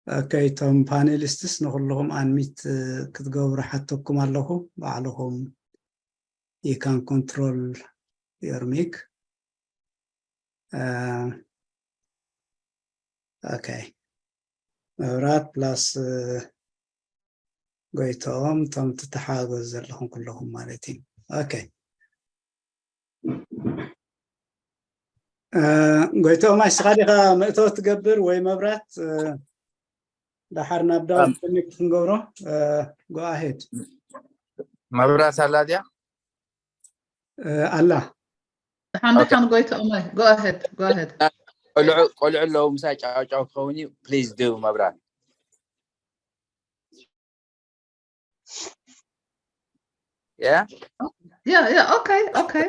ኦኬ፣ እቶም ፓኔሊስትስ ንኹልኹም ኣንሚት ክትገብሩ ሓተኩም ኣለኹ። ባዕልኹም you can control your mic። ኦኬ፣ መብራት ፕላስ ጎይቶም፣ እቶም ትተሓጋገዙ ዘለኹም ኩለኹም ማለት እዩ። ኦኬ፣ ጎይቶም፣ ንስኻ ዲኻ መእተዊ ትገብር ወይ መብራት? ደሓር ናብ ዳዊት ኮኔክት ክንገብሮ። Go ahead። መብራት ኣላ ድያ? ኣላ። ደሓን ደሓን ጎይቶምይ፣ go ahead፣ go ahead። ቆልዑ ኣለዉ፣ ምሳይ ጫውጫው ክኸውን እዩ። Please do መብራት። Yeah? Yeah, yeah, okay, okay.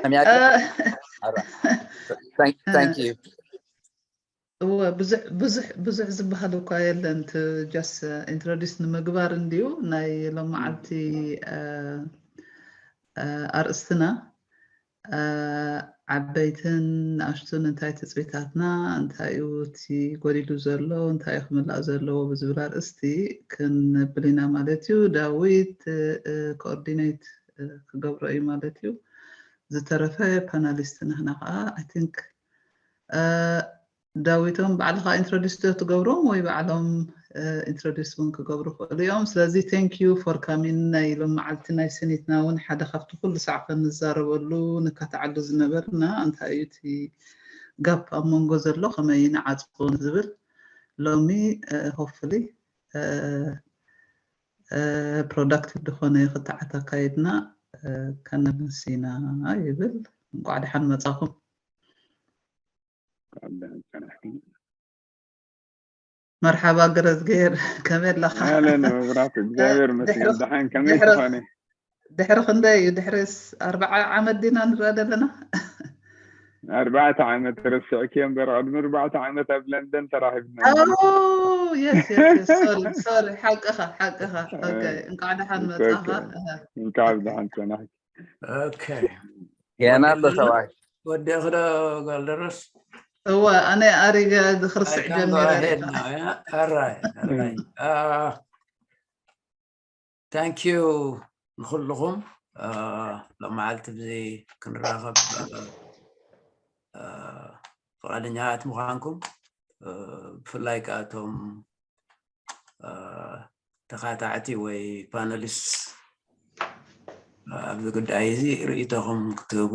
Thank you. እወ፣ ብዙሕ ብዙሕ ብዙሕ ዝበሃል እኳ የለን። ት just introduce ንምግባር እንድዩ ናይ ሎም መዓልቲ ኣርእስትና። ዓበይትን ንኣሽቱን እንታይ ትጽቢታትና፣ እንታይ እዩ እቲ ጎዲሉ ዘሎ፣ እንታይ እዩ ክምላእ ዘለዎ ብዝብል ኣርእስቲ ክንብል ኢና ማለት እዩ። ዳዊት ኮኦርዲኔት ክገብሮ እዩ ማለት እዩ። ዝተረፈ ፓናሊስት ንሕና ከዓ I think ዳዊቶም ባዕልኻ introduce ዶ ትገብሮም ወይ ባዕሎም introduce እውን ክገብሩ ይኽእሉ እዮም። ስለዚ thank you for coming። ናይ ሎም መዓልቲ ናይ ስኒትና እውን ሓደ ካብቲ ኩሉ ሳዕ ክንዛረበሉ ንካትዓሉ ዝነበርና እንታይ እዩ እቲ ጋፕ ኣብ መንጎ ዘሎ ከመይ ንዓፅቦ ዝብል ሎሚ hopefully productive ዝኾነ ክትዓት ኣካይድና ከነምስ ኢና ይብል። እንቋዕ ደሓን መፃኹም። መርሓባ ገረዝጌር፣ ከመይ ኣለኻ? ኣለን መብራት፣ እግዚኣብሔር ይመስገን። ደሓን፣ ከመይ ትኾኒ? ድሕሪ ክንደይ እዩ? ድሕሪ ኣርባዓ ዓመት ዲና ንረኣ ዘለና? ኣርባዕተ ዓመት ረስዕኪ እምበር፣ ቅድሚ ኣርባዕተ ዓመት ኣብ ለንደን ተራኺብና። ሶሪ ሶሪ፣ ሓቅኻ ሓቅኻ። እንኳዕ ደሓን መፃኻ። እንኳዕ ደሓን ፀናሕኪ። ገና ኣሎ ሰብኣይ። ወዲእኺ ዶ ጓልደረስ? እወ፣ ኣነ ኣሪገ ክርስዕ ጀሚረ። ራይ ራይ። Thank you ንኩልኹም። ሎመዓልቲ ብዚ ክንራኸብ ፍቓደኛታት ምዃንኩም፣ ብፍላይ ከዓ እቶም ተኻታዕቲ ወይ ፓነሊስት ኣብዚ ጉዳይ እዚ ርእይቶኹም ክትህቡ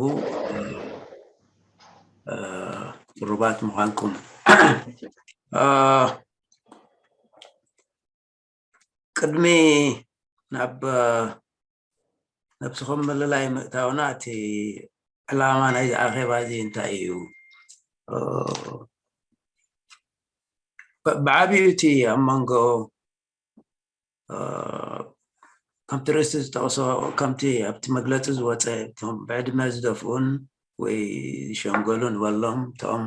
ቅሩባት ምዃንኩም። ቅድሚ ናብ ነብስኹም ምልላይ ምእታውና፣ እቲ ዕላማ ናይዚ ኣኼባ እዚ እንታይ እዩ? ብዓብዩ እቲ ኣብ መንጎ ከምቲ ርእስቲ ዝጠቕሶ፣ ከምቲ ኣብቲ መግለፂ ዝወፀ፣ እቶም ብዕድመ ዝደፍኡን ወይ ዝሸምገሉ ንበሎም፣ እቶም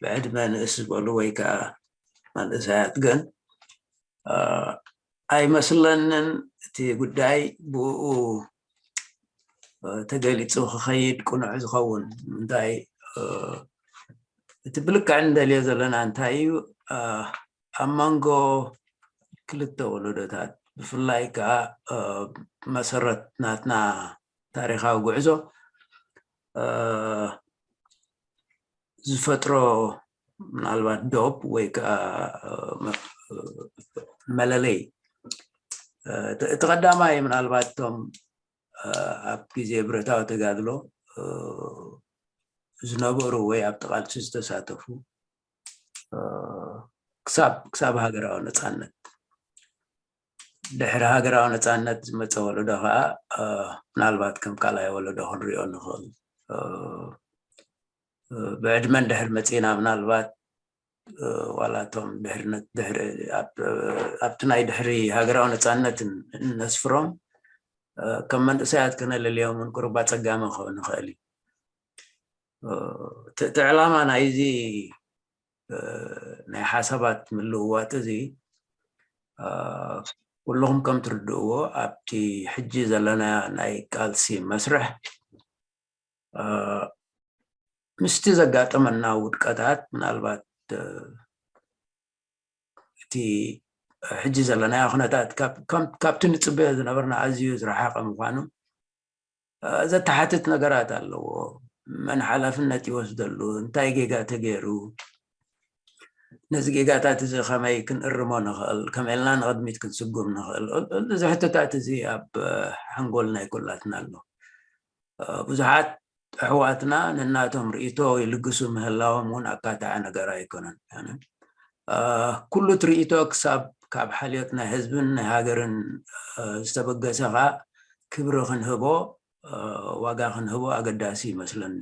ብዕድመ ንእስ ዝበሉ ወይ ከዓ መንእሰያት ግን ኣይመስለንን እቲ ጉዳይ ብኡ ተገሊፁ ክኸይድ ቅኑዕ ዝኸውን። እንታይ እቲ ብልክዕ እንደልዮ ዘለና እንታይ እዩ? ኣብ መንጎ ክልተ ወለዶታት፣ ብፍላይ ከዓ መሰረት ናትና ታሪኻዊ ጉዕዞ ዝፈጥሮ ምናልባት ዶብ ወይ ከዓ መለለይ፣ እቲ ቀዳማይ ምናልባት እቶም ኣብ ግዜ ብረታዊ ተጋድሎ ዝነበሩ ወይ ኣብቲ ቃልሲ ዝተሳተፉ ክሳብ ክሳብ ሃገራዊ ነፃነት፣ ድሕሪ ሃገራዊ ነፃነት ዝመፀ ወለዶ ከዓ ምናልባት ከም ካልኣይ ወለዶ ክንሪኦ ንኽእል። ብዕድመ እንድሕር መፂና ምናልባት ዋላ እቶም ድሕርነት ድሕሪ ኣብቲ ናይ ድሕሪ ሃገራዊ ነፃነት እነስፍሮም ከም መንእሰያት ከነለልዮምን ቁሩብ ኣፀጋሚ ክኸውን ይኽእል እዩ። እቲ ዕላማ ናይዚ ናይ ሓሳባት ምልውዋጥ እዚ ኩልኹም ከም ትርድእዎ ኣብቲ ሕጂ ዘለና ናይ ቃልሲ መስርሕ ምስቲ ዘጋጠመና ውድቀታት ምናልባት እቲ ሕጂ ዘለናዮ ኩነታት ካብቲ ንፅበዮ ዝነበርና ኣዝዩ ዝረሓቐ ምዃኑ ዘተሓትት ነገራት ኣለዎ። መን ሓላፍነት ይወስደሉ? እንታይ ጌጋ ተገይሩ? ነዚ ጌጋታት እዚ ከመይ ክንእርሞ ንኽእል? ከመይ ኢልና ንቕድሚት ክንስጉም ንኽእል? እዚ ሕቶታት እዚ ኣብ ሓንጎል ናይ ኩላትና ኣሎ። ብዙሓት ኣሕዋትና ነናቶም ርእይቶ ይልግሱ ምህላዎም እውን ኣካታዒ ነገር ኣይኮነን። ኩሉ እቲ ርእይቶ ክሳብ ካብ ሓልዮት ናይ ህዝብን ናይ ሃገርን ዝተበገሰ ከዓ ክብሪ ክንህቦ ዋጋ ክንህቦ ኣገዳሲ ይመስለኒ።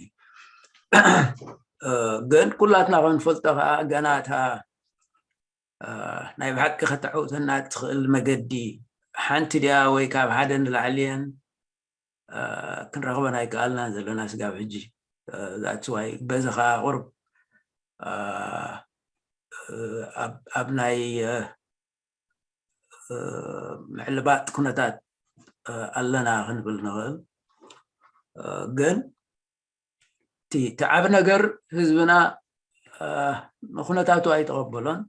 ግን ኩላትና ክንፈልጦ ከዓ ገና እታ ናይ ብሓቂ ከተዕውተና እትኽእል መገዲ ሓንቲ ድያ ወይ ካብ ሓደ ንላዕሊ እየን ክንረኽበን ኣይከኣልናን ዘለና ስጋብ ሕጂ። ዛትስዋይ በዚ ከዓ ቁርብ ኣብ ናይ ምዕልባጥ ኩነታት ኣለና ክንብል ንኽእል። ግን እቲ ዓብ ነገር ህዝብና ንኩነታቱ ኣይተቐበሎን።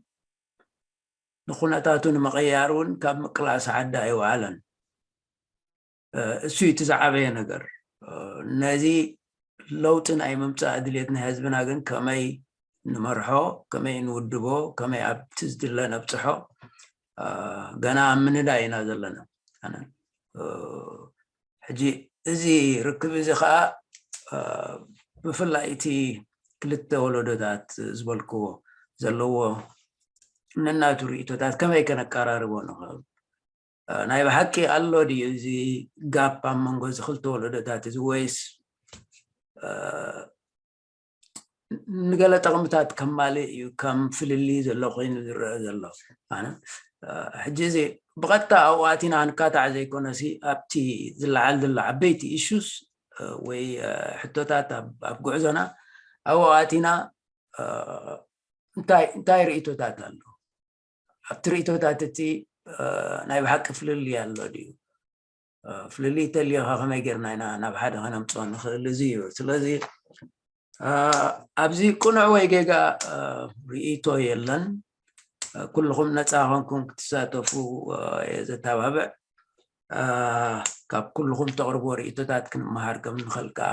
ንኩነታቱ ንምቕያር እውን ካብ ምቅላስ ዓዲ ኣይወዓለን። እሱ እቲ ዝዓበየ ነገር። ነዚ ለውጢ ናይ ምምፃእ ድሌት ናይ ህዝብና ግን ከመይ ንመርሖ፣ ከመይ ንውድቦ፣ ከመይ ኣብቲ ዝድለ ነብፅሖ ገና ኣብ ምንዳይ ኢና ዘለና። ሕጂ እዚ ርክብ እዚ ከዓ ብፍላይ እቲ ክልተ ወለዶታት ዝበልክዎ ዘለዎ ነናቱ ርእይቶታት ከመይ ከነቀራርቦ ንኽእል? ናይ ብሓቂ ኣሎ ድዩ እዚ ጋፕ ኣብ መንጎ እዚ ክልተ ወለዶታት እዚ ወይስ ንገለ ጠቕምታት ከማልእ እዩ ከም ፍልልይ ዘሎ ኮይኑ ዝረአ ዘሎ? ኣነ ሕጂ እዚ ብቐጥታ ኣብኡ ኣቲና ክንካታዕ ዘይኮነሲ ኣብቲ ዝለዓል ዘሎ ዓበይቲ ኢሹስ ወይ ሕቶታት ኣብ ጉዕዞና ኣብኡ ኣቲና እንታይ እንታይ ርእይቶታት ኣሎ? ኣብቲ ርእይቶታት እቲ ናይ ብሓቂ ፍልልይ ኣሎ ድዩ? ፍልልይ ተልዮኻ ከመይ ጌርና ኢና ናብ ሓደ ከነምፅኦ ንኽእል? እዚ እዩ። ስለዚ ኣብዚ ቅኑዕ ወይ ጌጋ ርእይቶ የለን። ኩልኹም ነፃ ኮንኩም ክትሳተፉ እየ ዘተባብዕ። ካብ ኩልኹም ተቕርቦ ርእይቶታት ክንመሃር ከም ንኽእል ከዓ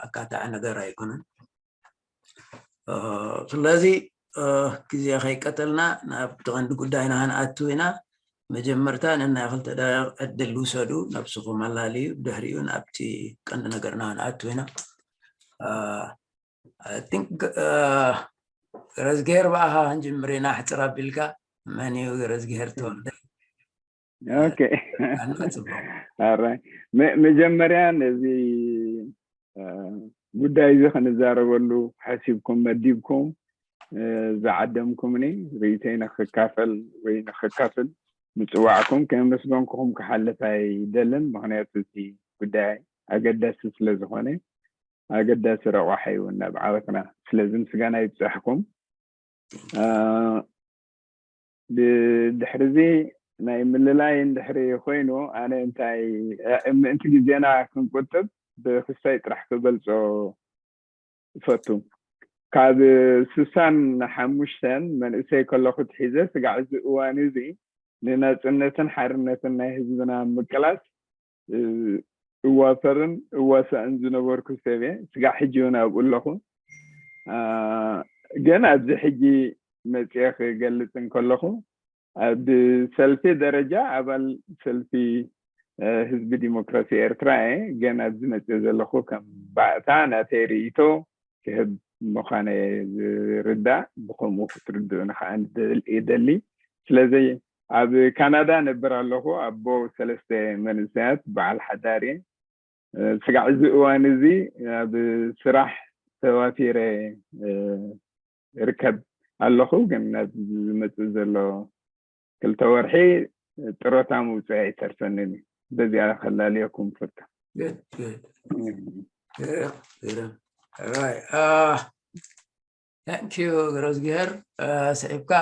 ኣካታዒ ነገር ኣይኮነን። ስለዚ ግዜ ከይቀተልና ናብ ተቐንዲ ጉዳይና ክንኣቱ ኢና። መጀመርታ ነናይ ክልተ ደቂቕ ዕድል ውሰዱ፣ ነብስኹም ኣላልዩ፣ ድሕሪኡ ናብቲ ቀንዲ ነገርና ክንኣቱ ኢና። ቲንክ ገረዝግሄር ብኣኻ ክንጅምር ኢና። ሕፅር ኣቢልካ መን እዩ ገረዝግሄር ተወልደ? መጀመርያ ነዚ ጉዳይ እዚ ክንዛረበሉ ሓሲብኩም መዲብኩም ዝዓደምኩምኒ ርእይተይ ንክካፈል ወይ ንክካፍል ምፅዋዕኩም ከመስገንኩኹም ክሓልፍ ኣይደልን። ምክንያቱ እቲ ጉዳይ ኣገዳሲ ስለዝኾነ ኣገዳሲ ረቋሒ እውን ናብ ዓወትና። ስለዚ ምስጋና ይብፃሕኩም። ብድሕርዚ ናይ ምልላይ እንድሕሪ ኮይኑ ኣነ እንታይ ምእንቲ ግዜና ክንቁጥብ ብክስታይ ጥራሕ ክገልፆ እፈቱ። ካብ ስሳን ሓሙሽተን መንእሰይ ከለኹ ትሒዘ ስጋዕ እዚ እዋን እዚ ንናፅነትን ሓርነትን ናይ ህዝብና ምቅላስ እዋፈርን እዋሳእን ዝነበርኩ ሰብ እየ። ስጋዕ ሕጂ እውን ኣብኡ ኣለኹ። ግን ኣብዚ ሕጂ መፅየ ክገልፅ እንከለኹ ኣብ ሰልፊ ደረጃ ኣባል ሰልፊ ህዝቢ ዲሞክራሲ ኤርትራ እየ። ግን ኣብዚ መፅየ ዘለኹ ከም ባእታ ናተይ ርእይቶ ክህብ ምዃነ ዝርዳእ፣ ብከምኡ ክትርድኡኒ ከዓ ይደሊ። ስለዚ ኣብ ካናዳ ነብር ኣለኹ። ኣቦ ሰለስተ መንእሰያት በዓል ሓዳር እየ። ስጋዕ እዚ እዋን እዚ ኣብ ስራሕ ተዋፊረ እርከብ ኣለኹ። ግን ነዚ ዝመፅእ ዘሎ ክልተ ወርሒ ጥሮታ ምውፅእ ኣይተርፈንን እዩ። በዚኣ ከላልየኩም ፍርታ። ታንኪዩ ገረዝግሄር። ስዒብካ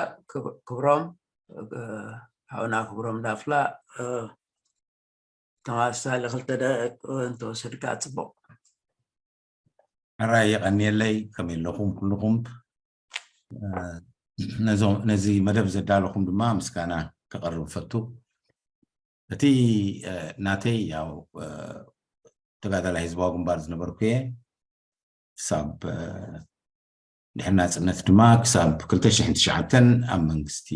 ክብሮም፣ ሓውና ክብሮም ዳፍላ ተመሳሳሊ ክልተ ደቂቕ እንተወሰድካ ፅቡቕ። ሕራይ የቐንየለይ። ከመይ ኣለኹም ኩልኹም? ነዚ መደብ ዘዳለኹም ድማ ምስጋና ከቐርብ ፈቱ። እቲ ናተይ ያው ተጋዳላይ ህዝባዊ ግንባር ዝነበርኩ እየ። ክሳብ ድሕሪ ናፅነት ድማ ክሳብ ክልተ ሽሕን ትሽዓተን ኣብ መንግስቲ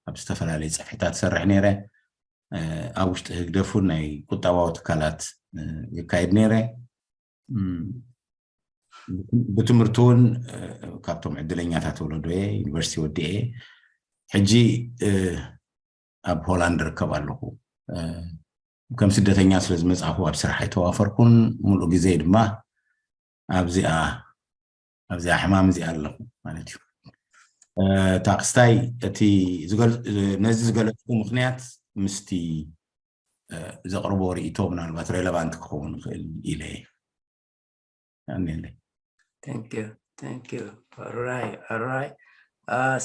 ኣብ ዝተፈላለዩ ፀፍሕታት ሰርሕ ነይረ። ኣብ ውሽጢ ህግደፍ እውን ናይ ቁጠባዊ ትካላት የካይድ ነይረ። ብትምህርቲ እውን ካብቶም ዕድለኛታት ወለዶ እየ። ዩኒቨርሲቲ ወዲኤ ሕጂ ኣብ ሆላንድ ርከብ ኣለኹ። ከም ስደተኛ ስለ ዝመፅእኹ ኣብ ስራሕ ኣይተዋፈርኩን። ሙሉእ ግዜ ድማ ኣብዚኣ ኣብዚኣ ሕማም እዚኣ ኣለኹ ማለት እዩ። ታክስታይ እቲ ነዚ ዝገለፅኩ ምክንያት ምስቲ ዘቕርቦ ርእቶ ምናልባት ሬለቫንት ክኸውን ይኽእል ኢለ እየ። ኣራይ ኣራይ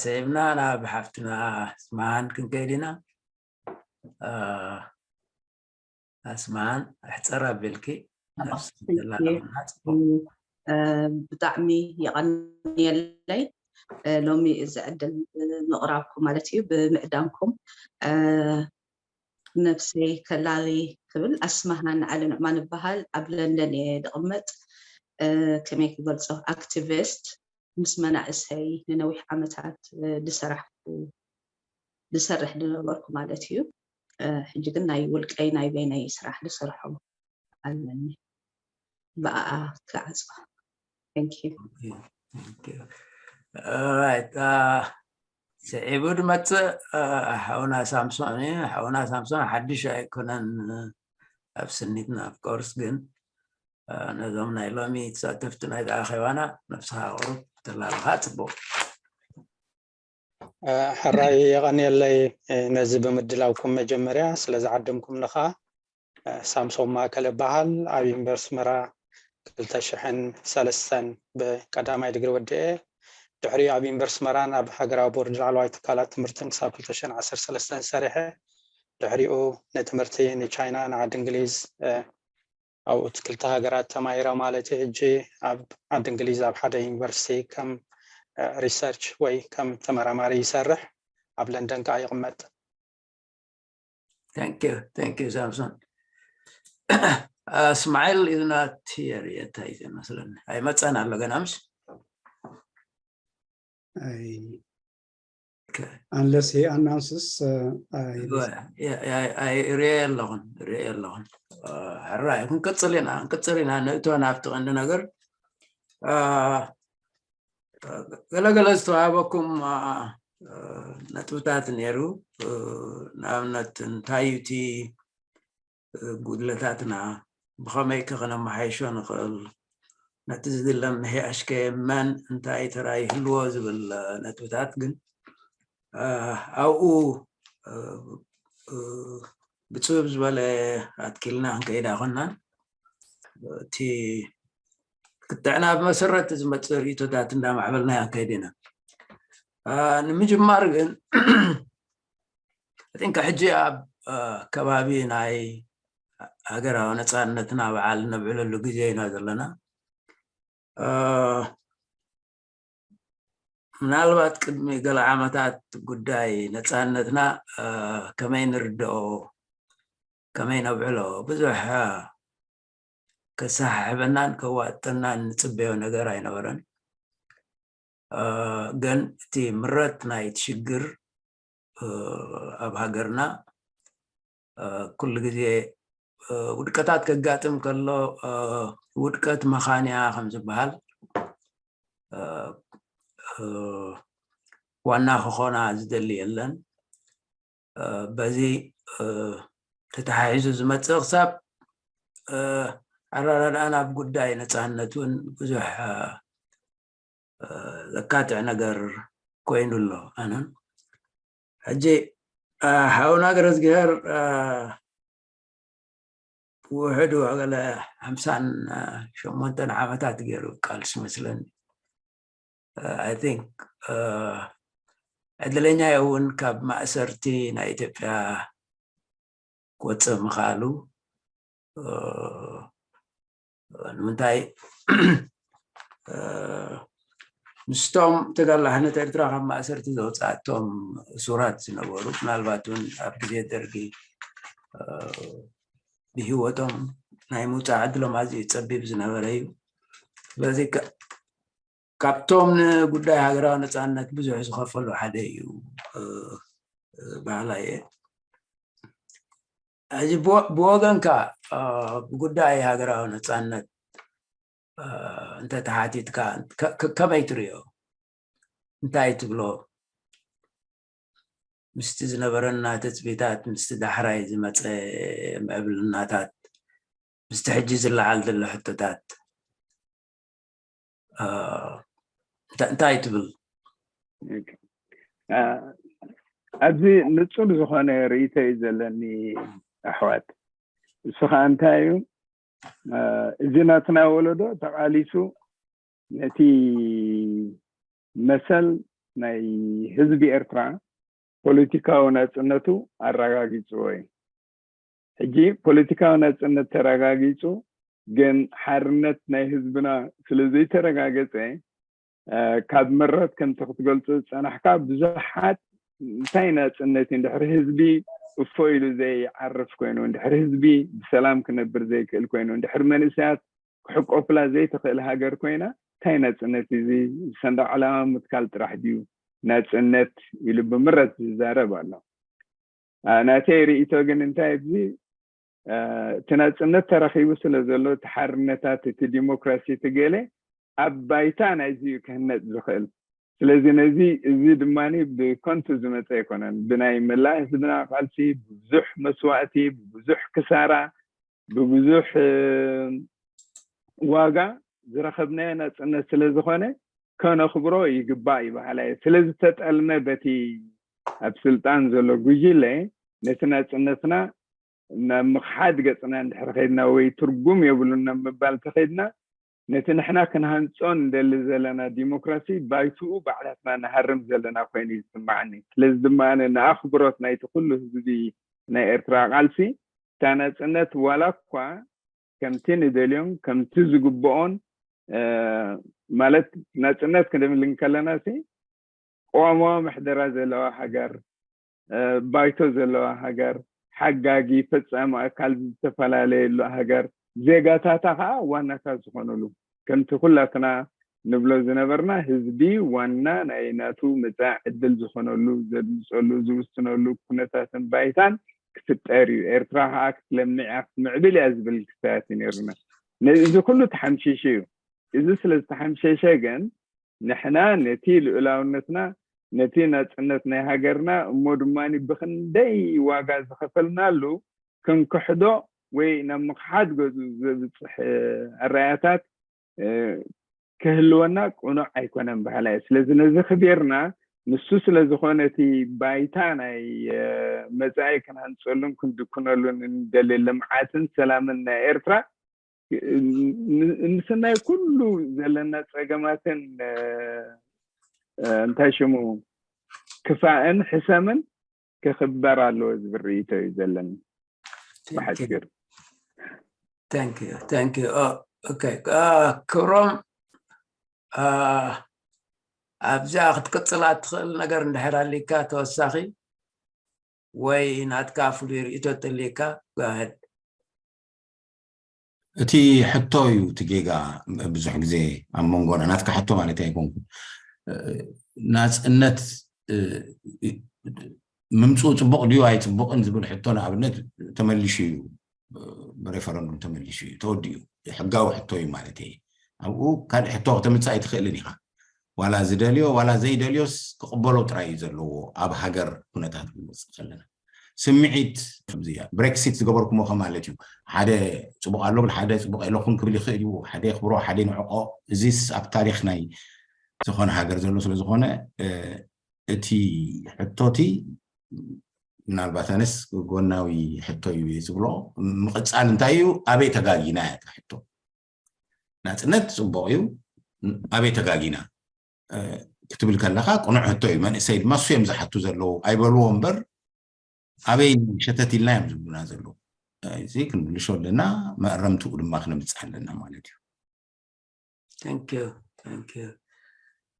ስዒብና ናብ ሓፍትና ኣስማሃን ክንከይድ ኢና። ኣስማሃን ኣሕፀር ኣቢልኪ ብጣዕሚ የቐንየለይ ሎሚ እዚ ዕድል ምቕራብኩም ማለት እዩ ብምዕዳምኩም። ነብሰይ ከላሊ ክብል ኣስማሃ ንዓሊ ኑዕማን እበሃል። ኣብ ለንደን እየ ዝቕመጥ። ከመይ ክገልጾ፣ ኣክቲቪስት፣ ምስ መናእሰይ ንነዊሕ ዓመታት ዝሰራሕኩ ዝሰርሕ ዝነበርኩ ማለት እዩ። ሕጂ ግን ናይ ውልቀይ ናይ በይነይ ስራሕ ዝሰርሖ ኣለኒ። ብኣኣ ክዓጽዋ። ስዒቡ ድመፅእ ሓውና ሳምሶን እዩ። ሓውና ሳምሶን ሓድሽ ኣይኮነን ኣብ ስኒትና፣ ኦፍኮርስ፣ ግን ነዞም ናይ ሎሚ ተሳተፍቲ ናይዚ ኣኼባና ነብስኻ ቁሩብ ተላልኻ ፅቡቕ። ሕራይ የቐንየለይ ነዚ ብምድላውኩም መጀመርያ ስለ ዝዓደምኩምኒ ኸዓ። ሳምሶም ማእከለ እበሃል። ኣብ ዩኒቨርሲቲ ኣስመራ ክልተ ሽሕን ሰለስተን ብቀዳማይ ድግሪ ወዲኤ። ድሕሪኡ ኣብ ዩኒቨርሲቲ ኣስመራን ኣብ ሃገራዊ ቦርድ ላዕለዋይ ትካላት ትምህርትን ክሳብ ክልተ ሽሕን ዓሰርተ ሰለስተን ሰሪሐ። ድሕሪኡ ንትምህርቲ ንቻይና ንዓዲ እንግሊዝ ኣብኡ ክልተ ሃገራት ተማሂረ ማለት እዩ። ሕጂ ኣብ ዓዲ እንግሊዝ ኣብ ሓደ ዩኒቨርሲቲ ከም ሪሰርች ወይ ከም ተመራማሪ ይሰርሕ። ኣብ ለንደን ከዓ ይቕመጥ። Thank you, thank you ሳምሶን። እስማዒል is not here yet ኣይመስለኒ፣ ኣይመፀን ኣሎ ገና ምስ unless he announces ሪኤ ኣለኹን ሪኤ ኣለኹን። ሕራይ ክንቅፅል ኢና ክንቅፅል ኢና። ንእቶ ናብቲ ቀንዲ ነገር ገለገለ ዝተዋሃበኩም ነጥብታት ነይሩ። ንኣብነት እንታይ እዩ እቲ ጉድለታትና፣ ብኸመይ ከ ከነመሓይሾ ንኽእል፣ ነቲ ዝድለ ምምሕያሽ ከ መን እንታይ ተራ ይህልዎ ዝብል ነጥብታት ግን ኣብኡ ብፅብብ ዝበለ ኣትኪልና ክንከይድ ኣይኮናን። እቲ ክትዕና ብመሰረት ዝመፅእ ርእቶታት እንዳማዕበልና ክንከይድ ኢና። ንምጅማር ግን እቲንከ ሕጂ ኣብ ከባቢ ናይ ሃገራዊ ነፃነትና በዓል ነብዕለሉ ግዜ ኢና ዘለና። ምናልባት ቅድሚ ገለ ዓመታት ጉዳይ ነፃነትና ከመይ ንርድኦ ከመይ ነብዕሎ ብዙሕ ከሰሓሕበናን ከዋጥጠናን ንፅበዮ ነገር ኣይነበረን። ግን እቲ ምረት ናይቲ ሽግር ኣብ ሃገርና ኩሉ ግዜ ውድቀታት ከጋጥም ከሎ ውድቀት መኻንያ ከም ዝበሃል ዋና ክኾና ዝደሊ የለን። በዚ ተተሓሒዙ ዝመፅእ ክሳብ ኣረዳድኣና ኣብ ጉዳይ ነፃነት እውን ብዙሕ ዘካትዕ ነገር ኮይኑ ኣሎ። ኣነ ሕጂ ሓውና ገረዝግሄር ውሕዱ ገለ ሓምሳን ሸሞንተን ዓመታት ገይሩ ቃልሲ መስለኒ። I think ዕድለኛ እውን ካብ ማእሰርቲ ናይ ኢትዮጵያ ክወፅእ ምኽኣሉ ንምንታይ ምስቶም ተጋላሕነት ኤርትራ ካብ ማእሰርቲ ዘውፅኣቶም እሱራት ዝነበሩ፣ ምናልባት እውን ኣብ ግዜ ደርጊ ብሂወቶም ናይ ምውፃእ ዕድሎም ኣዝዩ ፀቢብ ዝነበረ እዩ። ስለዚ ካብቶም ንጉዳይ ሃገራዊ ነፃነት ብዙሕ ዝኸፈሉ ሓደ እዩ በሃላይ እየ። ሕጂ ብወገንካ ብጉዳይ ሃገራዊ ነፃነት እንተተሓቲትካ ከመይ ትሪኦ? እንታይ ትብሎ? ምስቲ ዝነበረና ትፅቢታት፣ ምስቲ ዳሕራይ ዝመፀ ምዕብልናታት፣ ምስቲ ሕጂ ዝለዓል ዘሎ ሕቶታት እንታይ ትብል? ኣብዚ ንፁር ዝኾነ ርእይቶ እዩ ዘለኒ ኣሕዋት። እሱ ከዓ እንታይ እዩ? እዚ ናትና ወለዶ ተቓሊሱ ነቲ መሰል ናይ ህዝቢ ኤርትራ ፖለቲካዊ ናፅነቱ ኣረጋጊፅዎ እዩ። ሕጂ ፖለቲካዊ ናፅነት ተረጋጊፁ፣ ግን ሓርነት ናይ ህዝብና ስለዘይተረጋገፀ ካብ መረት ከምቲ ክትገልፁ ዝፀናሕካ ብዙሓት እንታይ ናፅነት እዩ እንድሕሪ ህዝቢ እፎ ኢሉ ዘይዓርፍ ኮይኑ፣ እንድሕሪ ህዝቢ ብሰላም ክነብር ዘይክእል ኮይኑ፣ እንድሕሪ መንእሰያት ክሕቆፍላ ዘይትኽእል ሃገር ኮይና እንታይ ናፅነት እዚ ሰንደቅ ዓላማ ምትካል ጥራሕ ድዩ ናፅነት ኢሉ ብምረት ዝዛረብ ኣሎ። ናተይ ርእይቶ ግን እንታይ ኣብዚ እቲ ናፅነት ተረኺቡ ስለ ዘሎ እቲ ሓርነታት እቲ ዲሞክራሲ እቲ ገለ ኣብ ባይታ ናይዚ እዩ ክህነፅ ዝኽእል። ስለዚ ነዚ እዚ ድማ ብኮንቱ ዝመፀ ኣይኮነን። ብናይ መላእ ህዝብና ቃልሲ ብብዙሕ መስዋእቲ ብብዙሕ ክሳራ ብብዙሕ ዋጋ ዝረኸብናዮ ናፅነት ስለ ዝኾነ ከነኽብሮ ይግባእ ይበሃል እየ። ስለ ዝተጠልመ በቲ ኣብ ስልጣን ዘሎ ጉጅለ ነቲ ናፅነትና ናብ ምኽሓድ ገፅና እንድሕር ከይድና ወይ ትርጉም የብሉን ናብ ምባል ተኸይድና ነቲ ንሕና ክንሃንፆ ንደሊ ዘለና ዲሞክራሲ ባይትኡ ባዕላትና ንሃርም ዘለና ኮይኑ እዩ ዝስማዓኒ። ስለዚ ድማ ኣነ ንኣኽብሮት ናይቲ ኩሉ ህዝቢ ናይ ኤርትራ ቃልሲ እታ ናፅነት ዋላ እኳ ከምቲ ንደልዮን ከምቲ ዝግብኦን ማለት ናፅነት ክንብል እንከለና ሲ ቅዋማዊ ምሕደራ ዘለዋ ሃገር፣ ባይቶ ዘለዋ ሃገር፣ ሓጋጊ ፈፃሚ ኣካል ዝተፈላለየሉ ሃገር፣ ዜጋታታ ከዓ ዋናታት ዝኾነሉ ከምቲ ኩላትና ንብሎ ዝነበርና ህዝቢ ዋና ናይ ናቱ መፃኢ ዕድል ዝኾነሉ ዘድምፀሉ ዝውስነሉ ኩነታትን ባይታን ክፍጠር እዩ። ኤርትራ ከዓ ክትለምዕ እያ ክትምዕብል እያ ዝብል ክስታያት እዩ ነይሩና። እዚ ኩሉ ተሓምሺሹ እዩ። እዚ ስለ ዝተሓምሸሸ ግን ንሕና ነቲ ልኡላውነትና ነቲ ናፅነት ናይ ሃገርና እሞ ድማ ብክንደይ ዋጋ ዝኸፈልናሉ ክንክሕዶ ወይ ናብ ምኽሓድ ገፁ ዘብፅሕ ኣረኣያታት ክህልወና ቅኑዕ ኣይኮነን በሃላይ። ስለዚ ነዚ ክቢርና ንሱ ስለ ዝኾነ እቲ ባይታ ናይ መፃኢ ክንሃንፀሉን ክንድክነሉን እንደሊ ልምዓትን ሰላምን ናይ ኤርትራ ምስናይ ኩሉ ዘለና ፀገማትን እንታይ ሽሙ ክፋእን ሕሰምን ክኽበር ኣለዎ ዝብል ርእይቶ እዩ ዘለኒ ብሓፂር። ክብሮም ኣብዚኣ ክትቅፅላ ትኽእል ነገር እንድሕር ኣሊካ ተወሳኺ ወይ ናትካ ፍሉይ ርእይቶ ተልየካ ጋህድ። እቲ ሕቶ እዩ እቲ ጌጋ። ብዙሕ ግዜ ኣብ መንጎና ናትካ ሕቶ ማለት ኣይኮንኩ ናፅነት ምምፅኡ ፅቡቅ ድዩ ኣይፅቡቅን ዝብል ሕቶ ንኣብነት ተመሊሹ እዩ። ብሬፈረንዱም ተመሊሹ እዩ ተወዲኡ ሕጋዊ ሕቶ እዩ ማለት እየ። ኣብኡ ካልእ ሕቶ ክተምፅእ ኣይትኽእልን ኢኻ። ዋላ ዝደልዮ ዋላ ዘይደልዮስ ክቕበሎ ጥራይ እዩ ዘለዎ ኣብ ሃገር ኩነታት ክንመፅእ ከለና። ስምዒት ከምዚ እያ። ብሬክሲት ዝገበርኩሞ ከማለት እዩ። ሓደ ፅቡቅ ኣሎ ብል ሓደ ፅቡቅ የለኹን ክብል ይኽእል እዩ። ሓደ የኽብሮ ሓደ ይንዕቆ። እዚስ ኣብ ታሪክ ናይ ዝኾነ ሃገር ዘሎ ስለ ዝኾነ እቲ ሕቶቲ ምናልባት ኣነስ ጎናዊ ሕቶ እዩ ዝብሎ ምቕፃል እንታይ እዩ ኣበይ ተጋጊና እያ ሕቶ። ናፅነት ፅቡቕ እዩ ኣበይ ተጋጊና ክትብል ከለካ ቅኑዕ ሕቶ እዩ። መንእሰይ ድማ እሱ እዮም ዝሓቱ ዘለዉ ኣይበልዎ እምበር ኣበይ ሸተት ኢልና እዮም ዝብሉና ዘለዉ። እዚ ክንምልሾ ኣለና መእረምትኡ ድማ ክነምፅእ ኣለና ማለት እዩ። Thank you. Thank you.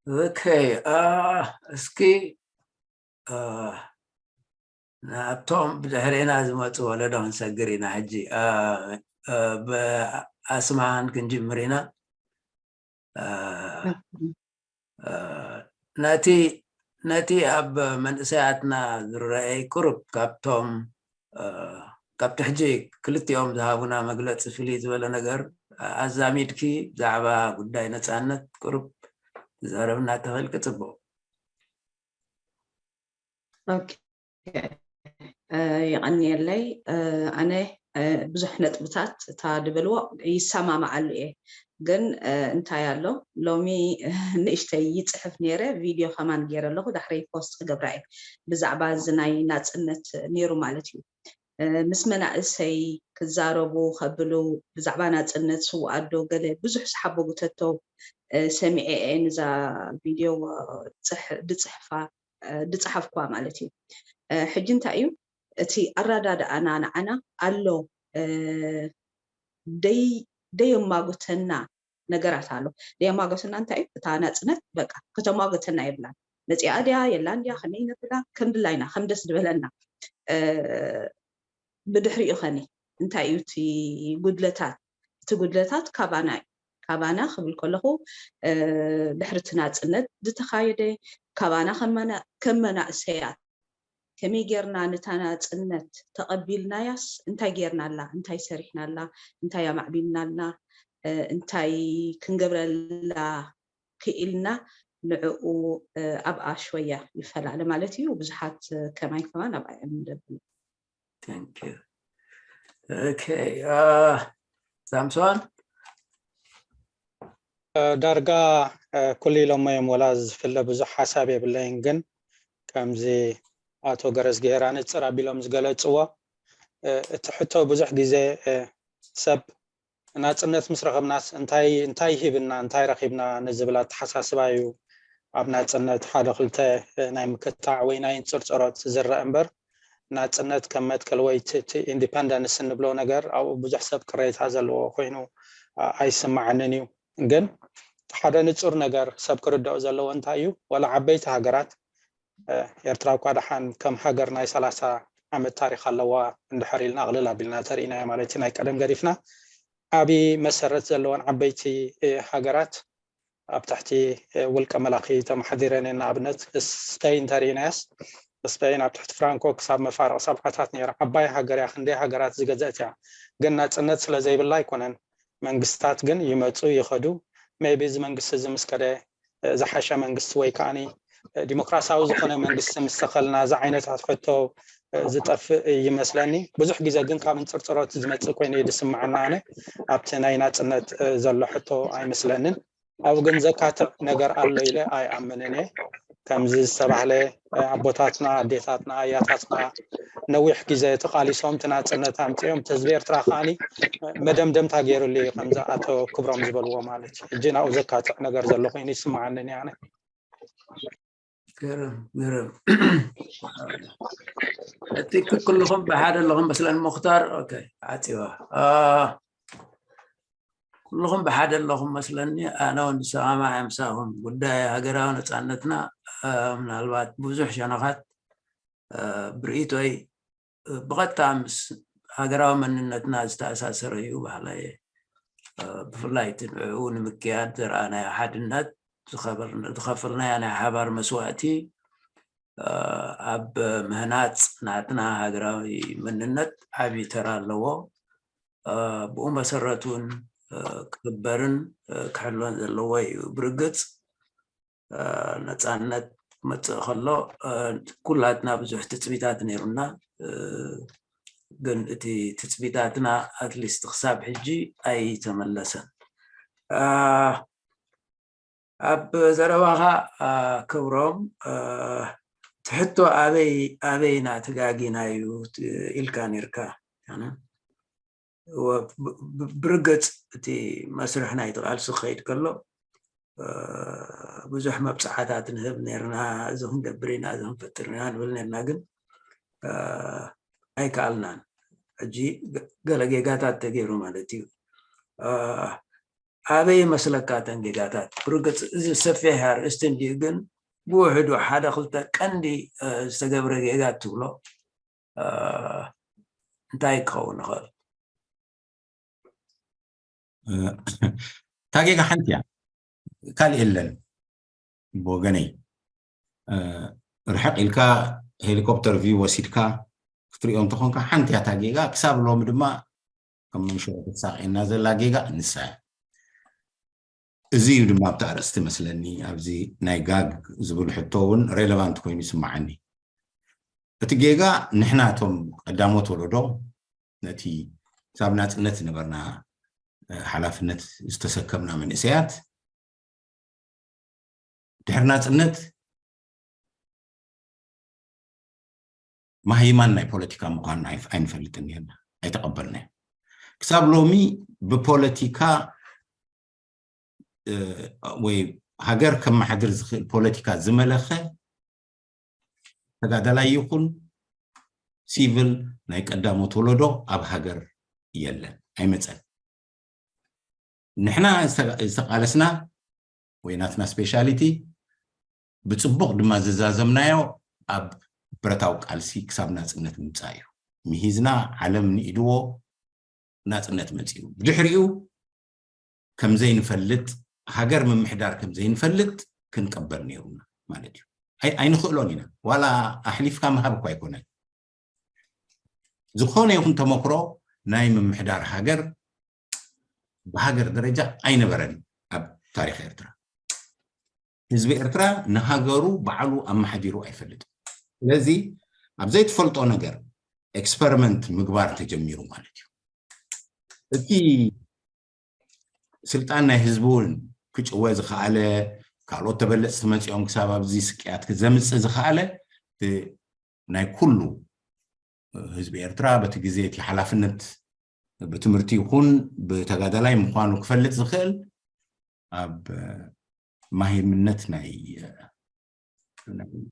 ኦኬ፣ አ፣ እስኪ፣ አ፣ ናብቶም ብድሕሬና ዝመፁ ወለዶ ክንሰግር ኢና። ሕጂ፣ አ፣ አ፣ ብኣስማሃን ክንጅምር ኢና። አ፣ አ፣ ነቲ፣ ነቲ ኣብ መንእሰያትና ዝረኣይ ቁሩብ ካብቶም፣ አ፣ ካብቲ ሕጂ ክልቲኦም ዝሃቡና መግለፂ ፍልይ ዝበለ ነገር ኣዛሚድኪ ብዛዕባ ጉዳይ ነፃነት ቁሩብ ዘረብና ተኽእልኪ ፅቡቕ። ኦኬ፣ እ፣ የቐንየለይ። እ፣ ኣነ፣ እ፣ ብዙሕ ነጥብታት እታ ድበልዎ ይሰማማዓሉ እየ። ግን፣ እ፣ እንታይ ኣሎ፣ ሎሚ፣ እ፣ ንእሽተይ ይጽሕፍ ነይረ፣ ቪድዮ ከማን ገይረ ኣለኹ፣ ዳሕረይ ፖስት ክገብራ እየ። ብዛዕባ እዚ ናይ ናጽነት ነይሩ ማለት እዩ። እ፣ ምስ መናእሰይ ክዛረቡ ከብሉ፣ ብዛዕባ ናጽነት ስውኣዶ ገለ ብዙሕ ዝሓበጉ ተቶ፣ እ፣ ሰሚዐ እየ። ንዛ ቪድዮ ጽሕ-፣ ድጽሕፋ፣ እ፣ ድጸሓፍኳ ማለት እዩ። እ፣ ሕጂ እንታይ እዩ እቲ ኣረዳድኣና ንዓና ኣሎ፣ እ፣ ደይ-፣ ደየማጎተና ነገራት ኣሎ። ደየማጎተና እንታይ እዩ? እታ ናጽነት በቃ ከተማጎተና የብላን። መጺኣ ድያ የላን ድያ ከመይ ነብላ ከም ድላይና፣ ከም ደስ ዝበለና። እ፣ ብድሕሪኡ ኸኒ እንታይ እዩ እቲ ጉድለታት? እቲ ጉድለታት ካባና እዩ። ካባና ክብል ከለኹ፣ እ፣ ድሕሪ እቲ ናጽነት ዝተኻየደ፣ ካባና ከም መና-፣ ከም መናእሰያት ከመይ ጌርና ነታ ናጽነት ተቐቢልናያስ እንታይ ጌርናላ? እንታይ ሰሪሕናላ? እንታይ ኣማዕቢልናላ? እ፣ እንታይ ክንገብረላ ክኢልና? ንዕኡ፣ እ፣ ኣብኣ ሽወያ ይፈላለ ማለት እዩ። ብዙሓት፣ እ፣ ከማይ ከማን ኣብኣ እዮም ደብሉ። Thank you. ኦኬ፣ አ፣ ሳምሶን? እ፣ ዳርጋ፣ እ፣ ኩሉ ኢሎሞ እዮም፣ ወላ ዝፍለ ብዙሕ ሓሳብ የብለይን። ግን ከምዚ ኣቶ ገረዝግሄር ኣነጽር ኣቢሎም ዝገለጽዎ፣ እ፣ እቲ ሕቶ ብዙሕ ግዜ፣ እ፣ ሰብ ናጽነት ምስ ረኸብናስ እንታይ፣ እንታይ ሂብና፣ እንታይ ረኺብና ንዝብል ኣተሓሳስባ እዩ ኣብ ናጽነት ሓደ ክልተ፣ እ፣ ናይ ምክታዕ ወይ ናይ እንጽርጽሮት ዝረአ እምበር፣ ናጽነት ከም መትከል ወይ እቲ፣ እቲ ኢንዲፐንደንስ እንብሎ ነገር ኣብኡ ብዙሕ ሰብ ቅሬታ ዘለዎ ኮይኑ፣ አ-፣ ኣይስማዓንን እዩ። ግን እቲ ሓደ ንጹር ነገር ሰብ ክርድኦ ዘለዎ እንታይ እዩ፣ ዋላ ዓበይቲ ሃገራት፣ እ፣ ኤርትራ እኳ ደሓን ከም ሃገር ናይ ሰላሳ ዓመት ታሪኽ ኣለዋ እንድሕር ኢልና፣ ቅልል ኣቢልና ተሪኢናዮ ማለት እዩ፣ ናይ ቀደም ገዲፍና። ዓቢ መሰረት ዘለወን ዓበይቲ፣ እ፣ ሃገራት ኣብ ትሕቲ፣ እ፣ ውልቀ መላኺ ተመሓዲረን እየን። ንኣብነት ስፔን እንተሪኢናያስ፣ ስፔን ኣብ ትሕቲ ፍራንኮ ክሳብ መፋርቕ ሰብዓታት ነይራ። ዓባይ ሃገር እያ፣ ክንደይ ሃገራት ዝገዘእት እያ። ግን ናጽነት ስለ ዘይብላ ኣይኮነን። መንግስታት ግን ይመጹ ይኸዱ። ሜይቢ እዚ መንግስቲ እዚ ምስ ከደ፣ እ፣ ዝሓሸ መንግስቲ ወይ ከዓኒ፣ እ፣ ዲሞክራሲያዊ ዝኾነ መንግስቲ ምስ ተኸልና፣ እዚ ዓይነታት ሕቶ፣ እ፣ ዝጠፍእ ይመስለኒ። ብዙሕ ግዜ ግን ካብ እንጽርጽሮት ዝመጽእ ኮይኑ እዩ ዝስምዓና። ኣነ ኣብቲ ናይ ናጽነት፣ እ፣ ዘሎ ሕቶ ኣይመስለንን። ኣብኡ ግን ዘካትዕ ነገር ኣሎ ኢለ ኣይኣምንን እየ። ከምዚ ዝተባህለ፣ እ፣ ኣቦታትና፣ ኣዴታትና፣ ኣያታትና ነዊሕ ግዜ ተቓሊሶም እቲ ናጽነት ኣምጺኦም፣ እቲ ህዝቢ ኤርትራ ከዓኒ መደምደምታ ገይሩሉ እዩ፣ ከምዚ ኣቶ ክብሮም ዝበልዎ ማለት እዩ። ሕጂ ናብኡ ዘካትዕ ነገር ዘሎ ኮይኑ ይስምዓኒ ኣነ። ግርም፣ ግርም። እቲ ኩልኹም ብሓደ ኣለኹም መስለን ሙኽታር። ኦኬ፣ ዓጺዋ። አ፣ ኩልኹም ብሓደ ኣለኹም መስለኒ። ኣነ እውን ዝሰማማዕ እየ ምሳኹም። ጉዳይ ሃገራዊ ነጻነትና፣ አ፣ ምናልባት ብዙሕ ሸነኻት፣ አ፣ ብርእይቶይ፣ አ፣ ብቐጥታ ምስ ሃገራዊ መንነትና ዝተኣሳሰረ እዩ በሃላይ እየ። አ፣ ብፍላይ እቲ ንዕኡ ንምክያድ ዘርኣናዮ ሓድነት፣ ዝኸፈል-፣ ዝኸፈልናዮ ናይ ሓባር መስዋእቲ፣ አ፣ ኣብ ምህናጽ ናትና ሃገራዊ መንነት ዓቢ ተራ ኣለዎ። አ፣ ብኡ መሰረት እውን፣ አ፣ ክኽበርን፣ አ፣ ክሕሎን ዘለዎ እዩ። ብርግጽ፣ አ፣ ነጻነት ክመጽእ ከሎ፣ አ፣ ኩላትና ብዙሕ ትጽቢታት ነይሩና። አ፣ ግን እቲ ትጽቢታትና ኣትሊስት ክሳብ ሕጂ ኣይተመለሰን። አ፣ ኣብ ዘረባኻ፣ አ፣ ክብሮም፣ አ፣ እቲ ሕቶ ኣበይ፣ ኣበይና ተጋጊና እዩ ት-፣ ኢልካ ነይርካ። ኣነ ወ-፣ ብ-፣ ብ-፣ ብርግጽ እቲ መስርሕ ናይቲ ቃልሲ ክኸይድ ከሎ፣ አ፣ ብዙሕ መብጽዓታት ንህብ ነርና፣ እዚ ክንገብር ኢና፣ እዚ ክንፈጥር ኢና ንብል ነርና። ግን፣ አ፣ ኣይከኣልናን። ሕጂ ገ-፣ ገለ ጌጋታት ተገይሩ ማለት እዩ። አ፣ ኣበይ መስለካ ተን ጌጋታት? ብርግጽ እዚ ሰፊሕ ኣርእስቲ እንድዩ፣ ግን ብውሕዱ ሓደ ክልተ ቀንዲ ዝተገብረ ጌጋ ትብሎ እንታይ ክኸውን ይኽእል? እታ ጌጋ ሓንቲ እያ፣ ካልእ የለን። ብወገነይ ርሕቕ ኢልካ ሄሊኮፕተር ቪው ወሲድካ ክትሪኦ እንተኾንካ ሓንቲ እያ እታ ጌጋ። ክሳብ ሎሚ ድማ ከም መንሽሮ ክትሳቕየና ዘላ ጌጋ ንሳ እያ። እዚ እዩ ድማ ኣብቲ ኣርእስቲ መስለኒ ኣብዚ ናይ ጋግ ዝብል ሕቶ እውን ሬለቫንት ኮይኑ ይስምዓኒ። እቲ ጌጋ ንሕና እቶም ቀዳሞት ወለዶ ነቲ ክሳብ ናፅነት ዝነበርና ሓላፍነት ዝተሰከምና መንእሰያት ድሕሪ ናፅነት ማህይማን ናይ ፖለቲካ ምዃን ኣይንፈልጥን ኔርና፣ ኣይተቐበልናዮ። ክሳብ ሎሚ ብፖለቲካ ወይ ሃገር ከመሓድር ዝኽእል ፖለቲካ ዝመለኸ ተጋዳላይ ይኹን ሲቪል ናይ ቀዳሞት ወለዶ ኣብ ሃገር የለን፣ ኣይመፀን። ንሕና ዝተቃለስና ወይ ናትና ስፔሻሊቲ ብፅቡቕ ድማ ዝዛዘምናዮ ኣብ ብረታዊ ቃልሲ ክሳብ ናፅነት ምምፃእ እዩ። ምሂዝና ዓለም ንኢድዎ ናፅነት መፂኡ። ብድሕሪኡ ከም ዘይንፈልጥ ሃገር ምምሕዳር ከም ዘይንፈልጥ ክንቀበል ነይሩና ማለት እዩ። ኣይንኽእሎን ኢና። ዋላ ኣሕሊፍካ ምሃብ እኳ ኣይኮነን። ዝኾነ ይኹን ተመክሮ ናይ ምምሕዳር ሃገር ብሃገር ደረጃ ኣይነበረን ኣብ ታሪኽ ኤርትራ። ህዝቢ ኤርትራ ንሃገሩ ባዕሉ ኣመሓዲሩ ኣይፈልጥን። ስለዚ ኣብ ዘይትፈልጦ ነገር ኤክስፐሪመንት ምግባር ተጀሚሩ ማለት እዩ። እቲ ስልጣን ናይ ህዝቢ እውን ክጭወ ዝኸኣለ፣ ካልኦት ተበለፅቲ መፂኦም ክሳብ ኣብዚ ስቅያት ዘምፅእ ዝኸኣለ ናይ ኩሉ ህዝቢ ኤርትራ በቲ ግዜ እቲ ሓላፍነት ብትምህርቲ ይኹን ብተጋዳላይ ምዃኑ ክፈልጥ ዝኽእል ኣብ ማሂምነት ናይ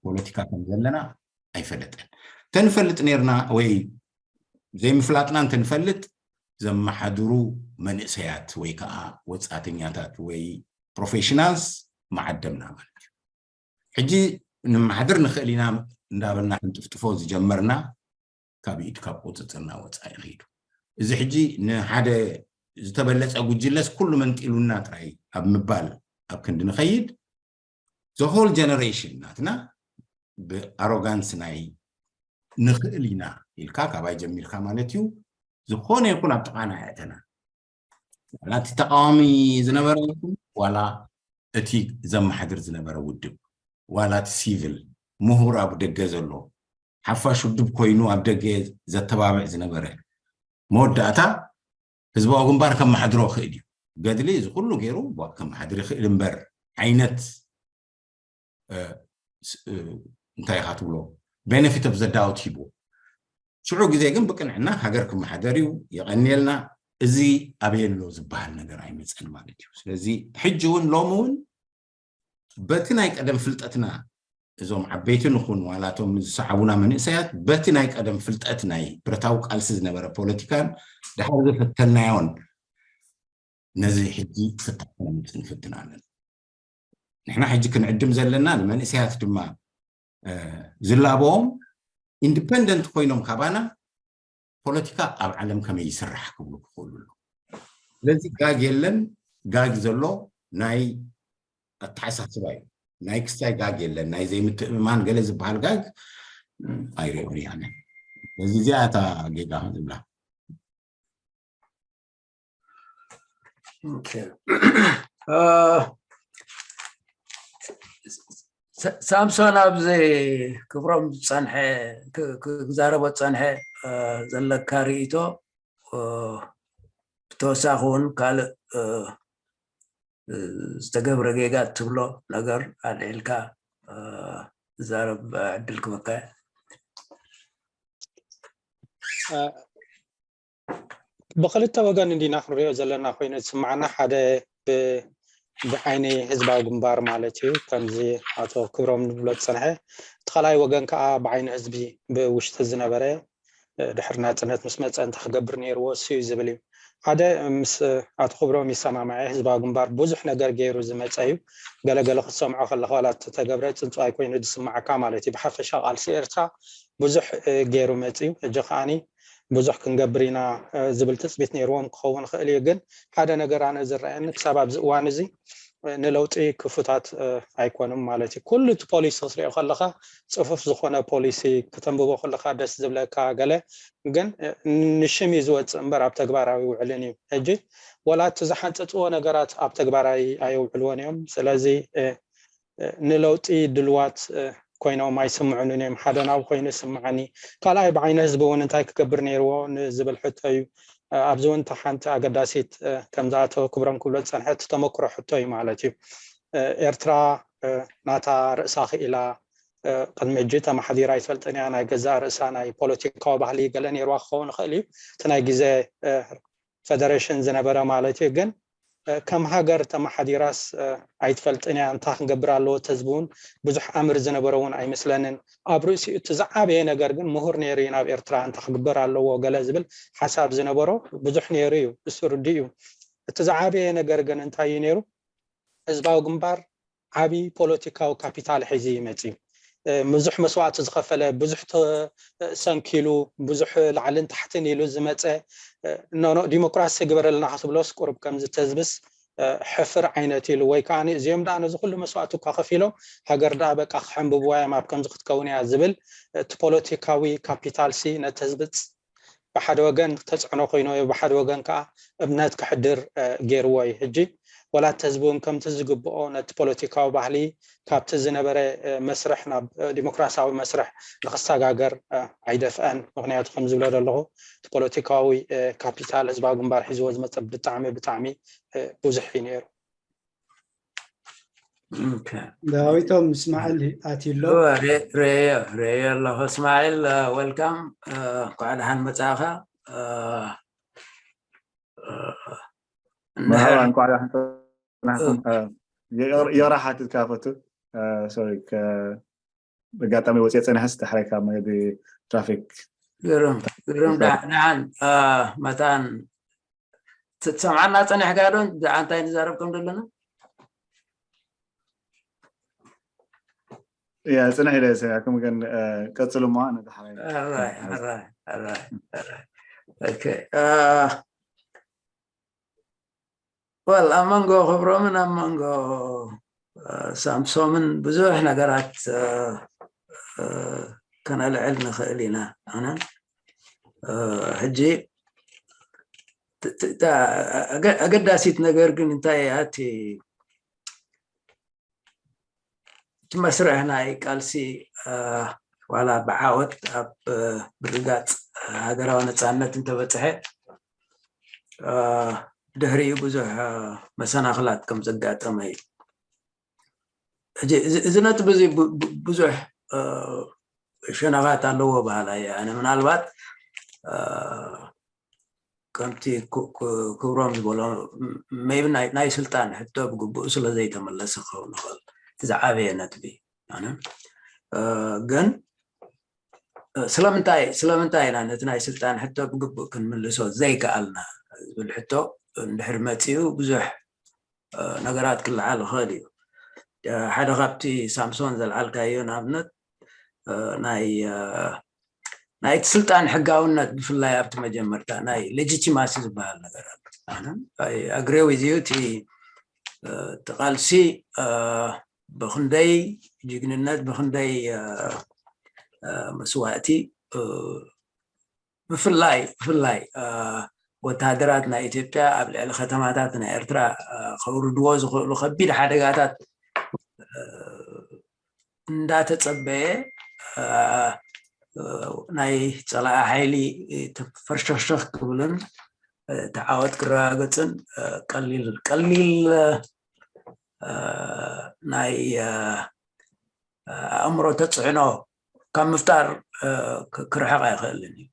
ፖለቲካ ከም ዘለና ኣይፈለጠን። ተንፈልጥ ነርና ወይ ዘይምፍላጥና እንተንፈልጥ ዘመሓድሩ መንእሰያት ወይ ከዓ ወፃተኛታት ወይ ፕሮፌሽናልስ መዓደምና ማለት እዩ። ሕጂ ንመሓድር ንኽእል ኢና እንዳበልና ክንጥፍጥፎ ዝጀመርና ካብ ኢድ ካብ ቁፅፅርና ወፃኢ ይኸይዱ። እዚ ሕጂ ንሓደ ዝተበለፀ ጉጅለስ ኩሉ መንጢሉና ጥራይ ኣብ ምባል ኣብ ክንዲ ንኸይድ ዘሆል ጀነሬሽን ናትና ብኣሮጋንስ ናይ ንኽእል ኢና ኢልካ ካባይ ጀሚርካ ማለት እዩ። ዝኾነ ይኹን ኣብ ጥቓና ኣየእተና። ዋላ እቲ ተቃዋሚ ዝነበረ ይኹን ዋላ እቲ ዘመሓድር ዝነበረ ውድብ ዋላ እቲ ሲቪል ምሁር ኣብ ደገ ዘሎ ሓፋሽ ውድብ ኮይኑ ኣብ ደገ ዘተባብዕ ዝነበረ መወዳእታ ህዝባዊ ግንባር ከመሓድሮ ክእል እዩ። ገድሊ እዚ ኩሉ ገይሩ ከመሓድር ይኽእል እምበር ዓይነት እንታይ ኢኻ ትብሎ ቤነፊት ኦፍ ዘዳውት ሂቡ። ሽዑ ግዜ ግን ብቅንዕና ሃገር ክመሓደር እዩ። የቐንየልና። እዚ ኣበየሎ ዝበሃል ነገር ኣይመፀን ማለት እዩ። ስለዚ ሕጂ እውን ሎሚ እውን በቲ ናይ ቀደም ፍልጠትና እዞም ዓበይቲ ንኹን ዋላቶም ዝሰዓቡና መንእሰያት በቲ ናይ ቀደም ፍልጠት ናይ ብረታዊ ቃልሲ ዝነበረ ፖለቲካን ድሓር ዝፈተልናዮን ነዚ ሕጂ ፍታሕ ከነምፅእ ንፍትን ኣለና። ንሕና ሕጂ ክንዕድም ዘለና ንመንእሰያት ድማ ዝላበዎም ኢንዲፐንደንት ኮይኖም ካባና ፖለቲካ ኣብ ዓለም ከመይ ይስራሕ ክብሉ ክኽእሉ ኣለዉ። ስለዚ ጋግ የለን። ጋግ ዘሎ ናይ ኣተሓሳስባ እዩ። ናይ ክስታይ ጋግ የለን። ናይ ዘይምትእምማን ገለ ዝበሃል ጋግ ኣይሪኦን እየ ኣነ። ስለዚ እዚኣ እታ ጌጋ ዝብላ። ሳምሶን ኣብዚ ክብሮም ዝፀንሐ ክዛረቦ ዝፀንሐ ዘለካ ርእይቶ ብተወሳኺ እውን ካልእ ዝተገብረ ጌጋ ትብሎ ነገር ኣልዒልካ ዝዛረብ ዕድል ክበካ ብክልተ ወገን እንዲና ክንሪኦ ዘለና ኮይኑ ዝስማዓና ሓደ ብዓይኒ ህዝባዊ ግንባር ማለት እዩ። ከምዚ ኣቶ ክብሮም ንብሎ ዝፀንሐ እቲ ካልኣይ ወገን ከዓ ብዓይኒ ህዝቢ ብውሽጢ ዝነበረ ድሕሪ ናፅነት ምስ መፀ እንታይ ክገብር ነይርዎ እሱ እዩ ዝብል እዩ። ሓደ ምስ ኣቶ ክብሮም ይሰማማዐ። ህዝባዊ ግንባር ብዙሕ ነገር ገይሩ ዝመፀ እዩ። ገለገለ ክትሰምዖ ከለካ ዋላ እተተገብረ ፅንፅዋይ ኮይኑ ዝስማዓካ ማለት እዩ። ብሓፈሻ ቃልሲ ኤርትራ ብዙሕ ገይሩ መፅዩ። ሕጂ ከዓኒ ብዙሕ ክንገብር ኢና ዝብል ትፅቢት ነይርዎም ክኸውን ይኽእል እዩ። ግን ሓደ ነገር ኣነ ዝረኣየኒ ክሳብ ኣብዚ እዋን እዚ ንለውጢ ክፉታት ኣይኮኑም ማለት እዩ። ኩሉ እቲ ፖሊሲ ክትሪኦ ከለካ ፅፉፍ ዝኾነ ፖሊሲ ክተንብቦ ከለካ ደስ ዝብለካ ገለ ግን ንሽም እዩ ዝወፅእ እምበር ኣብ ተግባራዊ ውዕልን እዩ። ሕጂ ወላ እቲ ዝሓንፀፅዎ ነገራት ኣብ ተግባራዊ ኣየውዕልዎን እዮም። ስለዚ ንለውጢ ድልዋት ኮይኖም ኣይስምዑንን እዮም። ሓደ ናብ ኮይኑ ይስምዓኒ፣ ካልኣይ ብዓይነ ህዝቢ እውን እንታይ ክገብር ነይርዎ ንዝብል ሕቶ እዩ። ኣብዚ እውን እታ ሓንቲ ኣገዳሲት ከምዚ ኣቶ ክብሮም ክብሎ ዝፀንሐ እቲ ተመክሮ ሕቶ እዩ ማለት እዩ። ኤርትራ ናታ ርእሳ ክኢላ ቅድሚ ሕጂ ተማሓዲራ ኣይትፈልጥን እያ። ናይ ገዛእ ርእሳ ናይ ፖለቲካዊ ባህሊ ገለ ነይርዋ ክኸውን ይኽእል እዩ። እቲ ናይ ግዜ ፈደሬሽን ዝነበረ ማለት እዩ። ግን ከም ሃገር ተመሓዲራስ ኣይትፈልጥን እያ። እንታይ ክንገብር ኣለዎ? እቲ ህዝቢ እውን ብዙሕ ኣምር ዝነበሮ እውን ኣይመስለንን። ኣብ ርእሲኡ እቲ ዝዓበየ ነገር ግን ምሁር ነይሩ እዩ ናብ ኤርትራ እንታይ ክግበር ኣለዎ ገለ ዝብል ሓሳብ ዝነበሮ ብዙሕ ነይሩ እዩ። እሱ ርዱእ እዩ። እቲ ዝዓበየ ነገር ግን እንታይ እዩ ነይሩ? ህዝባዊ ግንባር ዓቢ ፖለቲካዊ ካፒታል ሒዙ እዩ መጺኡ። ብዙሕ መስዋእቲ ዝኸፈለ፣ ብዙሕ ተሰንኪሉ፣ ብዙሕ ላዕልን ታሕትን ኢሉ ዝመጸ፣ ኖ ኖ ዲሞክራሲ ግበረልና ክትብሎስ ቁሩብ ከም ዝተዝብስ ሕፍር ዓይነት ኢሉ፣ ወይ ከዓ እዚኦም ደኣ ነዚ ኩሉ መስዋእቲ እኳ ከፊሎም ሃገር ደኣ በቃ ክሕንብብዋ እዮም ኣብ ከምዚ ክትከውን እያ ዝብል እቲ ፖለቲካዊ ካፒታልሲ ነቲ ህዝቢ ብሓደ ወገን ተፅዕኖ ኮይንዎ እዩ፣ ብሓደ ወገን ከዓ እምነት ከሕድር ገይርዎ እዩ። ሕጂ ወላ እቲ ህዝቢ እውን ከምቲ ዝግብኦ ነቲ ፖለቲካዊ ባህሊ ካብቲ ዝነበረ መስርሕ ናብ ዲሞክራሲያዊ መስርሕ ንክሰጋገር ኣይደፍአን። ምክንያቱ ከም ዝብሎ ዘለኹ እቲ ፖለቲካዊ ካፒታል ህዝባዊ ግንባር ሒዝዎ ዝመፀ ብጣዕሚ ብጣዕሚ ብዙሕ እዩ ነይሩ። ዳዊቶም እስማዕል ኣትዩ ኣሎ። ሬዮ ኣለኹ። እስማዕል ወልካም፣ እንኳዕ ደሓን መጻእኻ። መርሓባ፣ እንኳዕ ደሓን ጸናሕኩም። ይቕራ ሓቲትካ ፈቱ፣ ሶሪ፣ ኣጋጣሚ ወፅየ ፀኒሐስ ዳሕራይ ካብ መገዲ ትራፊክ። ግርም ግርም። ደሓን መታን ትሰምዓና ፀኒሕካ ዶ? ብዛዕባ እንታይ ንዛረብ ከም ዘለና? ያ፣ ፅንሕ ኢለ ሰሚዕኩም፣ ግን ቀፅሉ እሞ ነዳሕራይ። ኣራይ ኣራይ ኣራይ ኣራይ። ኦኬ። ወል ኣብ መንጎ ክብሮምን ኣብ መንጎ ሳምሶምን ብዙሕ ነገራት ከነልዕል ንኽእል ኢና። ኣነ ሕጂ ኣገዳሲት ነገር ግን እንታይ እያ? እቲ እቲ መስርሕ ናይ ቃልሲ ዋላ ብዓወት ኣብ ምርግጋፅ ሃገራዊ ነፃነት እንተበፅሐ ድሕሪኡ ብዙሕ መሰናኽላት ከም ዘጋጠመ እዩ። እዚ ነጥቢ እዚ ብዙሕ ሸነኻት ኣለዎ በሃላይ እየ ኣነ። ምናልባት ከምቲ ክብሮም ዝበሎ maybe ናይ ስልጣን ሕቶ ብግቡእ ስለ ዘይተመለሰ ክኸውን ይኽእል። እቲ ዝዓበየ ነጥቢ ግን ስለምንታይ ስለምንታይ ኢና ነቲ ናይ ስልጣን ሕቶ ብግቡእ ክንምልሶ ዘይከኣልና ዝብል ሕቶ እንድሕር መፂኡ ብዙሕ ነገራት ክለዓል ይኽእል እዩ። ሓደ ካብቲ ሳምሶን ዘልዓልካዮ ንኣብነት ናይ ናይቲ ስልጣን ሕጋውነት ብፍላይ ኣብቲ መጀመርታ ናይ legitimacy ዝበሃል ነገር ኣሎ። ኣነ agree with you። እቲ ቃልሲ ብክንደይ ጅግንነት ብክንደይ መስዋእቲ ብፍላይ ብፍላይ ወታደራት ናይ ኢትዮጵያ ኣብ ልዕሊ ከተማታት ናይ ኤርትራ ከውርድዎ ዝኽእሉ ከቢድ ሓደጋታት እንዳተጸበየ ናይ ጸላኢ ሓይሊ ፈርሸኽሸኽ ክብልን ተዓወት ክረጋገጽን ቀሊል ቀሊል ናይ ኣእምሮ ተፅዕኖ ካብ ምፍጣር ክርሕቕ ኣይኽእልን እዩ።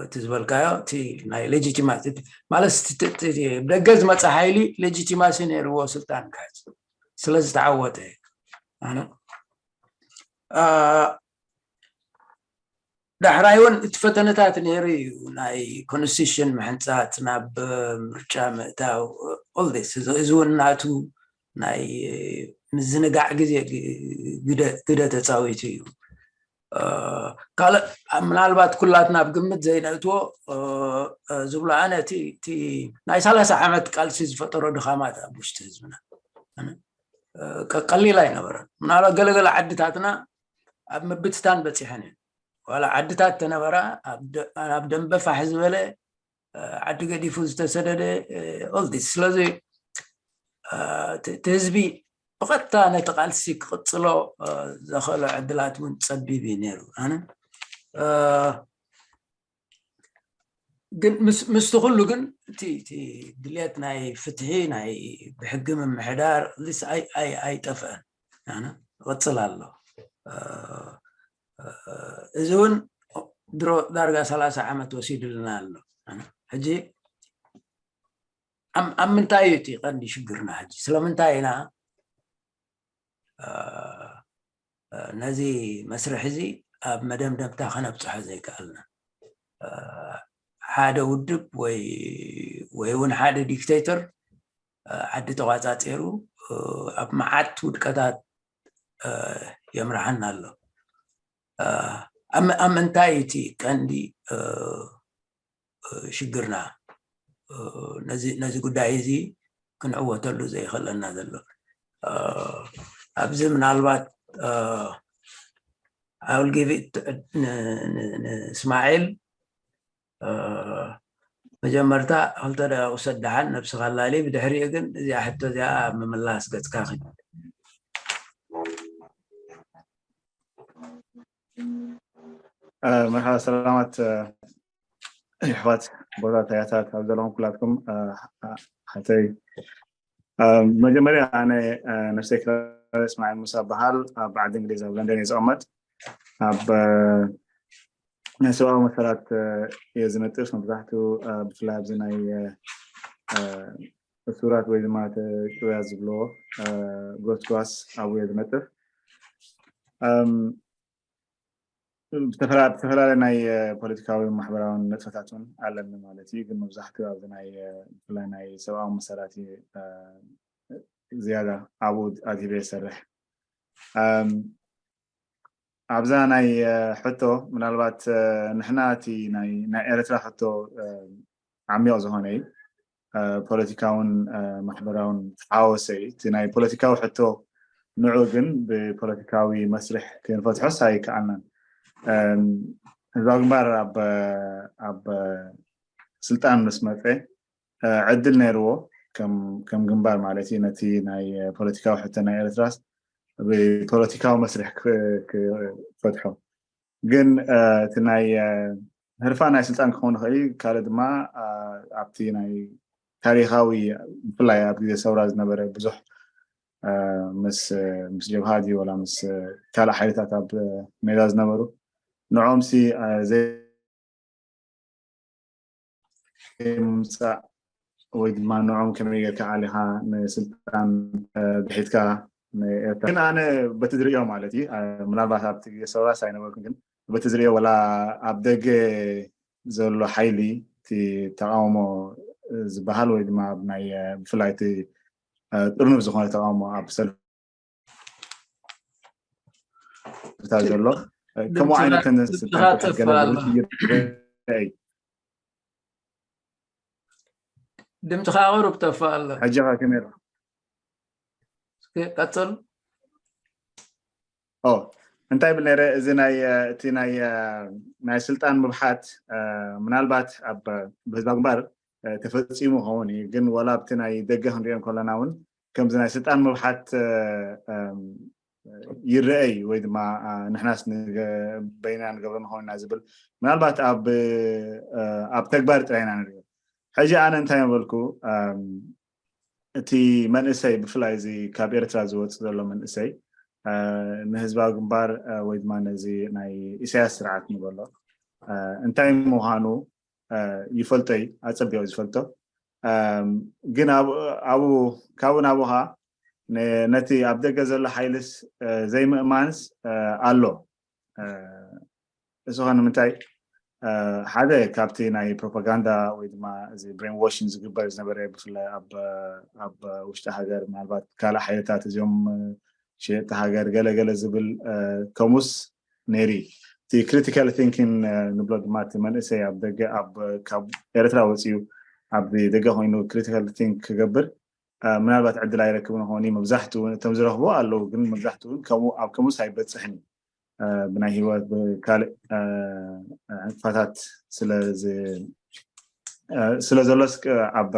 እቲ ዝበልካዮ እቲ ናይ legitimacy ማለት ደገ ዝመፀ ሓይሊ legitimacy ነይርዎ ስልጣን ክሕዝ ስለ ዝተዓወተ ኣነ ዳሕራይ እውን እቲ ፈተነታት ነይሩ እዩ። ናይ ኮንስቲቱሽን ምሕንፃፅ፣ ናብ ምርጫ ምእታው፣ ኦልስ እዚ እውን ናቱ ናይ ምዝንጋዕ ግዜ ግደ ተፃዊቱ እዩ። ካልእ ምናልባት ኩላትና ኣብ ግምት ዘይነእትዎ ዝብሎ ኣነ እቲ ናይ ሰላሳ ዓመት ቃልሲ ዝፈጠሮ ድኻማት ኣብ ውሽጢ ህዝብና ቀሊል ኣይነበረን። ምናልባት ገለገለ ዓድታትና ኣብ ምብትታን በፂሐን እየን። ዋላ ዓድታት ተነበራ ኣብ ደንበ ፋሕ ዝበለ ዓዲ ገዲፉ ዝተሰደደ ኦልዲስ። ስለዚ እቲ ህዝቢ ብቐጥታ ነቲ ቃልሲ ክቕፅሎ ዘኽእሎ ዕድላት እውን ፀቢብ እዩ ነይሩ። ኣነ ግን ምስቲ ኩሉ ግን እቲ ድልየት ናይ ፍትሒ ናይ ብሕጊ ምምሕዳር ኣይጠፍአን፣ ይቕፅል ኣሎ። እዚ እውን ድሮ ዳርጋ ሰላሳ ዓመት ወሲድልና ኣሎ። ሕጂ ኣብ ምንታይ እዩ እቲ ቀንዲ ሽግርና? ሕጂ ስለምንታይ ኢና ነዚ መስርሕ እዚ ኣብ መደምደምታ ከነብፅሖ ዘይከኣልና? ሓደ ውድብ ወይ ወይ እውን ሓደ ዲክቴተር ዓዲ ተቋፃፂሩ ኣብ መዓት ውድቀታት የምርሓና ኣሎ። ኣብ ምንታይ እቲ ቀንዲ ሽግርና? ነዚ ጉዳይ እዚ ክንዕወተሉ ዘይኽእለና ዘሎ ኣብዚ ምናልባት ኣውል ጊቪ ንእስማዒል መጀመርታ ክልተ ደቂቕ ውሰድ ደሓን ነብስኻ ኣላሊ። ብድሕሪኡ ግን እዚኣ ሕቶ እዚኣ ኣብ ምምላስ ገጽካ ኺድ። መርሓባ ሰላማት የሕዋት ቦታ ታያታት ኣብ ዘለኹም ኩላትኩም ሓተይ መጀመርያ ኣነ ነፍሰይ ክላለ እስማዒል ሙሳ በሃል ኣብ ዓዲ እንግሊዝ ኣብ ለንደን እየ ዝቐመጥ ኣብ ናይ ሰብኣዊ መሰላት እየ ዝነጥፍ መብዛሕትኡ ብፍላይ ኣብዚ ናይ እሱራት ወይ ድማ ጭውያ ዝብልዎ ጎስጓስ ኣብኡ እየ ዝነጥፍ ብዝተፈላለየ ናይ ፖለቲካዊ ማሕበራውን ንጥፈታት እውን ኣለኒ ማለት እዩ ግን መብዛሕትኡ ኣብዚ ናይ ብፍላይ ናይ ሰብኣዊ መሰላት ዝያዳ ኣብኡ ኣድሂበ ይሰርሕ ኣብዛ ናይ ሕቶ ምናልባት ንሕና እቲ ናይ ኤርትራ ሕቶ ዓሚቕ ዝኾነ እዩ ፖለቲካውን ማሕበራውን ተሓወሰ እዩ እቲ ናይ ፖለቲካዊ ሕቶ ንዑ ግን ብፖለቲካዊ መስርሕ ክንፈትሖስ ኣይከኣልናን ህዝባዊ ግንባር ኣብ ስልጣን ምስ መፀ ዕድል ነይርዎ ከም ግንባር ማለት እዩ ነቲ ናይ ፖለቲካዊ ሕቶ ናይ ኤርትራስ ብፖለቲካዊ መስርሕ ክፈትሖ ግን እቲ ናይ ህርፋ ናይ ስልጣን ክኸውን ይኽእል እዩ ካልእ ድማ ኣብቲ ናይ ታሪካዊ ብፍላይ ኣብ ግዜ ሰውራ ዝነበረ ብዙሕ ምስ ምስ ጀብሃ ድዩ ወላ ምስ ካልእ ሓይልታት ኣብ ሜዳ ዝነበሩ ንዖምሲ ዘይምምፃእ ወይ ድማ ንዖም ከመይ ጌርካ ዓሊኻ ንስልጣን ብሒትካ ንኤርትራ ግን ኣነ በቲ ዝርእዮ ማለት እዩ ምናልባት ኣብቲ ግዜ ሰውራስ ኣይነበርኩን ግን በቲ ዝርእዮ ወላ ኣብ ደገ ዘሎ ሓይሊ እቲ ተቃውሞ ዝበሃል ወይ ድማ ኣብ ናይ ብፍላይ እቲ ጥርኑፍ ዝኾነ ተቃውሞ ኣብ ሰልፍታት ዘሎ ከምኡ ዓይነት ተንደንስታት ድምፅኻ ቁሩብ ጠፋ ኣሎ ሕጂ ከመይ ቀፅል ኦ እንታይ ብል ነረ እዚ ናይ እቲ ናይ ናይ ስልጣን ምብሓት ምናልባት ኣብ ብህዝባ ግንባር ተፈፂሙ ኸውን እዩ ግን ወላ ኣብቲ ናይ ደገ ክንሪኦ ከለና እውን ከምዚ ናይ ስልጣን ምብሓት ይረአ እዩ ወይ ድማ ንሕናስ በይና ንገብሮ ንኸውን ኢና ዝብል ምናልባት ኣብ ኣብ ተግባር ጥራይና ንሪኦ ሕጂ ኣነ እንታይ መበልኩ እቲ መንእሰይ ብፍላይ እዚ ካብ ኤርትራ ዝወፅእ ዘሎ መንእሰይ ንህዝባዊ ግንባር ወይ ድማ ነዚ ናይ ኢሳያስ ስርዓት ንበሎ እንታይ ምዃኑ ይፈልጦ እዩ ኣፀቢቑ ዝፈልጦ ግን ኣብኡ ካብኡ ናብኡ ከዓ ነቲ ኣብ ደገ ዘሎ ሓይልስ ዘይምእማንስ ኣሎ እሱ ኸ ንምንታይ ሓደ ካብቲ ናይ ፕሮፓጋንዳ ወይ ድማ እዚ ብሬን ዋሽን ዝግበር ዝነበረ ብፍላይ ኣብ ውሽጢ ሃገር ምናልባት ካልእ ሓይልታት እዚኦም ሽየጥቲ ሃገር ገለገለ ዝብል ከምኡስ ነይሪ እቲ ክሪቲካል ቲንኪን ንብሎ ድማ እቲ መንእሰይ ኣብ ደገ ኣብ ካብ ኤርትራ ወፂኡ ኣብ ደገ ኮይኑ ክሪቲካል ቲንክ ክገብር ምናልባት ዕድል ኣይረክብን ኾኒ መብዛሕትኡ እውን እቶም ዝረኽቡ ኣለዉ ግን መብዛሕትኡ እውን ከምኡ ኣብ ከምኡስ ኣይበፅሕን እዩ ብናይ ህይወት ብካልእ ዕንቅፋታት ስለ ዘሎ ኣብ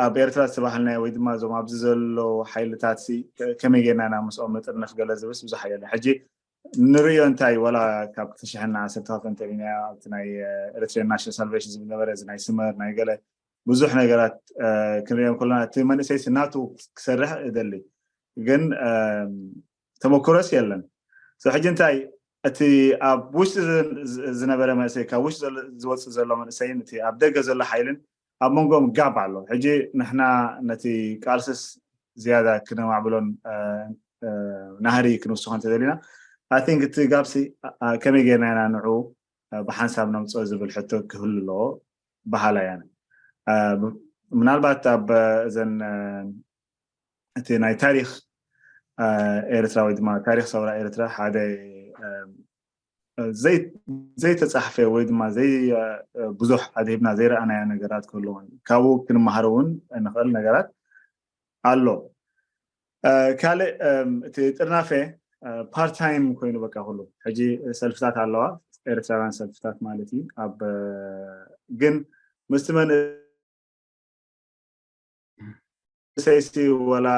ኣብ ኤርትራ ዝተባህልናዮ ወይ ድማ እዞም ኣብዚ ዘለዉ ሓይልታት ከመይ ጌርና ኢና ምስኦም ንጥርነፍ ገለ ዝብስ ብዙሕ ኣየለ ሕጂ ንርእዮ እንታይ ወላ ካብ ክልተ ሽሕን ዓሰርተ ክልተን እንተሊና ኣብቲ ናይ ኤርትሪያን ናሽናል ሳልቬሽን ዝብል ነበረ እዚ ናይ ስመር ናይ ገለ ብዙሕ ነገራት ክንሪኦም ከለና እቲ መንእሰይ ስናቱ ክሰርሕ እደሊ ግን ተመክሮስ የለን ሕጂ እንታይ እቲ ኣብ ውሽጢ ዝነበረ መንእሰይ ካብ ውሽጢ ዝወፅእ ዘሎ መንእሰይን እቲ ኣብ ደገ ዘሎ ሓይልን ኣብ መንጎም ጋብ ኣሎ ሕጂ ንሕና ነቲ ቃልስስ ዝያዳ ክነማዕብሎን ናህሪ ክንውስኾ እንተደሊና ኣይ ቲንክ እቲ ጋብሲ ከመይ ጌርና ኢና ንዑ ብሓንሳብ ነምፅኦ ዝብል ሕቶ ክህሉ ኣለዎ በሃላ እያ ምናልባት ኣብ እዘን እቲ ናይ ታሪክ ኤርትራ ወይ ድማ ታሪክ ሰውራ ኤርትራ ሓደ ዘይተፃሕፈ ወይ ድማ ዘይ ብዙሕ ኣድሂብና ዘይረኣናዮ ነገራት ክህልውን ካብኡ ክንመሃር እውን ንኽእል ነገራት ኣሎ ካልእ እቲ ጥርናፈ ፓርታይም ኮይኑ በቃ ኩሉ ሕጂ ሰልፍታት ኣለዋ ኤርትራውያን ሰልፍታት ማለት እዩ ኣብ ግን ምስቲ መን ሰይሲ ወላ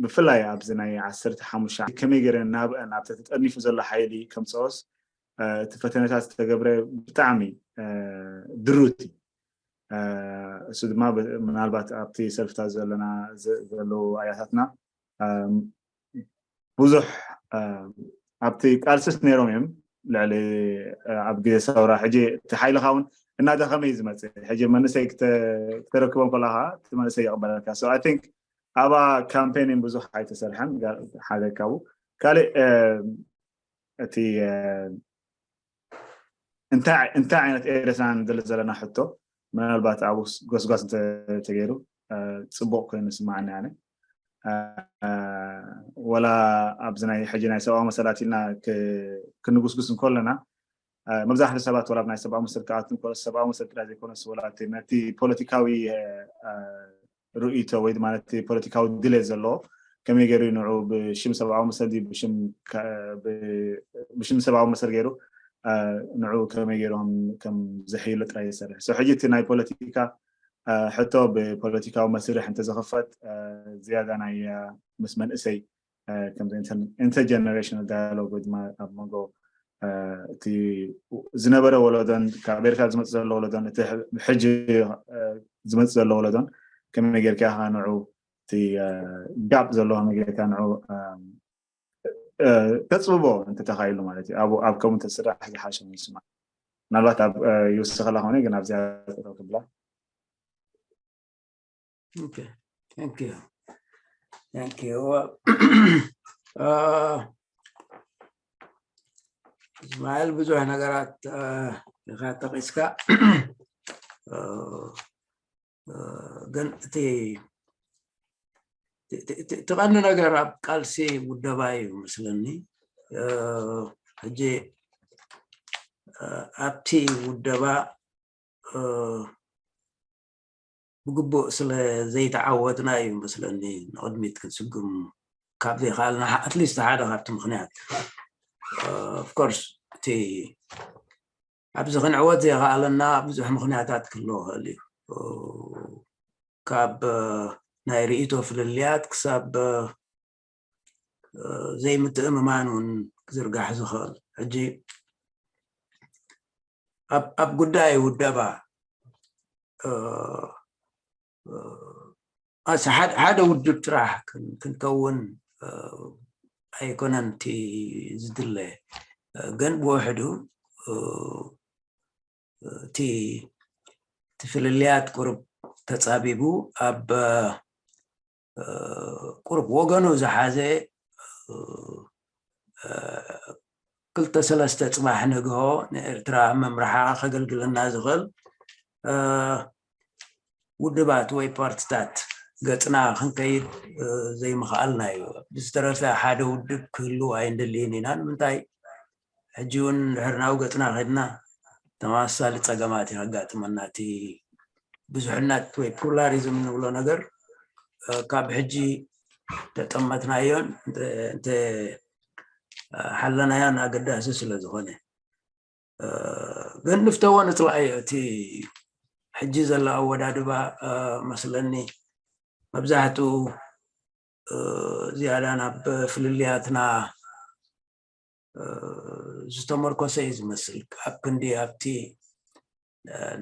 ብፍላይ ኣብዚ ናይ ዓሰርተ ሓሙሽተ ከመይ ገይረ ናብአን ኣብቲ ተጠርኒፉ ዘሎ ሓይሊ ከምፀወስ እቲ ፈተነታት ዝተገብረ ብጣዕሚ ድሩት እዩ እሱ ድማ ምናልባት ኣብቲ ሰልፍታት ዘለና ዘለዉ ኣያታትና ብዙሕ ኣብቲ ቃልስስ ነይሮም እዮም ልዕሊ ኣብ ግዜ ሰውራ ሕጂ እቲ ሓይልኻ እውን እናደኸመ እዩ ዝመፅእ ሕጂ መንእሰይ ክተረክቦም ከለካ እቲ መንእሰይ ይቕበለልካ so I think ኣብኣ ካምፔኒን ብዙሕ ኣይተሰርሐን ሓደ ካብኡ ካልእ እቲ እንታይ እንታይ ዓይነት ኤርትራ ንደሊ ዘለና ሕቶ ምናልባት ኣብኡ ጎስጓስ እንተተገይሩ ፅቡቅ ኮይኑ ስማዓኒ ኣነ ወላ ኣብዚ ናይ ሕጂ ናይ ሰብኣዊ መሰላት ኢልና ክንጉስጉስ እንከለና መብዛሕትኡ ሰባት ወላ ናይ ሰብኣዊ መሰል ክኣቱ እንከሎ ሰብኣዊ መሰል ጥራይ ዘይኮነስ ወላ ነቲ ፖለቲካዊ ርእይቶ ወይ ድማ ነቲ ፖለቲካዊ ድሌት ዘለዎ ከመይ ገይሩ ንዑ ብሽም ሰብኣዊ መሰል ድዩ ብሽም ሰብኣዊ መሰል ገይሩ ንዑ ከመይ ገይሩ ከም ዘሕይሎ ጥራይ ይሰርሕ so ሕጂ እቲ ናይ ፖለቲካ ሕቶ ብፖለቲካዊ መስርሕ እንተዝኽፈት ዝያዳ ናይ ምስ መንእሰይ ከምዚ intergenerational dialogue ወይ ድማ ኣብ መንጎ እቲ ዝነበረ ወለዶን ካብ ኤርትራ ዝመፅእ ዘሎ ወለዶን እቲ ሕጂ ዝመፅእ ዘሎ ወለዶን ከመይ ጌርካ ኢኻ ንዑ እቲ ጋፕ ዘሎ ከመይ ጌርካ ንዑ ተፅብቦ እንተተኻኢሉ ማለት እዩ ኣብ ኣብ ከምኡ ተስራሕ ዝሓሸ ይስማዕ ምናልባት ኣብ ይውስኸላ ከሆነ ግን ኣብዚኣ ጠጠው ክብላ Okay, thank you. Thank you. Well, uh, እስማኤል ብዙሕ ነገራት ኢኻ ጠቂስካ ግን እቲ ትቐንዲ ነገር ኣብ ቃልሲ ውደባ እዩ መስለኒ ሕጂ ኣብቲ ውደባ ብግቡእ ስለ ዘይተዓወትና እዩ መስለኒ ንቕድሚት ክንስጉም ካብ ዘይከኣልና ኣትሊስት ሓደ ካብቲ ምክንያት ኦፍኮርስ እቲ ኣብዚ ክንዕወት ዘይከኣለና ብዙሕ ምክንያታት ክህልዎ ክእል እዩ ካብ ናይ ርእቶ ፍልልያት ክሳብ ዘይምትእምማን እውን ክዝርጋሕ ዝኽእል ሕጂ ኣብ ጉዳይ ውደባ ሓደ ውድብ ጥራሕ ክንከውን ኣይኮነን እቲ ዝድለ ግን ብውሕዱ እቲ ፍልልያት ቁሩብ ተፃቢቡ ኣብ ቁሩብ ወገኑ ዝሓዘ ክልተ ሰለስተ ጽባሕ ንግሆ ንኤርትራ መምርሓ ከገልግለና ዝኽእል ውድባት ወይ ፓርትታት ገጽና ክንከይድ ዘይምኽኣልና እዩ። ብዝተረፈ ሓደ ውድብ ክህሉ ኣይንደልይን ኢና። ንምንታይ? ሕጂ እውን ድሕር ናብ ገጽና ከድና ተመሳሳሊ ጸገማት የጋጥመና። እቲ ብዙሕነት ወይ ፕሉራሊዝም እንብሎ ነገር ካብ ሕጂ ተጠመትናዮን እንተ ሓለናዮን ኣገዳሲ ስለ ዝኾነ፣ ግን ንፍተዎ ንጽላእዮ። እቲ ሕጂ ዘሎ ኣወዳድባ መስለኒ መብዛሕትኡ ዝያዳ ናብ ፍልልያትና ዝተመርኮሰ እዩ ዝመስል። ኣብ ክንዲ ኣብቲ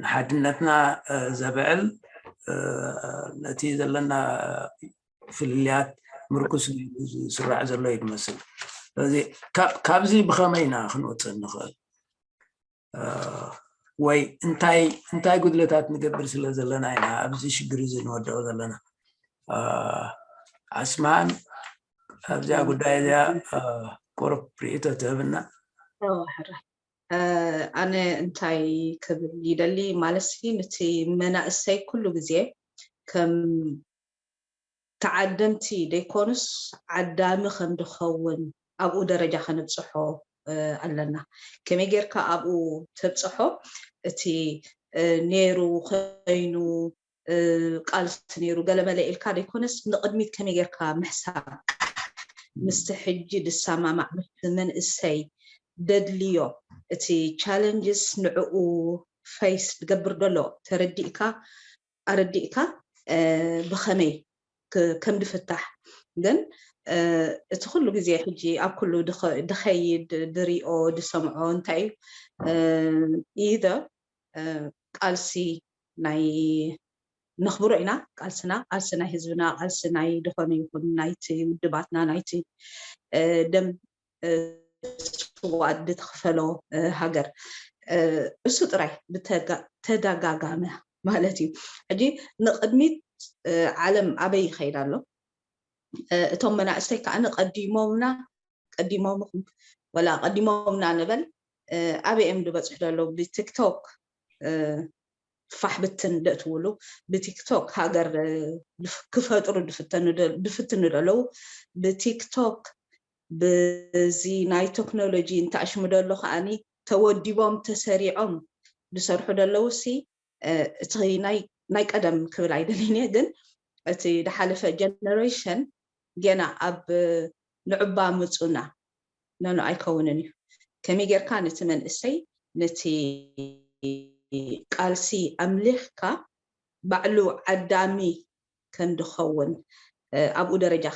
ንሓድነትና ዘብዕል፣ ነቲ ዘለና ፍልልያት ምርኩስ ዝስራዕ ዘሎ እዩ ዝመስል። ስለዚ ካብዚ ብኸመይ ኢና ክንወፅእ ንኽእል? ወይ እንታይ እንታይ ጉድለታት ንገብር ስለ ዘለና ኢና ኣብዚ ሽግር እዚ ንወድቕ ዘለና? ኣስማን ኣብዚኣ ጉዳይ እዚኣ ቁሩብ ርእይቶ ትህብና? ሕራይ። ኣነ እንታይ ክብል ይደሊ ማለት ሲ፣ ነቲ መናእሰይ ኩሉ ግዜ ከም ተዓደምቲ ደይኮኑስ ዓዳሚ ከም ድኸውን ኣብኡ ደረጃ ከነብፅሖ ኣለና። ከመይ ጌርካ ኣብኡ ተብፅሖ? እቲ ነይሩ ኮይኑ ቃልሲ ነይሩ ገለመለ ኢልካ ደይኮነስ ንቕድሚት ከመይ ጌርካ ምሕሳብ ምስቲ ሕጂ ድሰማማዕ ምስቲ መንእሰይ ደድልዮ እቲ ቻለንጅስ ንዕኡ ፈይስ ድገብር ደሎ ተረዲእካ ኣረዲእካ ብኸመይ ከም ድፍታሕ ግን እቲ ኩሉ ግዜ ሕጂ ኣብ ኩሉ ድኸይድ ድሪኦ ድሰምዖ እንታይ እዩ ኢዘ ቃልሲ ናይ ነኽብሮ ኢና። ቃልስና ቃልሲ ናይ ህዝብና ቃልሲ ናይ ድኾነ ይኹን ናይቲ ውድባትና ናይቲ ደም ስዋት ድተኽፈሎ ሃገር እሱ ጥራይ ብተደጋጋሚ ማለት እዩ። ሕጂ ንቕድሚት ዓለም ኣበይ ይኸይድ ኣሎ? እቶም መናእሰይ ከዓ ቀዲሞምና ቀዲሞምኹም ወላ ቀዲሞምና ንበል ኣበይ እዮም ዝበፅሑ ዘለዉ? ብቲክቶክ ፋሕ ብትን ደእትውሉ ብቲክቶክ ሃገር ክፈጥሩ ድፍትኑ ደለዉ ብቲክቶክ ብዚ ናይ ቴክኖሎጂ እንተኣሽሙ ደሎ ከዓኒ ተወዲቦም ተሰሪዖም ዝሰርሑ ደለዉ ሲ እቲ ናይ ቀደም ክብል ኣይደልን እየ ግን እቲ ድሓለፈ ጀነሬሽን ገና ኣብ ንዕባ ምፁና ነኖ ኣይከውንን እዩ። ከመይ ጌርካ ነቲ መንእሰይ ነቲ ቃልሲ ኣምሊኽካ ባዕሉ ዓዳሚ ከም ድኸውን ኣብኡ ደረጃ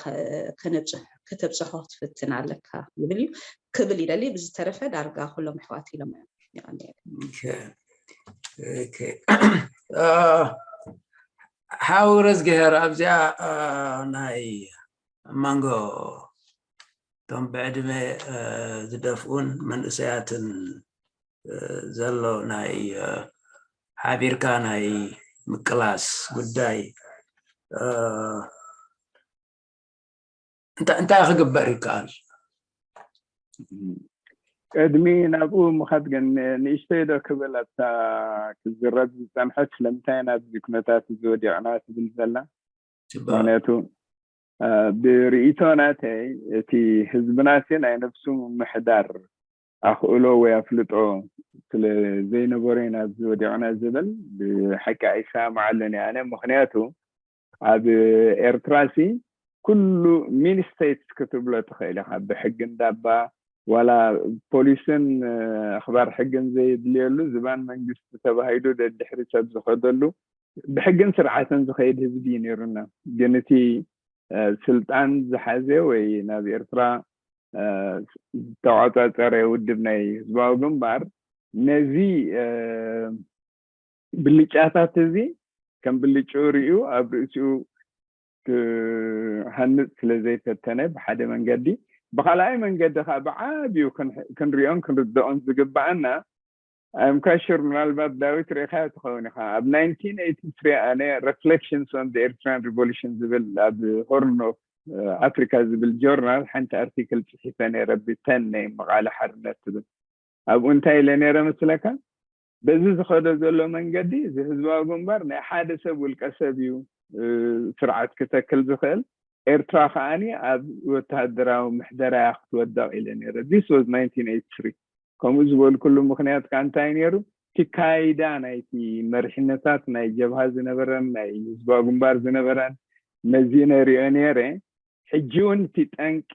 ከተብፅሖ ትፍትን ኣለካ ይብል እዩ ክብል ይደሊ። ብዝተረፈ ዳርጋ ኩሎም ኣሕዋት ኢሎም እዮም። ሓው ረዝግሄር ኣብዚኣ ናይ ኣብ መንጎ እቶም ብዕድመ ዝደፍኡን መንእሰያትን ዘሎ ናይ ሓቢርካ ናይ ምቅላስ ጉዳይ እንታይ ክግበር ይከኣል? ቅድሚ ናብኡ ምኻድ ግን ንእሽተይ ዶ ክብል ኣብታ ክዝረብ ዝፀንሐት ስለምንታይ ናብዚ ኩነታት እዚ ወዲቕና ትብል ዘላ? ምክንያቱ ብርእይቶ ናተይ እቲ ህዝብናሲ ናይ ነብሱ ምምሕዳር ኣኽእሎ ወይ ኣፍልጦ ስለ ዘይነበሮ ኢና ኣብዚ ወዲቕና ዝብል ብሓቂ ኣይሰማማዓሉን እየ ኣነ። ምክንያቱ ኣብ ኤርትራሲ ኩሉ ሚኒ ስቴትስ ክትብሎ ትኽእል ኢኻ። ብሕጊ እንዳባ ዋላ ፖሊስን ኣኽባር ሕግን ዘየድልየሉ ዝባን መንግስቲ ተባሂሉ ደድሕሪ ሰብ ዝኸደሉ ብሕግን ስርዓትን ዝኸይድ ህዝቢ እዩ ነይሩና። ግን እቲ ስልጣን ዝሓዘ ወይ ናብ ኤርትራ ዝተቆፃፀረ ውድብ ናይ ህዝባዊ ግንባር ነዚ ብልጫታት እዚ ከም ብልጭኡ ሪኡ ኣብ ርእሲኡ ክሃንፅ ስለ ዘይፈተነ ብሓደ መንገዲ፣ ብካልኣይ መንገዲ ከዓ ብዓብዩ ክንሪኦን ክንርደኦን ዝግበኣና I'm quite sure ምናልባት ዳዊት ርኢኻዮ ትኸውን ኢኻ ኣብ nineteen eighty three ኣነ Reflections on the Eritrean Revolution ዝብል ኣብ Horn of ኣፍሪካ ዝብል ጆርናል ሓንቲ ኣርቲክል ፅሒፈ ነይረ፣ ብተን ናይ መቓለ ሓርነት ትብል። ኣብኡ እንታይ ኢለ ነይረ መስለካ? በዚ ዝኸዶ ዘሎ መንገዲ፣ እዚ ህዝባዊ ግንባር ናይ ሓደ ሰብ ውልቀ ሰብ እዩ ስርዓት ክተክል ዝኽእል። ኤርትራ ከዓኒ ኣብ ወተሃደራዊ ምሕደራ እያ ክትወደቕ ኢለ ነይረ። This was nineteen eighty three። ከምኡ ዝበልኩሉ ምኽንያት ከዓ እንታይ ነይሩ? እቲ ካይዳ ናይቲ መሪሕነታት ናይ ጀብሃ ዝነበረን ናይ ህዝባዊ ግንባር ዝነበረን መዚነ ሪኦ ነይረ። ሕጂ እውን እቲ ጠንቂ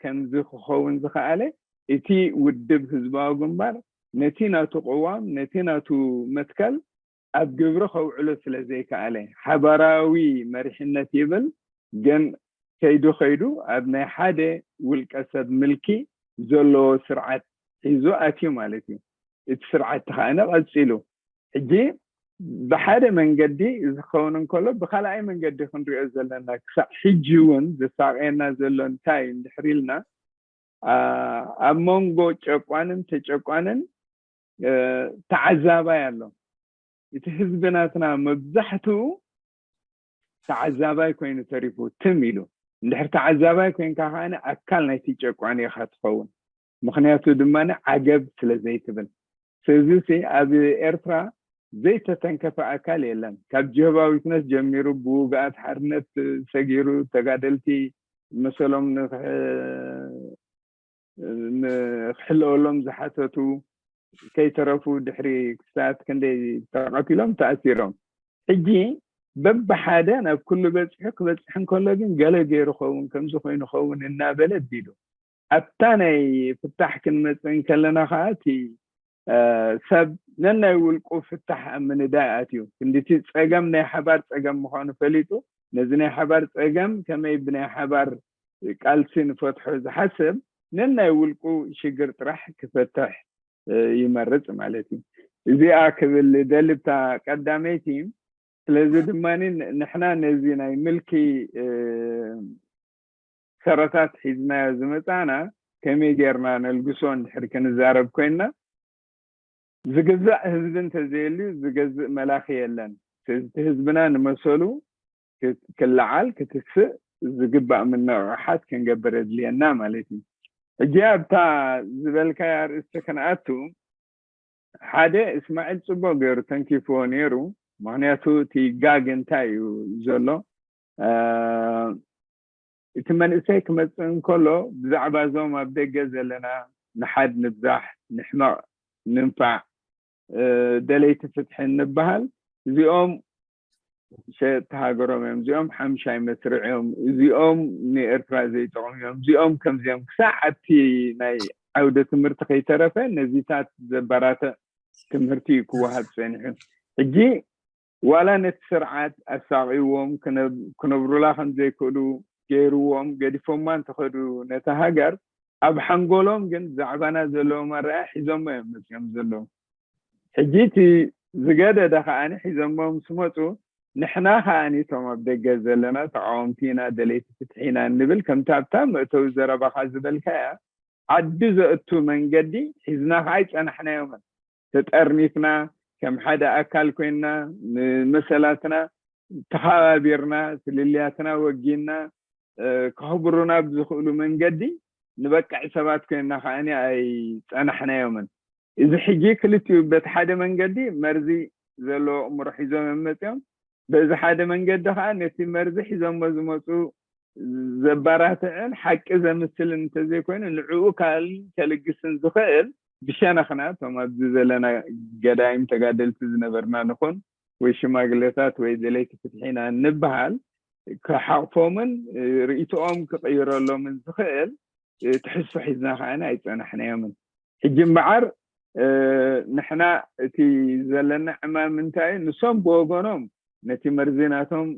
ከምዚ ክኸውን ዝኸኣለ፣ እቲ ውድብ ህዝባዊ ግንባር ነቲ ናቱ ቅዋም፣ ነቲ ናቱ መትከል ኣብ ግብሪ ከውዕሎ ስለ ዘይከኣለ፣ ሓባራዊ መሪሕነት ይብል፣ ግን ከይዱ ከይዱ ኣብ ናይ ሓደ ውልቀ ሰብ ምልኪ ዘለዎ ስርዓት ሒዙ ኣትዩ ማለት እዩ። እቲ ስርዓት ከዓነ ቀፂሉ። ሕጂ ብሓደ መንገዲ እዚ ክኸውን እንከሎ፣ ብካልኣይ መንገዲ ክንሪኦ ዘለና፣ ክሳዕ ሕጂ እውን ዘሳቀየና ዘሎ እንታይ እንድሕር ኢልና፣ ኣብ መንጎ ጨቋንን ተጨቋንን ተዓዛባይ ኣሎ። እቲ ህዝቢ ናትና መብዛሕትኡ ተዓዛባይ ኮይኑ ተሪፉ፣ ትም ኢሉ። እንድሕር ተዓዛባይ ኮይንካ ከዓኒ ኣካል ናይቲ ጨቋኒ ኢኻ ትኸውን። ምኽንያቱ ድማ ዓገብ ስለ ዘይትብል። ስለዚ ኣብ ኤርትራ ዘይተተንከፈ ኣካል የለን። ካብ ጀህባዊትነት ጀሚሩ፣ ብውግኣት ሓርነት ሰጊሩ፣ ተጋደልቲ መሰሎም ንክሕለወሎም ዝሓተቱ ከይተረፉ፣ ድሕሪ ክሳት ክንደይ ተቐቲሎም ተኣሲሮም። ሕጂ በብሓደ ናብ ኩሉ በፂሑ ክበፅሕ እንከሎ ግን፣ ገለ ገይሩ ኸውን፣ ከምዚ ኮይኑ ኸውን እናበለ ቢሉ፣ ኣብታ ናይ ፍታሕ ክንመፅእ እንከለና ከዓ፣ እቲ ሰብ ነናይ ውልቁ ፍታሕ ኣብ ምንዳይ ኣትዩ፣ ክንድቲ ፀገም ናይ ሓባር ፀገም ምዃኑ ፈሊጡ፣ ነዚ ናይ ሓባር ፀገም ከመይ ብናይ ሓባር ቃልሲ ንፈትሖ ዝሓስብ፣ ነናይ ውልቁ ሽግር ጥራሕ ክፈትሕ ይመርፅ ማለት እዩ። እዚኣ ክብል ደልብታ ቀዳመይቲ። ስለዚ ድማ ንሕና ነዚ ናይ ምልኪ ሰረታት ሒዝናዮ ዝመፃና ከመይ ጌርና ነልግሶ እንድሕር ክንዛረብ ኮይንና፣ ዝግዛእ ህዝቢ እንተዘየልዩ ዝገዝእ መላኺ የለን። ስለዚ ህዝብና ንመሰሉ ክለዓል ክትስእ ዝግባእ ምንቕቓሓት ክንገብር የድልየና ማለት እዩ። ሕጂ ኣብታ ዝበልካያ ኣርእስቲ ክንኣቱ፣ ሓደ እስማዒል ፅቡቅ ገይሩ ተንኪፍዎ ነይሩ። ምክንያቱ እቲ ጋግ እንታይ እዩ ዘሎ? እቲ መንእሰይ ክመፅእ እንከሎ ብዛዕባ እዞም ኣብ ደገ ዘለና ንሓድ ንብዛሕ፣ ንሕመቕ፣ ንንፋዕ፣ ደለይቲ ፍትሒ እንበሃል፣ እዚኦም ሸየጥቲ ሃገሮም እዮም፣ እዚኦም ሓምሻይ መስርዕ እዮም፣ እዚኦም ንኤርትራ ዘይጠቕሙ እዮም፣ እዚኦም ከምዚኦም፣ ክሳዕ ኣብቲ ናይ ዓውደ ትምህርቲ ከይተረፈ ነዚታት ዘበራትዕ ትምህርቲ እዩ ክወሃብ ፀኒሑ። ሕጂ ዋላ ነቲ ስርዓት ኣሳቒዎም ክነብሩላ ከም ዘይክእሉ ገይርዎም ገዲፎማ እንተኸዱ ነታ ሃገር፣ ኣብ ሓንጎሎም ግን ብዛዕባና ዘለዎም ኣረኣእያ ሒዞሞ እዮም መፂኦም ዘለዉ። ሕጂ እቲ ዝገደደ ከዓኒ ሒዞሞ ምስ መፁ፣ ንሕና ከዓኒ እቶም ኣብ ደገ ዘለና ተቃወምቲ ኢና፣ ደለይቲ ፍትሒ ኢና እንብል፣ ከምቲ ኣብታ መእተዊ ዘረባኻ ዝበልካያ፣ ዓዲ ዘእቱ መንገዲ ሒዝና ከዓ ኣይፀናሕናዮምን። ተጠርኒፍና፣ ከም ሓደ ኣካል ኮይንና፣ ንመሰላትና ተኸባቢርና፣ ፍልልያትና ወጊንና፣ ከኽብሩና ብዝኽእሉ መንገዲ ንበቅዕ ሰባት ኮይንና ከዓኒ ኣይፀናሕናዮምን። እዚ ሕጂ ክልቲኡ፣ በቲ ሓደ መንገዲ መርዚ ዘለዎ ኣእምሮ ሒዞም እዮም መፂኦም፣ በዚ ሓደ መንገዲ ከዓ ነቲ መርዚ ሒዞሞ ዝመፁ ዘባራትዕን ሓቂ ዘምስልን እንተዘይኮይኑ፣ ንዕኡ ካል ከልግስን ዝኽእል ብሸነኽና፣ እቶም ኣብዚ ዘለና ገዳይም ተጋደልቲ ዝነበርና ንኹን ወይ ሽማግሌታት ወይ ደለይቲ ፍትሒ ኢና እንበሃል፣ ክሓቕፎምን ርእይቶኦም ክቕይረሎምን ዝኽእል ትሕዝቶ ሒዝና ከዓኒ ኣይጸናሕናዮምን። ሕጂ እምበዓር ንሕና እቲ ዘለና ዕማም እንታይ እዩ? ንሶም ብወገኖም ነቲ መርዚ ናቶም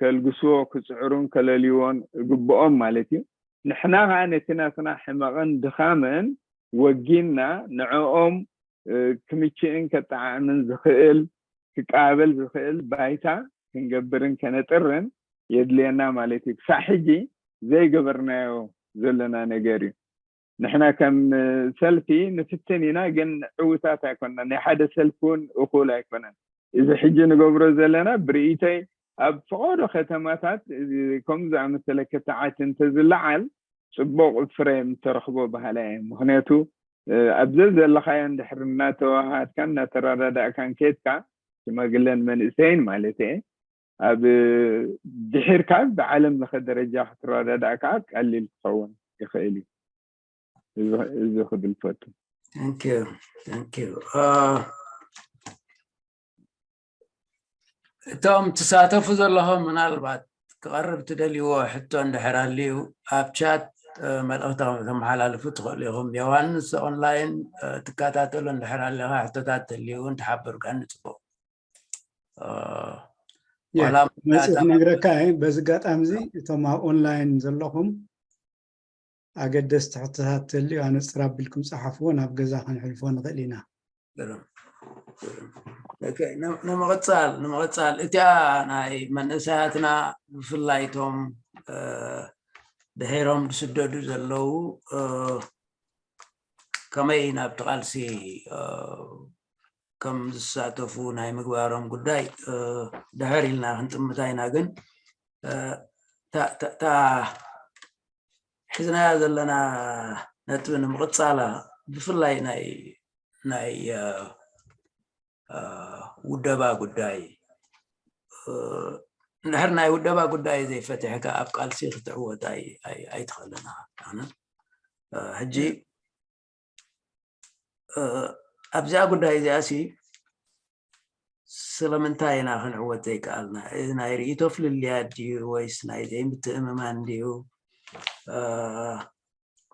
ከልግስዎ፣ ክጽዕሩን ከለልይዎን ግብኦም ማለት እዩ። ንሕና ከኣ ነቲ ናትና ሕመቕን ድኻምን ወጊንና ንዕኦም ክምችእን ከጠዓዕምን ዝኽእል፣ ክቀባበል ዝኽእል ባይታ ክንገብርን ከነጥርን የድልየና ማለት እዩ። ክሳዕ ሕጂ ዘይገበርናዮ ዘለና ነገር እዩ። ንሕና ከም ሰልፊ ንፍትን ኢና፣ ግን ዕዉታት ኣይኮንና። ናይ ሓደ ሰልፊ እውን እኹል ኣይኮነን። እዚ ሕጂ ንገብሮ ዘለና ብርእይቶይ ኣብ ፈቐዶ ከተማታት እዚ ከምዚ ዝኣመሰለ ክትዓት እንተዝለዓል ጽቡቕ ፍሬ ምተረኽቦ በሃላይ እየ። ምኽንያቱ ኣብ ዘዘለኻዮ እንድሕር እናተዋሃድካን እናተረዳዳእካን ከድካ ሽማግለን መንእሰይን ማለት እየ ኣብ ድሒርካ ብዓለም ለኸ ደረጃ ክትረዳዳእ ከዓ ቀሊል ክኸውን ይኽእል እዩ። እዚ ክብል ፈቱ። እቶም ትሳተፉ ዘለኹም ምናልባት ክቐርብ ትደልይዎ ሕቶ እንድሕር ኣልዩ ኣብ ቻት መልእኽቲ ተመሓላልፉ ትኽእሉ ኢኹም። ዮሃንስ ኦንላይን ትከታተሎ እንድሕር ኣለኻ ሕቶታት ተልዩ እውን ትሓበርካኒ ጽቡቕ። መፅእ ክነግረካ እየ። በዚ ኣጋጣሚ እዚ እቶም ኣብ ኦንላይን ዘለኹም ኣገደስቲ ሕቶታት ተልዩ ኣነፅር ኣቢልኩም ፀሓፍዎ፣ ናብ ገዛ ከነሕልፎ ንኽእል ኢና። ንምቕፃል ንምቕፃል እቲኣ ናይ መንእሰያትና ብፍላይ እቶም ድሒሮም ዝስደዱ ዘለዉ ከመይ ናብቲ ቃልሲ ከም ዝሳተፉ ናይ ምግባሮም ጉዳይ ድሕር ኢልና ክንጥምታ ኢና። ግን እታ ሒዝናያ ዘለና ነጥቢ ንምቕፃላ ብፍላይ ናይ ናይ ውደባ ጉዳይ እንድሕር ናይ ውደባ ጉዳይ ዘይፈትሕካ ኣብ ቃልሲ ክትዕወት ኣይትኽእልን። ሕጂ ኣብዚኣ ጉዳይ እዚኣ ሲ ስለምንታይ ኢና ክንዕወት ዘይከኣልና? እዚ ናይ ርእይቶ ፍልልያት ድዩ ወይስ ናይ ዘይምትእምማን ድዩ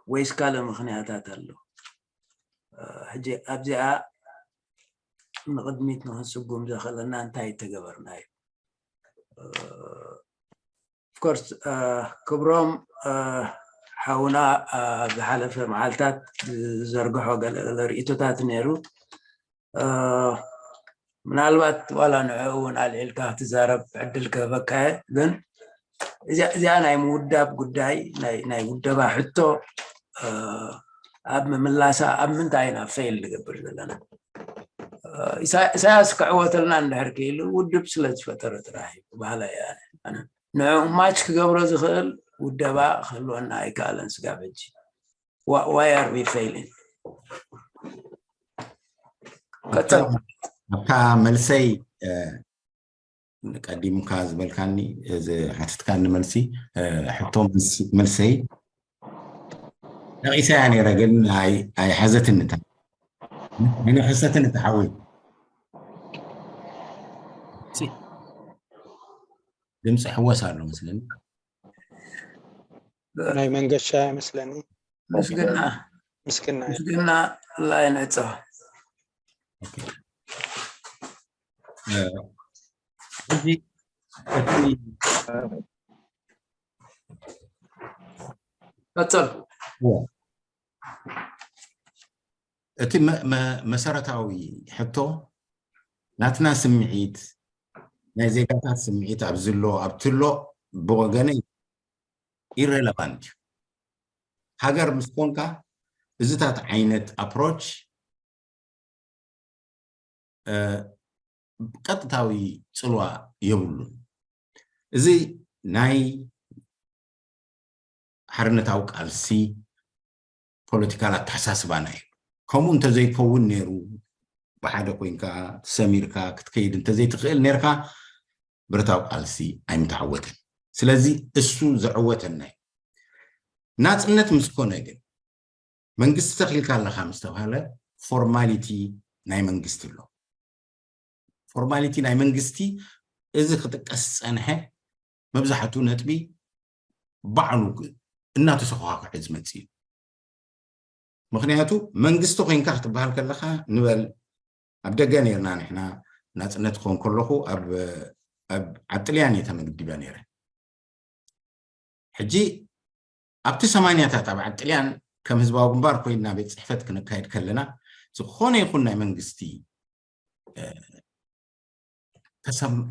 ወይስ ካልእ ምኽንያታት ኣሎ? ሕጂ ኣብዚኣ ንቕድሚት ንክንስጉም ዘኽእለና እንታይ ተገበርና እዩ? ኦፍኮርስ ክብሮም ሓውና ኣብ ዝሓለፈ መዓልታት ዝዘርግሖ ገለ ርእይቶታት ነይሩ። ምናልባት ዋላ ንዕኡ እውን ኣልዒልካ ክትዛረብ ዕድል ክህበካ እየ። ግን እዚኣ ናይ ምውዳብ ጉዳይ ናይ ውደባ ሕቶ ኣብ ምምላሳ ኣብ ምንታይ ኢና ፌል ንገብር ዘለና? ኢሳያስ ክዕወተልና እንድሕር ክኢሉ ውድብ ስለ ዝፈጠረ ጥራሕ እዩ በሃላይ እየ ኣነ። ንዕኡ ማች ክገብሮ ዝኽእል ውደባ ክህልወና ኣይከኣለን ስጋብ ሕጂ። Why are we failing? ኣብታ መልሰይ ቀዲምካ ዝበልካኒ ዝሓትትካኒ መልሲ ሕቶ መልሰይ ነቒሰያ ነይረ፣ ግን ኣይሓዘትን እታ ኣይነኸሰትን እታ ሓወይ። ድምፂ ሕወስ ኣሎ መስለኒ። ናይ መንገሻ ይመስለኒ። ምስግና ምስግና ምስግና ላይን ዕፀ ሕጂ እቲ ቀፅል። እቲ መሰረታዊ ሕቶ ናትና ስምዒት ናይ ዜጋታት ስምዒት ኣብዚ ኣሎ ኣብቲ ኣሎ ብወገነይ ኢረለቫንት እዩ። ሃገር ምስ ኮንካ እዚታት ዓይነት ኣፕሮች ቀጥታዊ ፅልዋ የብሉን። እዚ ናይ ሓርነታዊ ቃልሲ ፖለቲካል ኣተሓሳስባና እዩ። ከምኡ እንተዘይከውን ነይሩ ብሓደ ኮይንካ ተሰሚርካ ክትከይድ እንተዘይትኽእል ነርካ ብረታዊ ቃልሲ ኣይምተዓወተን። ስለዚ እሱ ዘዕወተና እዩ። ናፅነት ምስ ኮነ ግን መንግስቲ ተኺልካ ኣለኻ ምስ ተባሃለ ፎርማሊቲ ናይ መንግስቲ ኣሎ። ፎርማሊቲ ናይ መንግስቲ እዚ ክጥቀስ ዝፀንሐ መብዛሕትኡ ነጥቢ ባዕሉ እናተሰኳኳዐ ዝመፅእ እዩ። ምክንያቱ መንግስቲ ኮይንካ ክትበሃል ከለካ ንበል ኣብ ደገ ነርና ንሕና ናፅነት ክኾን ከለኹ ኣብ ዓጥልያን እየ ተመድቢበ ነይረ። ሕጂ ኣብቲ ሰማንያታት ኣብ ዓጥልያን ከም ህዝባዊ ግንባር ኮይና ቤት ፅሕፈት ክነካየድ ከለና ዝኾነ ይኹን ናይ መንግስቲ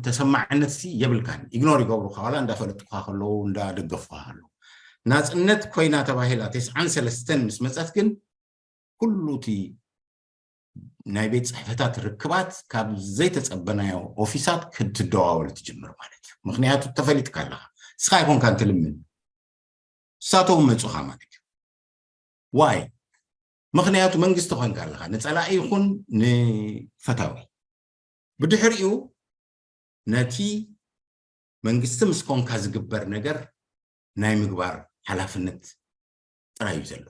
ተሰማዕነት ሲ የብልካን። ኢግኖር ይገብሩካ ዋላ እንዳፈለጥኩካ ከለዉ እንዳደገፉካ ከለዉ ናፅነት ኮይና ተባሂላ ተስዓን ሰለስተን ምስ መፀት ግን ኩሉ እቲ ናይ ቤት ጽሕፈታት ርክባት ካብ ዘይተጸበናዮ ኦፊሳት ክትደዋወል ትጅምር ማለት እዩ። ምኽንያቱ ተፈሊጥካ ኣለኻ። ንስኻ ኣይኮንካን ትልምን፣ ንሳቶም መጹኻ ማለት እዩ። ዋይ? ምኽንያቱ መንግስቲ ኮንካ ኣለኻ፣ ንጸላኢ ይኹን ንፈታዊ። ብድሕሪኡ ነቲ መንግስቲ ምስ ኮንካ ዝግበር ነገር ናይ ምግባር ሓላፍነት ጥራይ እዩ ዘሎ።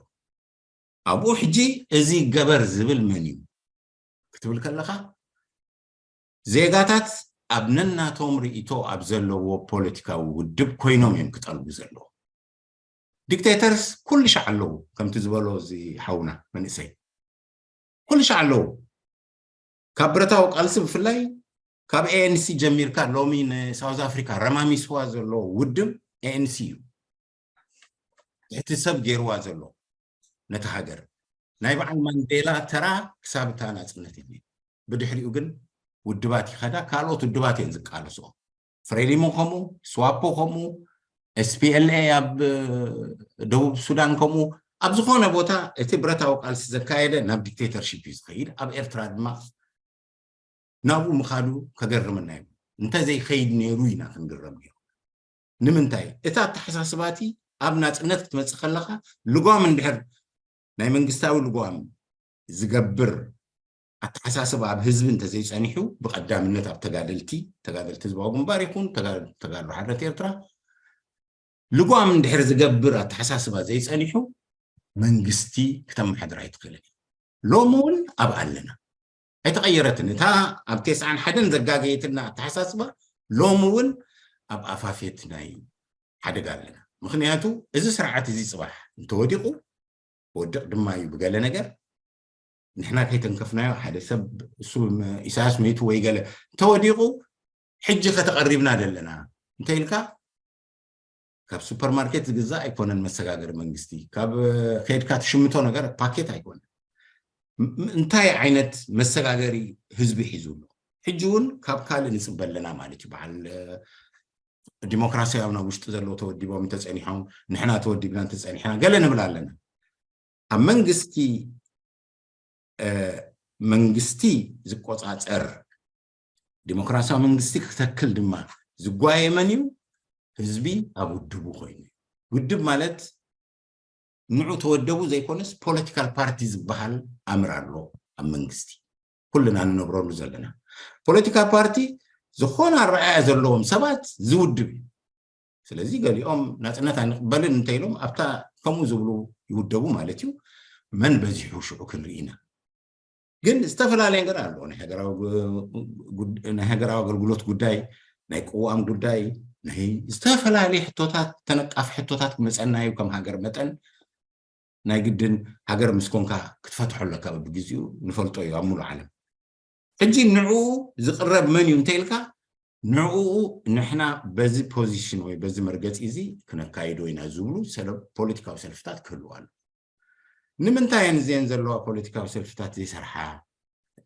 ኣብኡ ሕጂ እዚ ገበር ዝብል መን እዩ ክትብል ከለኻ፣ ዜጋታት ኣብ ነናቶም ርእይቶ ኣብ ዘለዎ ፖለቲካዊ ውድብ ኮይኖም እዮም ክጠልቡ ዘለዎ። ዲክቴተርስ ኩሉ ሻዕ ኣለዉ፣ ከምቲ ዝበሎ እዚ ሓውና መንእሰይ ኩሉ ሻዕ ኣለዉ። ካብ ብረታዊ ቃልሲ ብፍላይ ካብ ኤኤንሲ ጀሚርካ ሎሚ ንሳውዝ ኣፍሪካ ረማሚስዋ ዘሎ ውድብ ኤኤንሲ እዩ። ትሕቲ ሰብ ገይርዋ ዘሎ ነቲ ሃገር። ናይ በዓል ማንዴላ ተራ ክሳብ እታ ናጽነት እዩ። ብድሕሪኡ ግን ውድባት ይኸዳ፣ ካልኦት ውድባት እየን ዝቃለስኦ። ፍሬሊሞ ከምኡ፣ ስዋፖ ከምኡ፣ ኤስፒኤልኤ ኣብ ደቡብ ሱዳን ከምኡ፣ ኣብ ዝኾነ ቦታ እቲ ብረታዊ ቃልሲ ዘካየደ ናብ ዲክቴተርሺፕ እዩ ዝኸይድ። ኣብ ኤርትራ ድማ ናብኡ ምኻዱ ከገርመና እዩ። እንተዘይኸይድ ነይሩ ኢና ክንግረም ነይሩ። ንምንታይ? እቲ ኣተሓሳስባ እቲ ኣብ ናጽነት ክትመጽእ ከለኻ ልጓም እንድሕር ናይ መንግስታዊ ልጓም ዝገብር ኣተሓሳስባ ኣብ ህዝቢ እንተዘይጸኒሑ፣ ብቐዳምነት ኣብ ተጋደልቲ፣ ተጋደልቲ ህዝባዊ ግንባር ይኹን ተጋ-፣ ተጋድሎ ሓርነት ኤርትራ ልጓም እንድሕር ዝገብር ኣተሓሳስባ ዘይጸኒሑ መንግስቲ ክተመሓድር ኣይትኽእልን። ሎሚ እውን ኣብ ኣለና ኣይተቐየረትን። እታ ኣብ ተስዓን ሓደን ዘጋገየትና ኣተሓሳስባ ሎሚ እውን ኣብ ኣፋፌት ናይ ሓደጋ ኣለና። ምኽንያቱ እዚ ስርዓት እዚ ጽባሕ እንተወዲቑ፣ ወድቕ ድማ እዩ ብገለ ነገር፣ ንሕና ከይተንከፍናዮ ሓደ ሰብ እሱ ም-፣ ኢሳያስ መይቱ ወይ ገለ እንተወዲቑ፣ ሕጂ ከተቐሪብና ደለና እንተ ኢልካ፣ ካብ ሱፐርማርኬት ዝግዛእ ኣይኮነን መሰጋገሪ መንግስቲ። ካብ ከድካ ትሽምቶ ነገር ፓኬት ኣይኮነን። ም-፣ እንታይ ዓይነት መሰጋገሪ ህዝቢ ሒዙ ኣሎ? ሕጂ እውን ካብ ካልእ ንጽበ ኣለና ማለት እዩ። በዓል ዲሞክራሲያዊ ናብ ውሽጢ ዘለዉ ተወዲቦም እንተጸኒሖም፣ ንሕና ተወዲብና እንተጸኒሕና ገለ ንብል ኣለና። ኣብ መንግስቲ፣ እ፣ መንግስቲ ዝቆጻጸር ዲሞክራሲያዊ መንግስቲ ክተክል ድማ ዝጓየ መን እዩ? ህዝቢ ኣብ ውድቡ ኮይኑ እዩ። ውድብ ማለት ንዑ ተወደቡ ዘይኮነስ ፖለቲካል ፓርቲ ዝበሃል ኣምር ኣሎ ኣብ መንግስቲ። ኩልና ንነብረሉ ዘለና ፖለቲካ ፓርቲ ዝኾነ ኣረኣእያ ዘለዎም ሰባት ዝውድብ እዩ። ስለዚ ገሊኦም ናጽነት ኣይንቕበልን እንተኢሎም ኣብታ ከምኡ ዝብሉ ይውደቡ ማለት እዩ። መን በዚሑ ሽዑ ክንርኢ ኢና። ግን ዝተፈላለየ ነገር ኣሎ። ናይ ሃገራዊ ጉ-፣ ጉድ-፣ ናይ ሃገራዊ ኣገልግሎት ጉዳይ፣ ናይ ቅዋም ጉዳይ፣ ናይ ዝተፈላለየ ሕቶታት፣ ተነቃፊ ሕቶታት ክመጸና እዩ። ከም ሃገር መጠን ናይ ግድን ሃገር ምስ ኮንካ ክትፈትሖ ኣለካ። በብግዜኡ ንፈልጦ እዩ ኣብ ሙሉእ ዓለም። ሕጂ ንዕኡ ዝቕረብ መን እዩ እንተ ኢልካ፣ ንዕኡ ንሕና በዚ ፖዚሽን ወይ በዚ መርገጺ እዚ ክነካይዶ ኢና ዝብሉ ሰለ-፣ ፖለቲካዊ ሰልፍታት ክህልዋ ኣሎ። ንምንታይ እየን እዚአን ዘለዋ ፖለቲካዊ ሰልፍታት ዘይሰርሓ?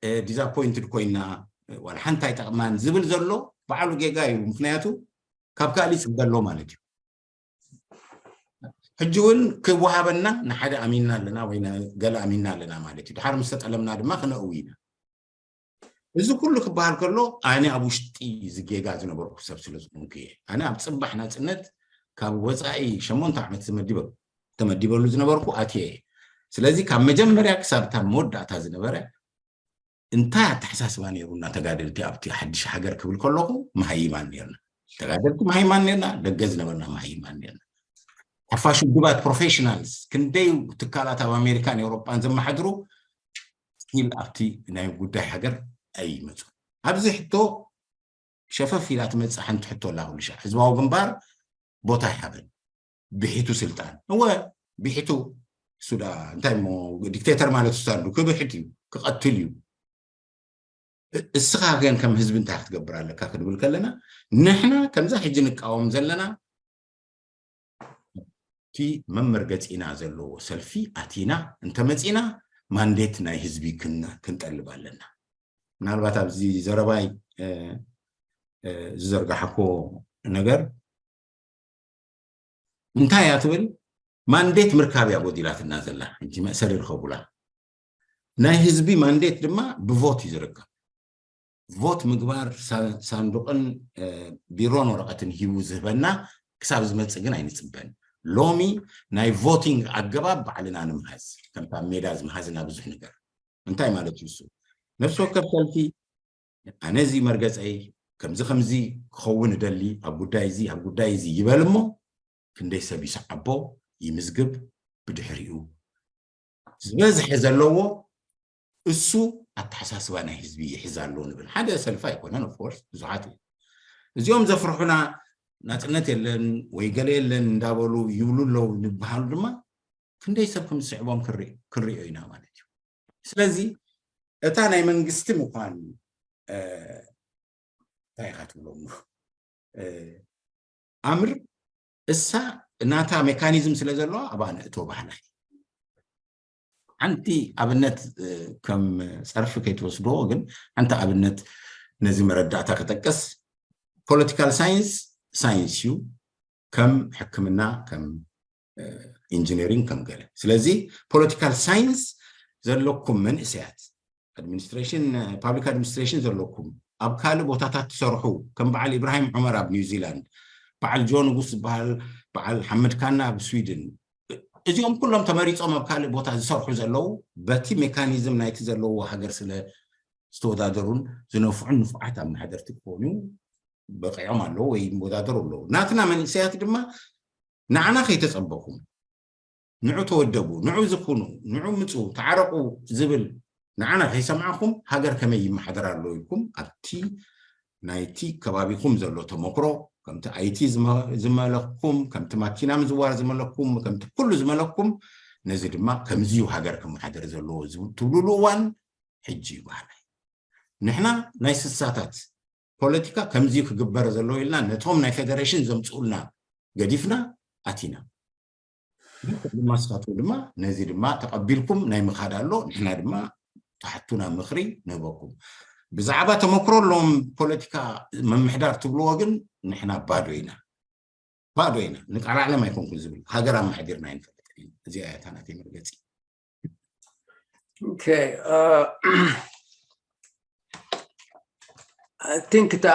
እ፣ ዲዛፖይንትድ ኮይና፣ እ፣ ዋላ ሓንቲ ኣይጠቕማን ዝብል ዘሎ ባዕሉ ጌጋ እዩ። ምኽንያቱ ካብ ካልእ ይጽበ ኣሎ ማለት እዩ። ሕጂ እውን ክወሃበና ንሓደ ኣሚንና ኣለና ወይ ነ-፣ ገለ ኣሚንና ኣለና ማለት እዩ። ድሓር ምስ ተጠለምና ድማ ክነእዊ ኢና። እዚ ኩሉ ክበሃል ከሎ ኣነ ኣብ ውሽጢ እዚ ጌጋ ዝነበርኩ ሰብ ስለ ዝኾንኩ እየ። ኣነ ኣብ ጽባሕ ናጽነት ካብ ወጻኢ ሸሞንተ ዓመት ዝመዲበ-፣ ተመዲበሉ ዝነበርኩ ኣትየ እየ። ስለዚ ካብ መጀመርያ ክሳብ እታ መወዳእታ ዝነበረ እንታይ ኣተሓሳስባ ነይሩና ተጋደልቲ ኣብቲ ሓድሽ ሃገር ክብል ከለኹ መሃይማን ነርና። ተጋደልቲ መሃይማን ነርና፣ ደገ ዝነበርና መሃይማን ነርና። ሓፋሽ ውድባት ፕሮፌሽናልስ ክንደይ ትካላት ኣብ ኣሜሪካን ኤውሮጳን ዘመሓድሩ ስቲል ኣብቲ ናይ ጉዳይ ሃገር ኣይመጹ። ኣብዚ ሕቶ ሸፈፍ ኢላ ትመጽእ ሓንቲ ሕቶ ኣላ ኩሉ ሻዕ። ህዝባዊ ግንባር ቦታ ይሃበን። ብሒቱ ስልጣን። እወ፣ ብሒቱ ሱዳ፣ እንታይ እሞ ዲክቴተር ማለት ሱዳን ዱ ክብሕት እዩ፣ ክቐትል እዩ። እ-፣ እስኻ ግን ከም ህዝቢ እንታይ ክትገብር ኣለካ ክንብል ከለና፣ ንሕና ከምዛ ሕጂ ንቃወም ዘለና እቲ መመርገጺና ዘለዎ ሰልፊ ኣቲና እንተመጺና ማንዴት ናይ ህዝቢ ክን-፣ ክንጠልብ ኣለና። ምናልባት ኣብዚ ዘረባይ፣ እ፣ እ፣ ዝዘርጋሕኮ ነገር እንታይ እያ ትብል? ማንዴት ምርካብ እያ ጎዲላትና ዘላ። ሕጂ መእሰሪ ርከቡላ። ናይ ህዝቢ ማንዴት ድማ ብቮት እዩ ዝርከብ። ቮት ምግባር ሳንዱቕን ቢሮን ወረቐትን ሂቡ ዝህበና ክሳብ ዝመፅእ ግን ኣይንፅበን። ሎሚ ናይ ቮቲንግ ኣገባብ ባዕልና ንምሃዝ፣ ከምታ ሜዳ ዝምሃዝና ብዙሕ ነገር እንታይ ማለት እዩ እሱ? ነፍሲ ወከፍ ሰልፊ ኣነ እዚ መርገፀይ ከምዚ ከምዚ ክኸውን እደሊ ኣብ ጉዳይ እዚ ኣብ ጉዳይ እዚ ይበል እሞ ክንደይ ሰብ ይሰዓቦ ይምዝግብ፣ ብድሕሪኡ ዝበዝሐ ዘለዎ እሱ ኣተሓሳስባ ናይ ህዝቢ ይሕዝ ኣሎ ንብል። ሓደ ሰልፊ ኣይኮነን፣ ኦፍኮርስ ብዙሓት እዮም እዚኦም ዘፍርሑና፣ ናፅነት የለን ወይ ገለ የለን እንዳበሉ ይብሉ ኣለዉ ዝበሃሉ ድማ ክንደይ ሰብ ከም ዝስዕቦም ክንሪኦ ኢና ማለት እዩ። ስለዚ እታ ናይ መንግስቲ ምኳን እንታይ ኢኻ ትብሎ ኣምር እሳ ናታ ሜካኒዝም ስለ ዘለዋ ኣብኣ ንእቶ ባህላ ሓንቲ ኣብነት ከም ፀርፊ ከይትወስድዎ ግን ሓንቲ ኣብነት ነዚ መረዳእታ ክጠቅስ ፖለቲካል ሳይንስ ሳይንስ እዩ ከም ሕክምና ከም ኢንጂነሪንግ ከም ገለ ስለዚ ፖለቲካል ሳይንስ ዘለኩም መንእሰያት ኣድሚኒስትሬሽን ፓብሊክ ኣድሚኒስትሬሽን ዘለኩም ኣብ ካልእ ቦታታት ትሰርሑ ከም በዓል ኢብራሂም ዑመር ኣብ ኒውዚላንድ በዓል ጆ ንጉስ ዝበሃል በዓል ሓመድ ካና ኣብ ስዊድን እዚኦም ኩሎም ተመሪፆም ኣብ ካልእ ቦታ ዝሰርሑ ዘለዉ በቲ ሜካኒዝም ናይቲ ዘለዎ ሃገር ስለ ዝተወዳደሩን ዝነፍዑን ንፉዓት ኣመሓደርቲ ክኾኑ በቂዖም ኣለዉ ወይ ይወዳደሩ ኣለዉ ናትና መንእሰያት ድማ ንዓና ከይተፀበኹም ንዑ ተወደቡ ንዑ ዝኹኑ ንዑ ምፁ ተዓረቁ ዝብል ንዓና ከይሰማዕኹም ሃገር ከመይ ይመሓደር ኣሎ ኢልኩም ኣብቲ ናይቲ ከባቢኹም ዘሎ ተመክሮ ከምቲ ኣይቲ ዝመለኩም ከምቲ ማኪና ምዝዋር ዝመለኩም ከምቲ ኩሉ ዝመለኩም ነዚ ድማ ከምዚዩ ሃገር ክመሓደር ዘለዎ ትብሉሉ እዋን ሕጂ እዩ በሃላይ ንሕና ናይ ስሳታት ፖለቲካ ከምዚ ክግበር ዘለዎ ኢልና ነቶም ናይ ፌደሬሽን ዘምፅኡልና ገዲፍና ኣቲና ድማ ስኻትኩም ድማ ነዚ ድማ ተቐቢልኩም ናይ ምኻድ ኣሎ ንሕና ድማ ተሓቱና ምኽሪ ንህበኩም ብዛዕባ ተመክሮ ኣለዎም ፖለቲካ ምምሕዳር ትብልዎ ግን ንሕና ባዶ ኢና ባዶ ኢና ንቃላዕለም ኣይኮንኩን ዝብል ሃገር ኣማሕዲርና ኣይንፈልጥን ኢና እዚኣ እያ እታ ናተይ መርገፂ Okay. Uh, I think እታ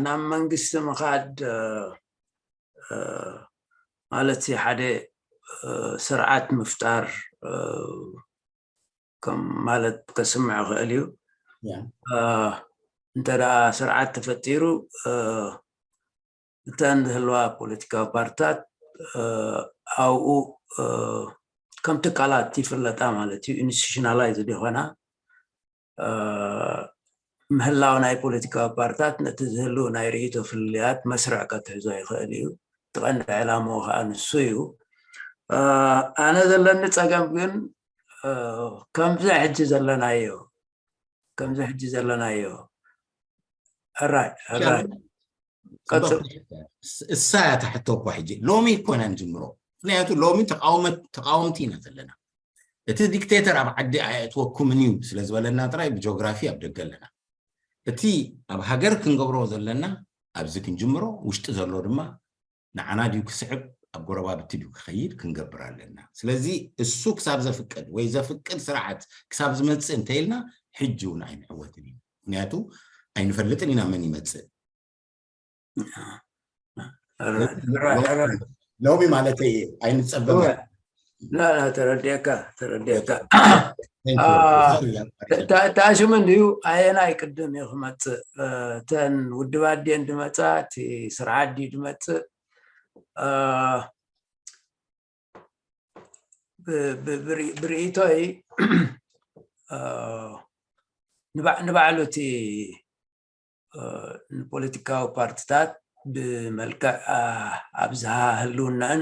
ናብ መንግስቲ ምኻድ ማለት ሓደ ስርዓት ምፍጣር ከም ማለት ከስምዕ ይኽእል እዩ። እንተ ደኣ ስርዓት ተፈጢሩ እተን ዝህልዋ ፖለቲካዊ ፓርትታት ኣብኡ ከም ትካላት ይፍለጣ ማለት እዩ። ኢንስቲቱሽናላይዝድ ይኾና። ምህላው ናይ ፖለቲካዊ ፓርትታት ነቲ ዝህልው ናይ ርእይቶ ፍልልያት መስርዕ ከትሕዞ ይኽእል እዩ። እቲ ቀንዲ ዕላምኡ ከዓ ንሱ እዩ። ኣነ ዘለኒ ፀገም ግን ከምዚ ሕጂ ዘለናዮ ከምዚ ሕጂ ዘለናዮ ሕራይ ሕራይ እሳ እያ ትሕቶ እኳ ሕጂ ሎሚ እኮ ኢና ንጅምሮ ምክንያቱ ሎሚ ተቃወምቲ ኢና ዘለና እቲ ዲክቴተር ኣብ ዓዲ ኣየእትወኩምን እዩ ስለ ዝበለና ጥራይ ብጂኦግራፊ ኣብ ደገ ኣለና እቲ ኣብ ሃገር ክንገብሮ ዘለና ኣብዚ ክንጅምሮ ውሽጢ ዘሎ ድማ ንዓና ድዩ ክስዕብ ኣብ ጎረባብቲ ድዩ ክኸይድ ክንገብር ኣለና ስለዚ እሱ ክሳብ ዘፍቅድ ወይ ዘፍቅድ ስርዓት ክሳብ ዝመፅእ እንተኢልና ሕጂ እውን ኣይንዕወትን እዩ ምክንያቱ ኣይንፈልጥን ኢና መን ይመፅእ ሎሚ ማለት ኣይንፀበ ተረዲእካ ተረዲእካ ተኣሽሙ እንድዩ ኣየናይ ቅድም እዩ ክመፅእ እተን ውድባት ድየን ድመፃ እቲ ስርዓት ድዩ ድመፅእ ብርእይቶይ ንባዕሉ እቲ ንፖለቲካዊ ፓርትታት ብመልክዕ ኣብዝሃ ህልውናን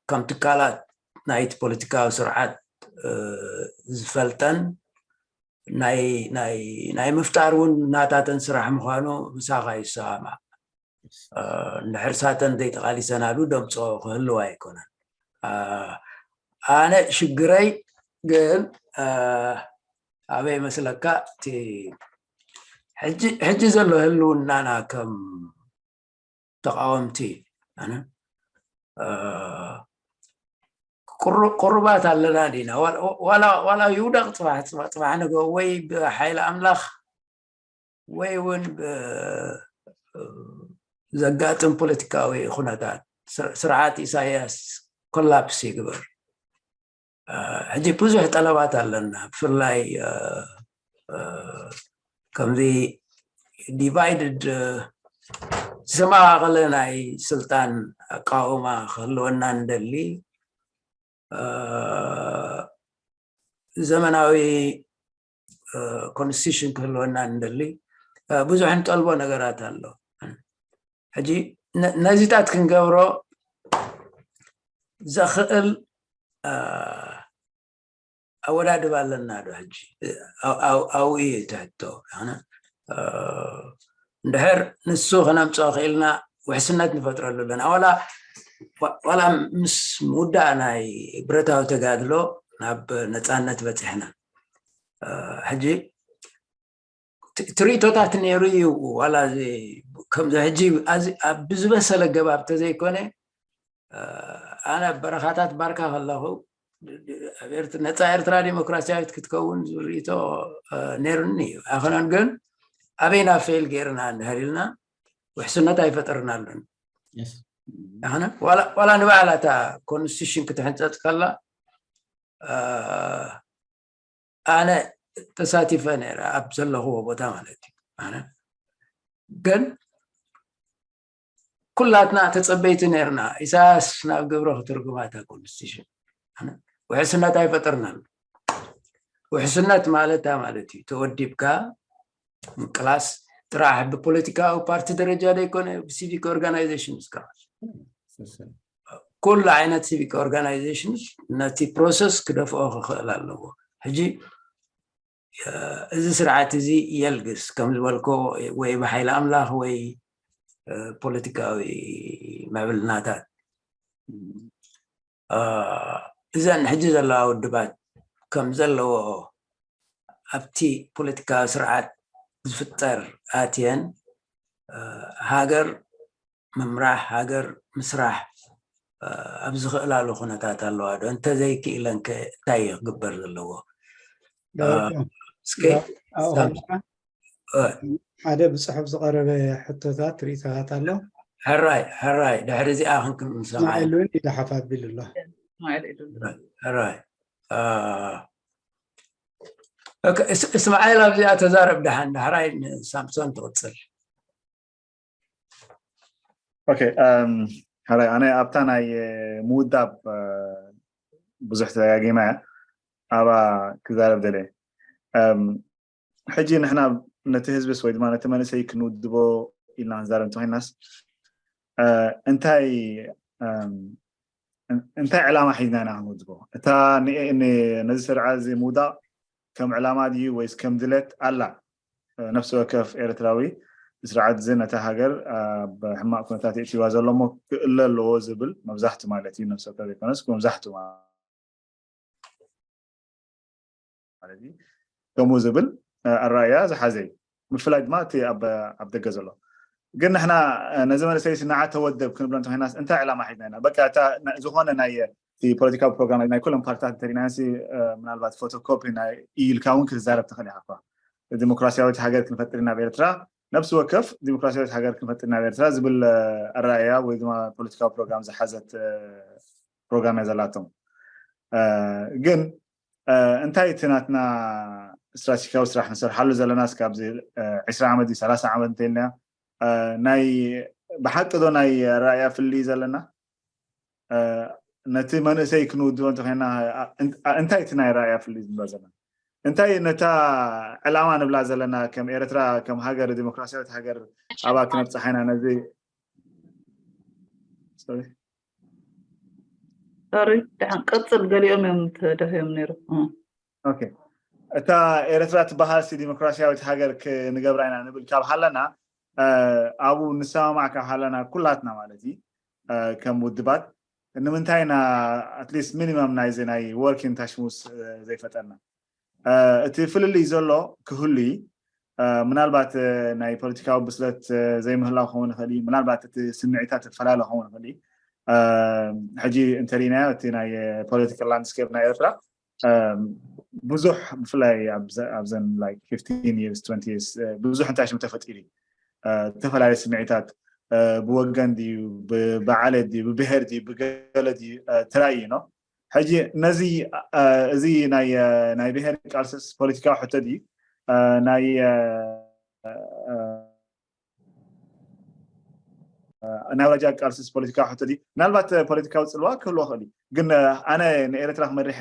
ከም ትካላት ናይቲ ፖለቲካዊ ስርዓት ዝፈልጠን ናይ ምፍጣር እውን ናታተን ስራሕ ምዃኑ ምሳኻ ይሰማማዕ። እንድሕር ሳተን ዘይተቓሊሰናሉ ደምፅኦ ክህልው ኣይኮነን። ኣነ ሽግረይ ግን ኣበይ መስለካ እቲ ሕጂ ዘሎ ህልውናና ከም ተቃወምቲ ኣነ ቁሩባት ኣለና ዲና ዋላ ይውደቕ ፅባሕ ንገ ወይ ብሓይሊ ኣምላኽ ወይ እውን ዘጋጥም ፖለቲካዊ ኩነታት ስርዓት ኢሳያስ ኮላፕስ ይግበር። ሕጂ ብዙሕ ጠለባት ኣለና። ብፍላይ ከምዚ ዲቫይድድ ዝሰማቃቀለ ናይ ስልጣን ኣቃውማ ክህልወና እንደሊ ዘመናዊ ኮንስቲቱሽን ክህልወና እንደሊ ብዙሕ ንጠልቦ ነገራት ኣሎ። ሕጂ ነዚታት ክንገብሮ ዘኽእል ኣወዳድባ ኣለና ዶ? ሕጂ ኣብኡ እዩ ትሕቶ። እንድሕር ንሱ ከነምፅኦ ክኢልና ውሕስነት ንፈጥረሉ ኣለና። ዋላ ምስ ምውዳእ ናይ ብረታዊ ተጋድሎ ናብ ነፃነት በፂሕና። ሕጂ ትርኢቶታት ነይሩ እዩ። ዋላ ከምዚ ሕጂ ብዝበሰለ ገባብ ተዘይኮነ ኣነ ኣብ በረኻታት ባርካ ከለኹ ነፃ ኤርትራ ዲሞክራሲያዊት ክትከውን ዝብል ርእይቶ ነይሩኒ እዩ። ኣይኮነን ግን ኣበይና ፌል ገይርና እንድሕር ኢልና ውሕስነት ኣይፈጠርናሉን። ዋላ ንባዕላ እታ ኮንስቲቱሽን ክትሕንፀፅ ከላ ኣነ ተሳቲፈ ነረ ኣብ ዘለኽዎ ቦታ ማለት እዩ። ግን ኩላትና ተፀበይቲ ነርና ኢሳያስ ናብ ግብሪ ክትርጉማ እታ ኮንስቲቱሽን። ውሕስነት ኣይፈጠርናሉ። ውሕስነት ማለት ታ ማለት እዩ ተወዲብካ ምቅላስ ጥራሕ ብፖለቲካዊ ፓርቲ ደረጃ ዘይኮነ ብሲቪክ ኦርጋናይዜሽን እስካ ኩሉ ዓይነት ሲቪክ ኦርጋናይዜሽን ነቲ ፕሮሰስ ክደፍኦ ክኽእል ኣለዎ። ሕጂ እዚ ስርዓት እዚ የልግስ ከም ዝበልኮ ወይ ብሓይሊ ኣምላኽ ወይ ፖለቲካዊ ምዕብልናታት እዘን ሕጂ ዘለዋ ውድባት ከም ዘለዎ ኣብቲ ፖለቲካዊ ስርዓት ዝፍጠር ኣትየን ሃገር ምምራሕ ሃገር ምስራሕ ኣብ ዝኽእላሉ ኩነታት ኣለዋ ዶ? እንተዘይክኢለን ከ እንታይ እዩ ክግበር ዘለዎ? እስኪ ሓደ ብፅሑፍ ዝቀረበ ሕቶታት ርእቶታት ኣሎ። ሕራይ ሕራይ ድሕሪ እዚኣ ክንክንሰማሉ ኢሉ ሓፍ ኣቢሉ ኣሎ። ሕራይ እስማዒል ኣብዚኣ ተዛረብ ደሓን ዳሕራይ ንሳምሶን ትቕፅል። ኦኬ ሕራይ ኣነ ኣብታ ናይ ምውዳብ ብዙሕ ተደጋጊማ እያ ኣባ ክዛረብ ደለ ሕጂ ንሕና ነቲ ህዝብስ ወይ ድማ ነቲ መንእሰይ ክንውድቦ ኢልና ክንዛረብ እንተኮይናስ እንታይ እንታይ ዕላማ ሒዝና ኢና ክንውድቦ እታ ነዚ ስርዓት እዚ ምውዳቕ ከም ዕላማ ድዩ ወይስ ከም ድለት ኣላ ነፍሲ ወከፍ ኤርትራዊ ስርዓት እዚ ነታ ሃገር ኣብ ሕማቕ ኩነታት የእትዋ ዘሎ እሞ ክእለ ኣለዎ ዝብል መብዛሕቱ ማለት እዩ ነፍሲ ወከፍ ዘይኮነስ መብዛሕቱ ማለት እዩ ከምኡ ዝብል ኣረኣያ ዝሓዘ እዩ ምፍላይ ድማ እቲ ኣብ ደገ ዘሎ ግን ንሕና ነዚ መንእሰይ ንዓ ተወደብ ክንብሎ እንተኮይናስ እንታይ ዕላማ ሒዝና ኢና በቃ ዝኾነ ናይ ፖለቲካዊ ፕሮግራም ናይ ኩሎም ፓርቲታት እንተሪናንሲ ምናልባት ፎቶኮፒ ናይ ኢልካ እውን ክትዛረብ ትኽእል ኢኻ ዲሞክራሲያዊት ሃገር ክንፈጥር ኢና ኤርትራ ነብሲ ወከፍ ዲሞክራሲያዊት ሃገር ክንፈጥር ኢና ኤርትራ ዝብል ኣረኣያ ወይ ድማ ፖለቲካዊ ፕሮግራም ዝሓዘት ፕሮግራም እያ ዘላቶም ግን እንታይ እቲ ናትና ስትራቴጂካዊ ስራሕ ንሰርሓሉ ዘለና እስካብ ዕስራ ዓመት ሰላሳ ዓመት እንተኢልና ናይ ብሓቂ ዶ ናይ ኣረኣያ ፍልይ ዘለና ነቲ መንእሰይ ክንውድቦ እንተኮይና እንታይ እቲ ናይ ኣረኣያ ፍልይ ንብሎ ዘለና እንታይ ነታ ዕላማ ንብላ ዘለና ከም ኤርትራ ከም ሃገር ዲሞክራሲያዊት ሃገር ኣባ ክነብፅሓ ኢና ነዚ ሶሪ ደሓን ቀፅል ገሊኦም እዮም ተደህዮም ነይሩ እታ ኤርትራ ትበሃል ዲሞክራሲያዊት ሃገር ክንገብራ ኢና ንብል ካብ ሃለና ኣብኡ ንሰማማዕ ካብ ሃለና ኩላትና ማለት እዩ ከም ውድባት ንምንታይ ኢና ኣትሊስት ሚኒመም ናይዚ ናይ ወርኪን ታሽሙስ ዘይፈጠርና እቲ ፍልልይ ዘሎ ክህሉ ምናልባት ናይ ፖለቲካዊ ብስለት ዘይምህላው ክኸውን ይኽእል ምናልባት እቲ ስምዒታት ተፈላለ ክኸውን ይኽእል ሕጂ እንተሪናዮ እቲ ናይ ፖለቲካል ላንድስኬፕ ናይ ኤርትራ ብዙሕ ብፍላይ ኣብዘን like fifteen years twenty years ብዙሕ እንታይ ሽም ተፈጢሩ እዩ። ዝተፈላለዩ ስምዒታት ብወገን ድዩ፣ ብዓሌት ድዩ፣ ብብሄር ድዩ፣ ብገለ ድዩ ተራእዩ ነው። ሕጂ ነዚ እዚ ናይ ብሄር ቃልስስ ፖለቲካዊ ሕቶ ድዩ፣ ናይ ናይ ኣውራጃ ቃልስስ ፖለቲካዊ ሕቶ ድዩ? ምናልባት ፖለቲካዊ ፅልዋ ክህልዎ ክእል እዩ። ግን ኣነ ንኤርትራ ክመርሕ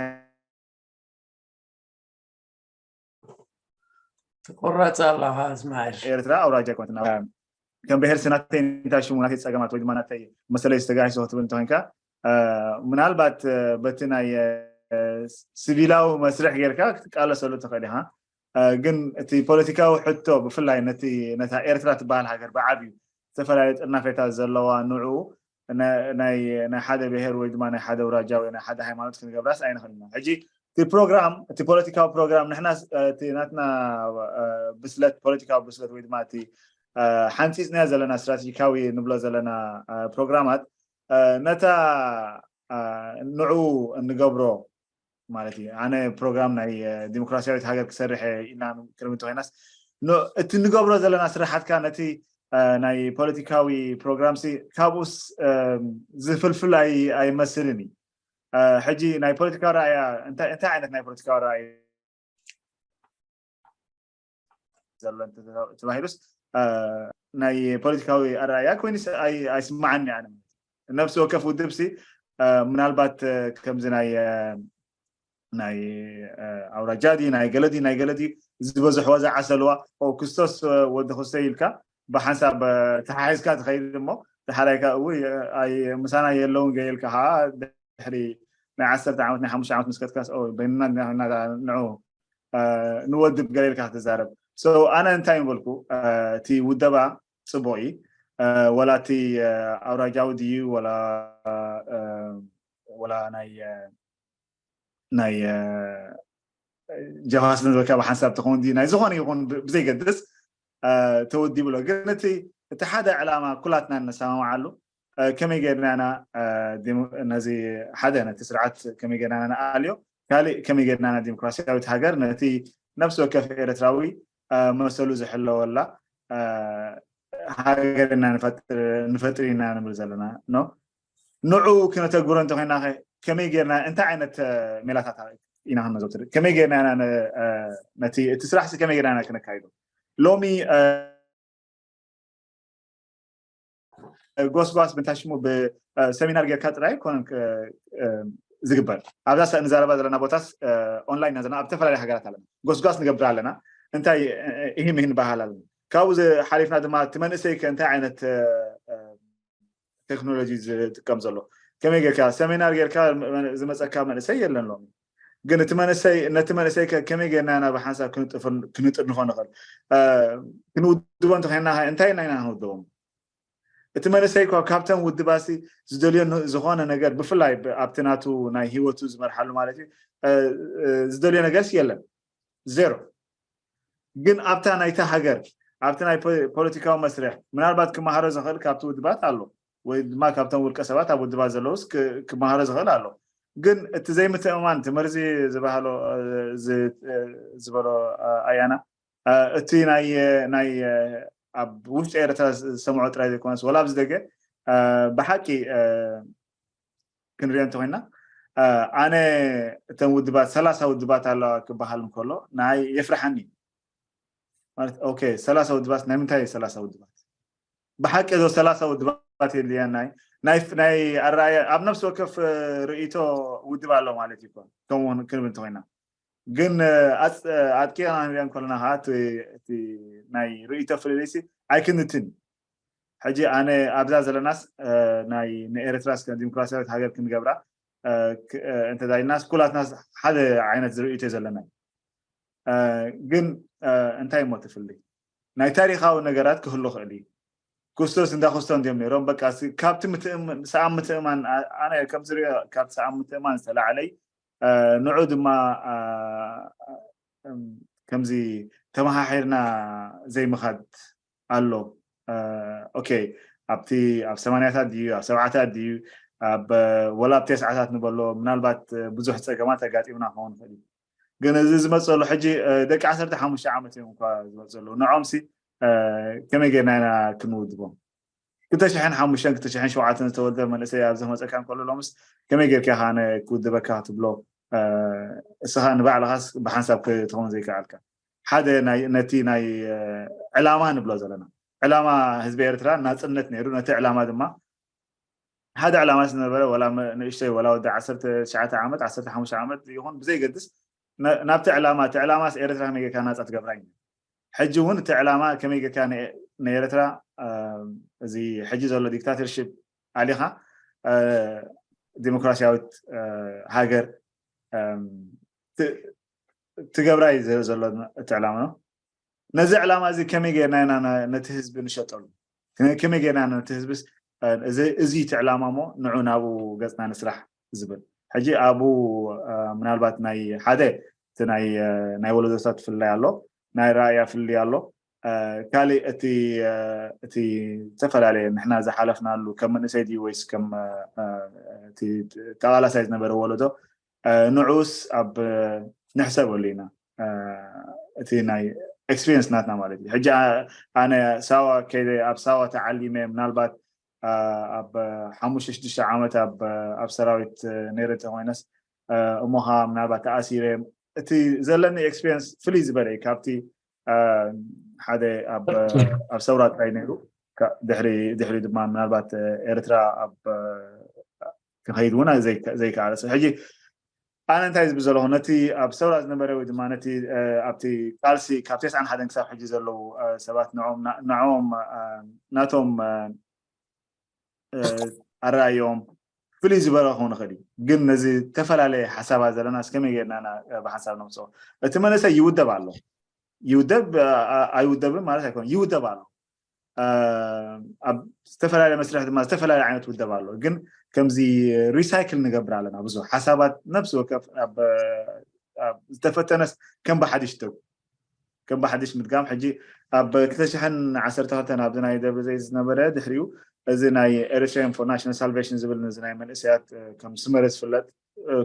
ትቆረፅ ኣለኻ እስማኤል። ኤርትራ ኣውራጃ ኮነት ከም ብሄር ስናተይ እንታይ ሽሙ ናተይ ፀገማት ወይ ድማ ናተይ መሰለይ ዝተጋሂሶ ክትብል እንተኮንካ ምናልባት በቲ ናይ ስቪላዊ መስርሕ ጌርካ ክትቃለሰሉ ትኽእል ኢኻ። ግን እቲ ፖለቲካዊ ሕቶ ብፍላይ ነቲ ነታ ኤርትራ ትበሃል ሃገር ብዓብዩ ዝተፈላለዩ ጥርናፌታት ዘለዋ ንዑ ናይ ሓደ ብሄር ወይ ድማ ናይ ሓደ ውራጃ ወይ ናይ ሓደ ሃይማኖት ክንገብራስ ኣይንኽእል ኢና። ሕጂ እቲ ፕሮግራም እቲ ፖለቲካዊ ፕሮግራም ንሕና እቲ ናትና ብስለት ፖለቲካዊ ብስለት ወይ ድማ እቲ ሓንፂፅናዮ ዘለና ስትራቴጂካዊ ንብሎ ዘለና ፕሮግራማት ነታ ንዑ እንገብሮ ማለት እዩ። ኣነ ፕሮግራም ናይ ዲሞክራሲያዊት ሃገር ክሰርሕ ኢልና ክንብል እንተኮይናስ እቲ ንገብሮ ዘለና ስራሓትካ ነቲ ናይ ፖለቲካዊ ፕሮግራምሲ ካብኡስ ዝፍልፍል ኣይመስልን እዩ። ሕጂ ናይ ፖለቲካዊ ረኣያ እንታይ ዓይነት ናይ ፖለቲካዊ ረኣያ ዘሎ ተባሂሉስ ናይ ፖለቲካዊ ኣረኣያ ኮይኑ ኣይስማዓኒ ኣነ። ነብሲ ወከፍ ውድብ ሲ ምናልባት ከምዚ ናይ ናይ ኣውራጃ ድዩ ናይ ገለ ድዩ ናይ ገለ ድዩ ዝበዝሕዎ ዝዓሰልዋ ክስቶስ ወዲ ክስቶ ኢልካ ብሓንሳብ ተሓሒዝካ ትኸይድ እሞ ተሓላይካ እው ምሳና የለውን ገይልካ ከዓ ድሕሪ ናይ ዓሰርተ ዓመት ናይ ሓሙሽተ ዓመት ምስከትካስ በይንና ንዑ ንወድብ ገለ ኢልካ ክትዛረብ። ኣነ እንታይ ምበልኩ እቲ ውደባ ፅቡቅ እዩ። ወላ እቲ ኣውራጃዊ ድዩ ወላ ወላ ናይ ናይ ጀብሃ ስለ ዝበልካ ብሓንሳብ ትኸውን ድዩ ናይ ዝኾነ ይኹን ብዘይገድስ ተወዲቡ ኣሎ። ግን እቲ እቲ ሓደ ዕላማ ኩላትና እነሰማምዓሉ ከመይ ጌርና ኢና ነዚ ሓደ ነቲ ስርዓት ከመይ ጌርና ኢና ንኣልዮ፣ ካሊእ ከመይ ጌርና ኢና ዲሞክራሲያዊት ሃገር ነቲ ነፍሲ ወከፍ ኤርትራዊ መሰሉ ዝሕለወላ ሃገር ኢና ንፈጥር ኢና ንብል ዘለና ኖ ንዑ ክነተግብሮ እንተኮይና ከመይ ጌርና እንታይ ዓይነት ሜላታት ኢና ክነዘውትር ከመይ ጌርና ኢና ነቲ እቲ ስራሕ ከመይ ጌርና ኢና ክነካይዶ ሎሚ ጎስጓስ ብንታ ሽሙ ብሰሚናር ጌርካ ጥራይ ኮነ ዝግበር ኣብዛ ንዛረባ ዘለና ቦታስ ኦንላይን ዘለና ኣብ ዝተፈላለዩ ሃገራት ኣለና ጎስጓስ ንገብር ኣለና እንታይ ይህም ይህን ባህል ኣለና ካብኡ ሓሊፍና ድማ እቲ መንእሰይ ከ እንታይ ዓይነት ቴክኖሎጂ ዝጥቀም ዘሎ ከመይ ጌርካ ሰሚናር ጌርካ ዝመፀካ መንእሰይ የለን ሎሚ ግን እቲ መንእሰይ ነቲ መንእሰይ ከመይ ጌርና ኢና ብሓንሳብ ክንጥርንፎ ንኽእል ክንውድቦ እንተኮይና እንታይ ኢና ኢና ክንውድቦም እቲ መንእሰይ እኳ ካብተን ውድባሲ ዝደልዮ ዝኾነ ነገር ብፍላይ ኣብቲ ናቱ ናይ ህይወቱ ዝመርሓሉ ማለት እዩ ዝደልዮ ነገርስ የለን ዜሮ ግን ኣብታ ናይታ ሃገር ኣብቲ ናይ ፖለቲካዊ መስርሕ ምናልባት ክመሃሮ ዝኽእል ካብቲ ውድባት ኣሎ ወይ ድማ ካብቶም ውልቀ ሰባት ኣብ ውድባት ዘለውስ ክመሃሮ ዝኽእል ኣሎ ግን እቲ ዘይምትእማን እቲ መርዚ ዝበሃሎ ዝበሎ ኣያና እቲ ናይ ናይ ኣብ ውሽጢ ኤርትራ ዝሰምዖ ጥራይ ዘይኮነስ ወላ ኣብዚ ደገ ብሓቂ ክንሪኦ እንተኮይና ኣነ እተን ውድባት ሰላሳ ውድባት ኣለዋ ክበሃል እንከሎ ናይ የፍርሓኒ ማለት ኦኬ ሰላሳ ውድባት ናይ ምንታይ ሰላሳ ውድባት ብሓቂ ዞ ሰላሳ ውድባት የድልየን ናይ ናይ ናይ ኣረኣያ ኣብ ነፍሲ ወከፍ ርእይቶ ውድብ ኣሎ ማለት እዩ ከምኡ ክንብል እንተኮይና ግን ኣጥቂቕና ንሪኦ ከለና ከዓ እቲ ናይ ርእይቶ ፍልልይሲ ኣይክንትን ሕጂ ኣነ ኣብዛ ዘለናስ ናይ ንኤርትራስ ዲሞክራሲያዊት ሃገር ክንገብራ እንተዳይልናስ ኩላትናስ ሓደ ዓይነት ዝርእይቶ ዘለና ግን እንታይ እሞ ትፍሊ ናይ ታሪካዊ ነገራት ክህሉ ክእል እዩ ክስቶስ እንዳ ክስቶ እንዲዮም ነይሮም በቃ ካብቲ ሰኣብ ምትእማን ኣነ ከምዝሪኦ ካብቲ ሰኣብ ምትእማን ዝተላዕለይ ንዑ ድማ ከምዚ ተመሓሒርና ዘይምኻድ ኣሎ ኦኬ ኣብቲ ኣብ ሰማንያታት ድዩ ኣብ ሰብዓታት ድዩ ኣብ ወላ ኣብ ተስዓታት ንበሎ ምናልባት ብዙሕ ፀገማት ኣጋጢምና ክኸውን ይኽእል እዩ። ግን እዚ ዝመፀሉ ሕጂ ደቂ ዓሰርተ ሓሙሽተ ዓመት እዮም እኳ ዝመፀሉ ንዖምሲ ከመይ ጌርና ኢና ክንውድቦም? ክልተ ሽሕን ሓሙሽተን ክልተ ሽሕን ሸውዓተን ዝተወልደ መንእሰይ ኣብዚ ክመፀካ እንከሎ ሎምስ ከመይ ጌርካ ኢኻ ኣነ ክውድበካ ክትብሎ እስኻ ንባዕልኻስ ብሓንሳብ ክትኸውን ዘይከኣልካ ሓደ ነቲ ናይ ዕላማ ንብሎ ዘለና ዕላማ ህዝቢ ኤርትራ ናፅነት ነይሩ ነቲ ዕላማ ድማ ሓደ ዕላማ ዝነበረ ወላ ንእሽተይ ወላ ወዲ ዓሰርተ ትሽዓተ ዓመት ዓሰርተ ሓሙሽተ ዓመት ይኹን ብዘይገድስ ናብቲ ዕላማ እቲ ዕላማስ ኤርትራ ከመይ ጌርካ ናፃ ትገብራ እዩ ሕጂ እውን እቲ ዕላማ ከመይ ጌርካ ንኤርትራ እዚ ሕጂ ዘሎ ዲክታተርሽፕ ኣሊኻ ዲሞክራሲያዊት ሃገር ትገብራ እዩ ዘሎ እቲ ዕላማ ነው ነዚ ዕላማ እዚ ከመይ ጌርና ኢና ነቲ ህዝቢ ንሸጠሉ ከመይ ጌርና ነቲ ህዝብስ እዚ እቲ ዕላማ ሞ ንዑ ናብኡ ገፅና ንስራሕ ዝብል ሕጂ ኣብኡ ምናልባት ናይ ሓደ እቲ ናይ ወለዶታት ፍልላይ ኣሎ ናይ ራእያ ፍልይ ኣሎ ካልእ እቲ እቲ ዝተፈላለየ ንሕና ዝሓለፍናሉ ከም መንእሰይ ድዩ ወይስ ከም ተቓላሳይ ዝነበረ ወለዶ ንዑስ ኣብ ንሕሰበሉ ኢና እቲ ናይ ኤክስፒሪንስ ናትና ማለት እዩ ሕጂ ኣነ ሳዋ ከይደ ኣብ ሳዋ ተዓሊመ ምናልባት ኣብ ሓሙሽተ ሽዱሽተ ዓመት ኣብ ሰራዊት ነይረ እንተኮይነስ እሞኻ ምናልባት ተኣሲረ እቲ ዘለኒ ኤክስፒሪንስ ፍልይ ዝበለ እዩ ካብቲ ሓደ ኣብ ሰውራ ጥራይ ነይሩ ድሕሪ ድማ ምናልባት ኤርትራ ኣብ ክኸይድ እውን ዘይከኣለ ሰብ ሕጂ ኣነ እንታይ ዝብል ዘለኹ ነቲ ኣብ ሰውራ ዝነበረ ወይ ድማ ነቲ ኣብቲ ቃልሲ ካብ ተስዓን ሓደን ክሳብ ሕጂ ዘለዉ ሰባት ንዖም ናቶም ኣረኣዮም ፍልይ ዝበለ ክኸውን ይኽእል እዩ ግን ነዚ ዝተፈላለየ ሓሳባት ዘለና እስከመይ ጌርና ብሓንሳብ ነምፅኦ እቲ መንእሰይ ይውደብ ኣሎ ይውደብ ኣይውደብን ማለት ኣይኮነ ይውደብ ኣሎ ኣብ ዝተፈላለየ መስርሕ ድማ ዝተፈላለየ ዓይነት ውደብ ኣሎ ግን ከምዚ ሪሳይክል ንገብር ኣለና ብዙ ሓሳባት ነብሲ ወከፍ ዝተፈተነስ ከም ብሓዲሽ ደጉ ከም ብሓዲሽ ምድጋም ሕጂ ኣብ ክልተ ሽሕን ዓሰርተ ክልተን ኣብዚ ናይ ደብረ ዘይት ዝነበረ ድሕሪኡ እዚ ናይ ኤሪትሪያን ፎር ናሽናል ሳልቬሽን ዝብል ነዚ ናይ መንእሰያት ከም ስመረ ዝፍለጥ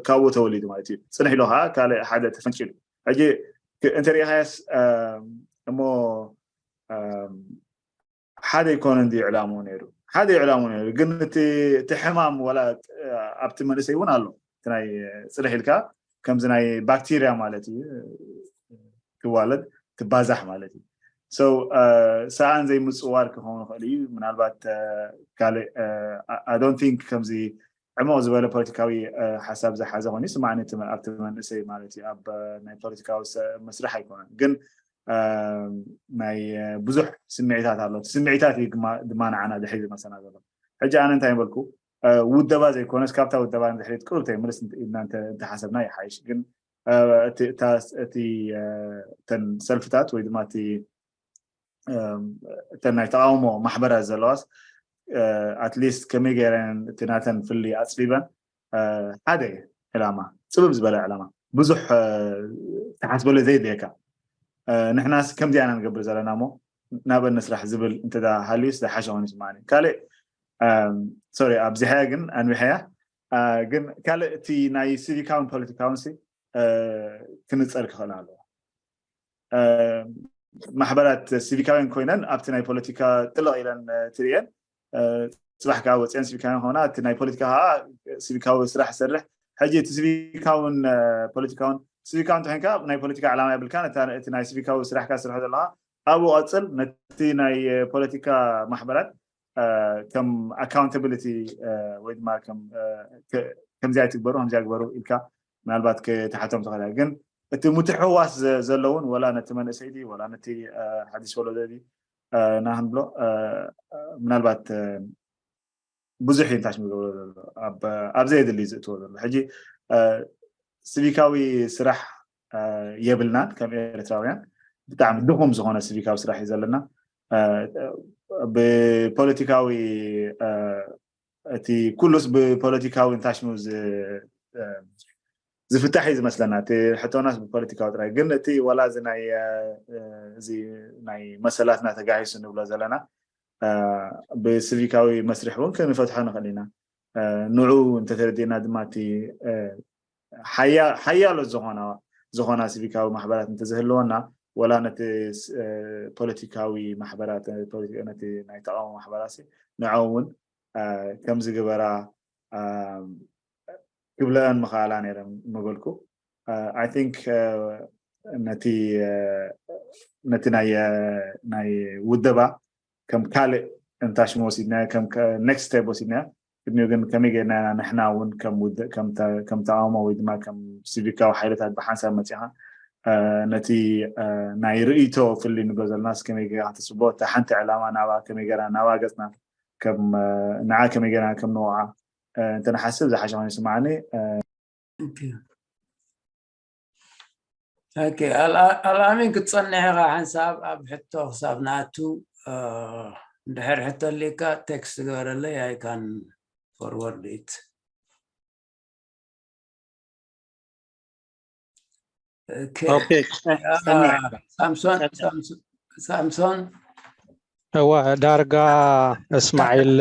ካብኡ ተወሊዱ ማለት እዩ ፅንሕ ኢሉ ከዓ ካልእ ሓደ ተፈንቂሉ ሕጂ እንተሪኢኻያስ እሞ ሓደ ይኮነ እንዲ ዕላሙ ነይሩ ሓደ ዕላሙ ነይሩ ግን እቲ ሕማም ወላ ኣብቲ መንእሰይ እውን ኣሎ እቲ ናይ ፅንሕ ኢልካ ከምዚ ናይ ባክቴርያ ማለት እዩ ትዋለድ ትባዛሕ ማለት እዩ ሰኣን ዘይምፅዋር ክኸውን ይኽእል እዩ ምናልባት ካልእ ኣዶን ቲንክ ከምዚ ዕሙቕ ዝበለ ፖለቲካዊ ሓሳብ ዝሓዘ ኮይኑ ይስማዕኒ ኣብቲ መንእሰይ ማለት እዩ ኣብ ናይ ፖለቲካዊ መስርሕ ኣይኮነን ግን ናይ ብዙሕ ስምዒታት ኣሎ ስምዒታት እዩ ድማ ንዓና ድሕሪ ዝመሰና ዘሎ ሕጂ ኣነ እንታይ በልኩ ውደባ ዘይኮነስ ካብታ ውደባ ንድሕሪት ቅሩብ ተይምልስ ኢልና እንተሓሰብና ይሓይሽ ግን እቲ ተን ሰልፍታት ወይ ድማ እቲ እተን ናይ ተቃውሞ ማሕበራት ዘለዋስ ኣትሊስት ከመይ ገይረን እቲ ናተን ፍሊ ኣፅቢበን ሓደ ዕላማ ፅብብ ዝበለ ዕላማ ብዙሕ ተሓስበሉ ዘይድልየካ ንሕናስ ከምዚኣ ኢና ንገብር ዘለና ሞ ናበን ንስራሕ ዝብል እንተ ሃልዩስ ዝሓሸ ኮይኑ ስማኒ ካልእ ሶሪ ኣብዚሐያ ግን ኣንቢሐያ ግን ካልእ እቲ ናይ ሲቪካውን ፖለቲካውን ክንፀር ክኽእል ኣለዎ ማሕበራት ሲቪካውያን ኮይነን ኣብቲ ናይ ፖለቲካ ጥልቕ ኢለን ትርእየን ፅባሕ ከዓ ወፅአን ሲቪካውያን ኾና እቲ ናይ ፖለቲካ ከዓ ሲቪካዊ ስራሕ ሰርሕ ሕጂ እቲ ሲቪካውን ፖለቲካውን ሲቪካዊ እንተኮይንካ ናይ ፖለቲካ ዕላማ የብልካ እቲ ናይ ሲቪካዊ ስራሕካ ስርሖ ዘለካ ኣብኡ ቀፅል ነቲ ናይ ፖለቲካ ማሕበራት ከም ኣካውንታብሊቲ ወይ ድማ ከምዚኣ ትግበሩ ከምዚኣ ግበሩ ኢልካ ምናልባት ክትሓቶም ትኽእል ግን እቲ ምትሕዋስ ዘለውን ወላ ነቲ መንእሰይ ድዩ ወላ ነቲ ሓዲሽ ወለዶ ድዩ ናክንብሎ ምናልባት ብዙሕ እዩ ንታሽ ዝገብሮ ዘሎ ኣብ ዘየድሊ ዝእትዎ ዘሎ ሕጂ ሲቪካዊ ስራሕ የብልናን ከም ኤርትራውያን ብጣዕሚ ድኹም ዝኾነ ሲቪካዊ ስራሕ እዩ ዘለና ብፖለቲካዊ እቲ ኩሉስ ብፖለቲካዊ ንታሽሙ ዝፍታሕ እዩ ዝመስለና እቲ ሕቶናስ ብፖለቲካዊ ጥራይ ግን እቲ ዋላ እዚ ናይ እዚ ናይ መሰላትና ተጋሂሱ ንብሎ ዘለና ብሲቪካዊ መስርሕ እውን ክንፈትሖ ንኽእል ኢና ንዑ እንተተረዲእና ድማ እቲ ሓያሎ ዝኾና ዝኾና ሲቪካዊ ማሕበራት እንተዝህልወና፣ ወላ ነቲ ፖለቲካዊ ማሕበራት፣ ነቲ ናይ ተቃውሞ ማሕበራት ንዐ እውን ከምዚ ግበራ ክብለአን ምኽኣላ ነይረን ምበልኩ። I think ነቲ ነቲ ናይ ናይ ውደባ ከም ካልእ እንታሽሞ ወሲድና፣ ከም next step ወሲድና። ቅድሚኡ ግን ከመይ ጌርና ኢና ንሕና እውን ከም ተቃውሞ ወይ ድማ ከም ሲቪካዊ ሓይልታት ብሓንሳብ መፂኻ ነቲ ናይ ርእይቶ ፍሊ ንብሎ ዘለናስ ከመይ ጌርና ክትፅቦ፣ እታ ሓንቲ ዕላማ ናብኣ ከመይ ጌርና ናብኣ ገፅና፣ ንዓ ከመይ ጌርና ከም ንውዓ እንተንሓስብ ዝሓሸ ኮይኑ ይስምዓኒ። ኣልኣሚን ክትፀንሕ ኢኻ ሓንሳብ ኣብ ሕቶ ክሳብ ንኣቱ። እንድሕር ሕቶ ኣሊካ ቴክስት ግበረለይ፣ I can forward it። ሳምሶን እወ፣ ዳርጋ እስማዒል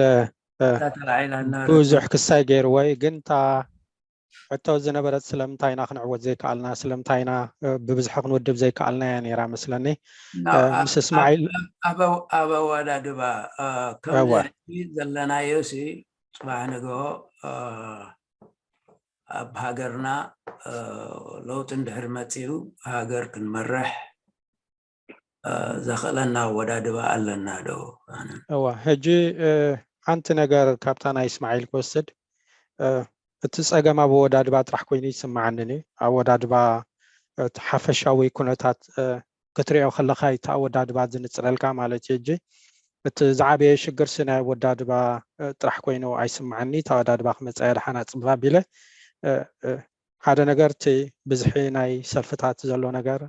ብዙሕ ክሳይ ገይርዎ እዩ፣ ግን እታ ሕቶ ዝነበረት ስለምንታይ ኢና ክንዕወት ዘይከኣልና፣ ስለምንታይ ኢና ብብዝሒ ክንውድብ ዘይከኣልና እያ ነይራ መስለኒ። ምስ እስማዒል ኣብ ኣወዳድባ ከምዚ ዘለናዮ ሲ ፅባሕ ንግሆ ኣብ ሃገርና ለውጢ እንድሕር መፂኡ ሃገር ክንመርሕ ዘኽእለና ኣወዳድባ ኣለና ዶ? እዋ፣ ሕጂ ሓንቲ ነገር ካብታ ናይ እስማዒል ክወስድ፣ እቲ ፀገም ኣብ ኣወዳድባ ጥራሕ ኮይኑ ይስምዓንን እዩ። ኣወዳድባ እቲ ሓፈሻዊ ኩነታት ክትሪኦ ከለኻ እዩ እቲ ኣወዳድባ ዝንፅረልካ ማለት እዩ። ሕጂ እቲ ዝዓበየ ሽግር ሲ ናይ ኣወዳድባ ጥራሕ ኮይኑ ኣይስምዓኒ። እቲ ኣወዳድባ ክመፃ እየ ደሓን ኣፅብብ ኣቢለ ሓደ ነገር እቲ ብዝሒ ናይ ሰልፍታት ዘሎ ነገር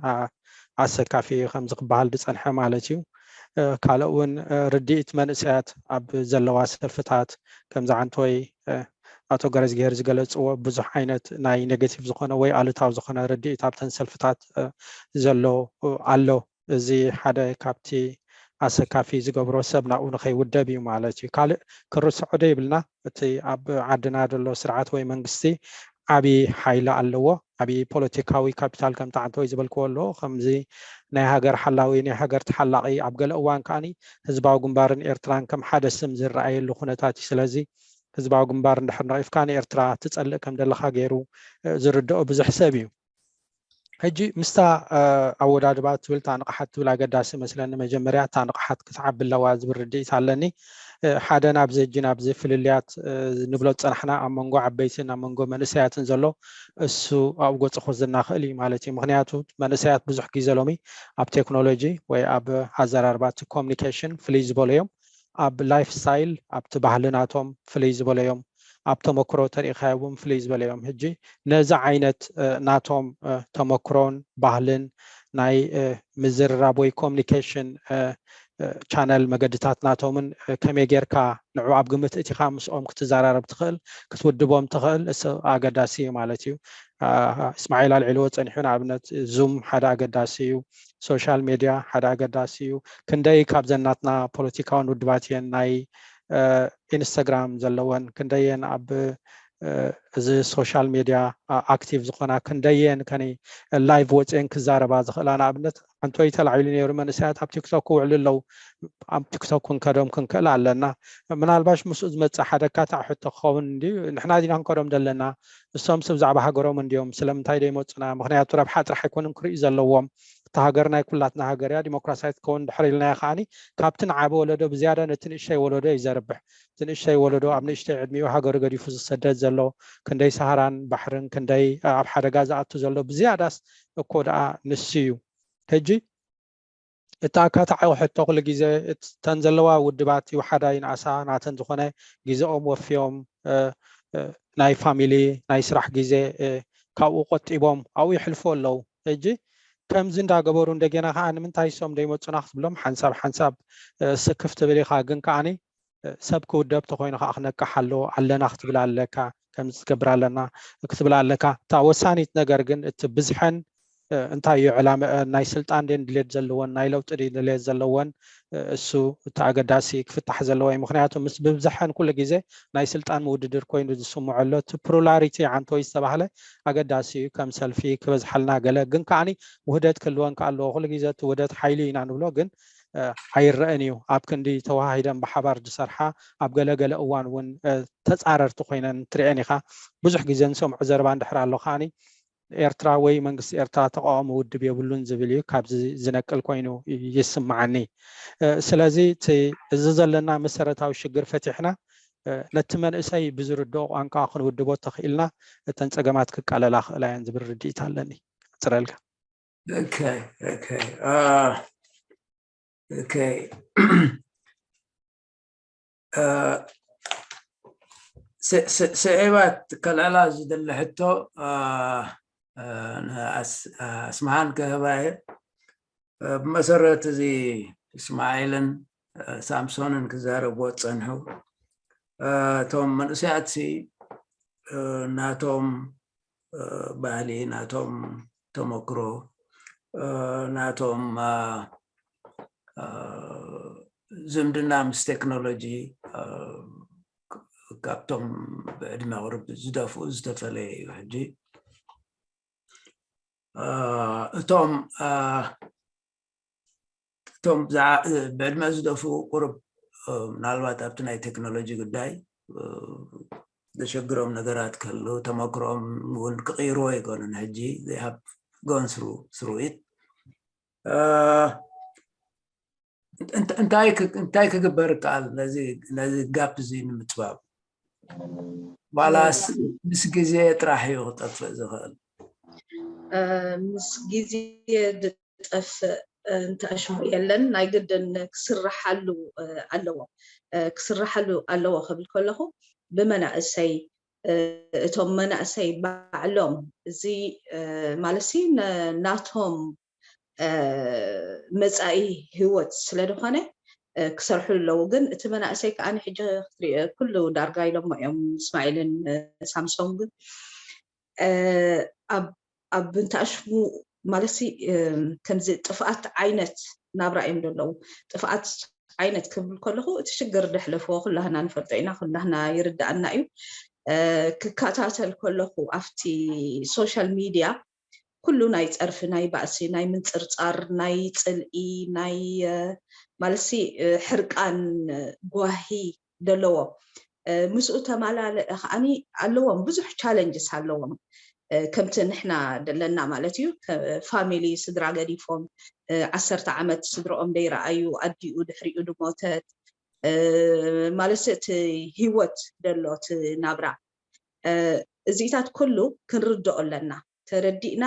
ኣሰካፊ ከምዚ ክበሃል ዝፀንሐ ማለት እዩ። ካልእ እውን ርድኢት መንእሰያት ኣብ ዘለዋ ሰልፍታት ከምዚ ዓንተወይ ኣቶ ገረዝግሄር ዝገለፅዎ ብዙሕ ዓይነት ናይ ኔጌቲቭ ዝኾነ ወይ ኣሉታዊ ዝኾነ ርድኢት ኣብተን ሰልፍታት ዘሎ ኣሎ። እዚ ሓደ ካብቲ ኣሰካፊ ዝገብሮ ሰብ ናብኡ ንኸይውደብ እዩ ማለት እዩ። ካልእ ክርስዖ ዶ ይብልና፣ እቲ ኣብ ዓድና ዘሎ ስርዓት ወይ መንግስቲ ዓብዪ ሓይሊ ኣለዎ፣ ዓብዪ ፖለቲካዊ ካፒታል ከምቲ ዓንተወይ ዝበልክዎ ኣለዎ። ከምዚ ናይ ሃገር ሓላዊ፣ ናይ ሃገር ተሓላቒ፣ ኣብ ገለ እዋን ከዓኒ ህዝባዊ ግንባርን ኤርትራን ከም ሓደ ስም ዝረኣየሉ ኩነታት እዩ። ስለዚ ህዝባዊ ግንባር እንድሕር ነቒፍካ ንኤርትራ ትጸልእ ከም ዘለኻ ገይሩ ዝርድኦ ብዙሕ ሰብ እዩ። ሕጂ ምስታ ኣወዳድባ ትብል እታ ንቕሓት ትብል ኣገዳሲ መስለኒ። መጀመርያ እታ ንቕሓት ክትዓቢ ኣለዋ ዝብል ርድኢት ኣለኒ። ሓደ ናብዚ ሕጂ ናብዚ ፍልልያት ንብሎ ዝፀናሕና ኣብ መንጎ ዓበይትን ኣብ መንጎ መንእሰያትን ዘሎ እሱ ኣብኡ ገፁ ክወስደና ክእል እዩ ማለት እዩ። ምክንያቱ መንእሰያት ብዙሕ ግዜ ሎሚ ኣብ ቴክኖሎጂ ወይ ኣብ ኣዘራርባ እቲ ኮሚኒኬሽን ፍልይ ዝበሉ እዮም። ኣብ ላይፍ ስታይል ኣብቲ ባህሊ ናቶም ፍልይ ዝበለ እዮም። ኣብ ተመክሮ ተሪኢኻዮ እውን ፍልይ ዝበለ እዮም። ሕጂ ነዚ ዓይነት ናቶም ተመክሮን ባህልን ናይ ምዝርራብ ወይ ኮሚኒኬሽን ቻነል መገድታት ናቶምን ከመይ ጌርካ ንዑ ኣብ ግምት እቲኻ ምስኦም ክትዘራረብ ትኽእል ክትውድቦም ትኽእል እሱ ኣገዳሲ እዩ ማለት እዩ። እስማዒል ኣልዒልዎ ፀኒሑ ንኣብነት ዙም ሓደ ኣገዳሲ እዩ። ሶሻል ሜድያ ሓደ ኣገዳሲ እዩ። ክንደይ ካብዘን ናትና ፖለቲካውን ውድባት እየን ናይ ኢንስታግራም ዘለወን ክንደየን ኣብ እዚ ሶሻል ሜድያ ኣክቲቭ ዝኾና ክንደየን ከኒ ላይቭ ወፅየን ክዛረባ ዝኽእላ ንኣብነት ኣንቶይ ተላዒሉ ነይሩ መንእሰያት ኣብ ቲክቶክ ክውዕሉ ኣለዉ። ኣብ ቲክቶክ ክንከዶም ክንክእል ኣለና። ምናልባሽ ምስኡ ዝመፅእ ሓደካታዕ ሕቶ ክኸውን እንድዩ ንሕና ዲና ክንከዶም ዘለና እሶምስ ብዛዕባ ሃገሮም እንድዮም ስለምንታይ ዶ ይመፁና ምክንያቱ ረብሓ ጥራሕ ኣይኮኑን ክርእዩ ዘለዎም። እታ ሃገር ናይ ኩላትና ሃገር እያ ዲሞክራሲያዊት ክትከውን ድሕር ኢልናያ ከዓኒ ካብቲ ንዓቢ ወለዶ ብዝያዳ ነቲ ንእሽተይ ወለዶ እዩ ዘርብሕ። እቲ ንእሽተይ ወለዶ ኣብ ንእሽተይ ዕድሚኡ ሃገሩ ገዲፉ ዝሰደድ ዘሎ ክንደይ ሳህራን ባሕርን ክንደይ ኣብ ሓደጋ ዝኣቱ ዘሎ ብዝያዳስ እኮ ደኣ ንሱ እዩ። ሕጂ እቲ ኣካታዒ ሕቶ ኩሉ ግዜ እተን ዘለዋ ውድባት ይውሓዳ ይንኣሳ ናተን ዝኾነ ግዜኦም ወፍዮም ናይ ፋሚሊ ናይ ስራሕ ግዜ ካብኡ ቆጢቦም ኣብኡ ይሕልፉ ኣለዉ። ሕጂ ከምዚ እንዳገበሩ እንደገና ከዓ ንምንታይ ሶም ደይመፁና ክትብሎም ሓንሳብ ሓንሳብ ስክፍ ትብል ኢኻ። ግን ከዓኒ ሰብ ክውደብ ተኮይኑ ከዓ ክነቅሕ ኣለዎ ኣለና ክትብል ኣለካ ከምዚ ትገብር ኣለና ክትብል ኣለካ። እታ ወሳኒት ነገር ግን እቲ ብዝሐን እንታይ እዩ ዕላመአን፣ ናይ ስልጣን ድየን ድሌት ዘለወን፣ ናይ ለውጢ ድዩ ድሌት ዘለወን፣ እሱ እቲ ኣገዳሲ ክፍታሕ ዘለዎ እዩ። ምክንያቱ ምስ ብብዝሐን ኩሉ ግዜ ናይ ስልጣን ምውድድር ኮይኑ ዝስምዖ ኣሎ። እቲ ፕሉራሊቲ ዓንተወይ ዝተባህለ ኣገዳሲ እዩ። ከም ሰልፊ ክበዝሓልና ገለ ግን ከዓኒ ውህደት ክህልወን ከ ኣለዎ። ኩሉ ግዜ እቲ ውህደት ሓይሊ ኢና ንብሎ ግን ኣይረአን እዩ። ኣብ ክንዲ ተዋሃሂደን ብሓባር ዝሰርሓ ኣብ ገለገለ እዋን እውን ተፃረርቲ ኮይነን ትርኤን ኢኻ። ብዙሕ ግዜ ንሰምዖ ዘረባ እንድሕር ኣሎ ከዓኒ ኤርትራ ወይ መንግስቲ ኤርትራ ተቃዋሚ ውድብ የብሉን ዝብል እዩ ካብዚ ዝነቅል ኮይኑ ይስምዓኒ። ስለዚ እቲ እዚ ዘለና መሰረታዊ ሽግር ፈቲሕና ነቲ መንእሰይ ብዝርድኦ ቋንቋ ክንውድቦ ተኽኢልና እተን ጸገማት ክቃለላ ክእላ እየን ዝብል ርድኢት ኣለኒ። ቀጽለልካ። Okay, okay. Uh, okay. ስዒባት ከልዕላ ዝደሊ ሕቶ ኣስምሃን ክህባ እየ። ብመሰረት እዚ እስማዒልን ሳምሶንን ክዛረብዎ ዝፀንሑ እቶም መንእሰያት ናቶም ባህሊ ናቶም ተመክሮ ናቶም ዝምድና ምስ ቴክኖሎጂ ካብቶም ብዕድመ ቅርብ ዝደፍኡ ዝተፈለየ እዩ። ሕጂ እቶም እቶም ብዕድመ ዝደፍኡ ቁርብ ምናልባት ኣብቲ ናይ ቴክኖሎጂ ጉዳይ ዘሸግሮም ነገራት ክህሉ ተመክሮም እውን ክቕይርዎ ኣይኮኑን። ሕጂ they have gone through it እንታይ ክግበር ይከኣል ነዚ ጋፕ እዚ ንምፅባብ? ዋላስ ምስ ግዜ ጥራሕ እዩ ክጠፍእ ዝኽእል? ምስ ግዜ ዝጠፍእ እንተኣሽሙ የለን፣ ናይ ግድን ክስርሓሉ ኣለዎ። ክስርሓሉ ኣለዎ ክብል ከለኹ ብመናእሰይ እቶም መናእሰይ ባዕሎም እዚ ማለት ናቶም መፃኢ ህይወት ስለዝኾነ ክሰርሑ ኣለዉ። ግን እቲ መናእሰይ ከዓ ሕጂ ክትሪኦ ኩሉ ዳርጋ ኢሎሞ እዮም እስማዒልን ሳምሶን ግን ኣብ እንትኣሽሙ ማለት ከምዚ ጥፍኣት ዓይነት ናብራ እዮም ዘለዉ። ጥፍኣት ዓይነት ክብል ከለኹ እቲ ሽግር ደሕለፍዎ ኩላህና ንፈልጦ ኢና፣ ኩላህና ይርድኣና እዩ። ክከታተል ከለኹ ኣብቲ ሶሻል ሚድያ ኩሉ ናይ ፀርፊ፣ ናይ ባእሲ፣ ናይ ምንፅርፃር፣ ናይ ፅልኢ፣ ናይ ማለትሲ ሕርቃን ጓሂ ደለዎ ምስኡ ተማላለአ ከዓኒ ኣለዎም ብዙሕ ቻለንጅስ ኣለዎም ከምቲ ንሕና ደለና ማለት እዩ። ፋሚሊ ስድራ ገዲፎም ዓሰርተ ዓመት ስድርኦም ደይረኣዩ ኣዲኡ ድሕሪኡ ድሞተት ማለት እቲ ህይወት ደሎ እቲ ናብራ እዚታት ኩሉ ክንርድኦ ኣለና። ተረዲእና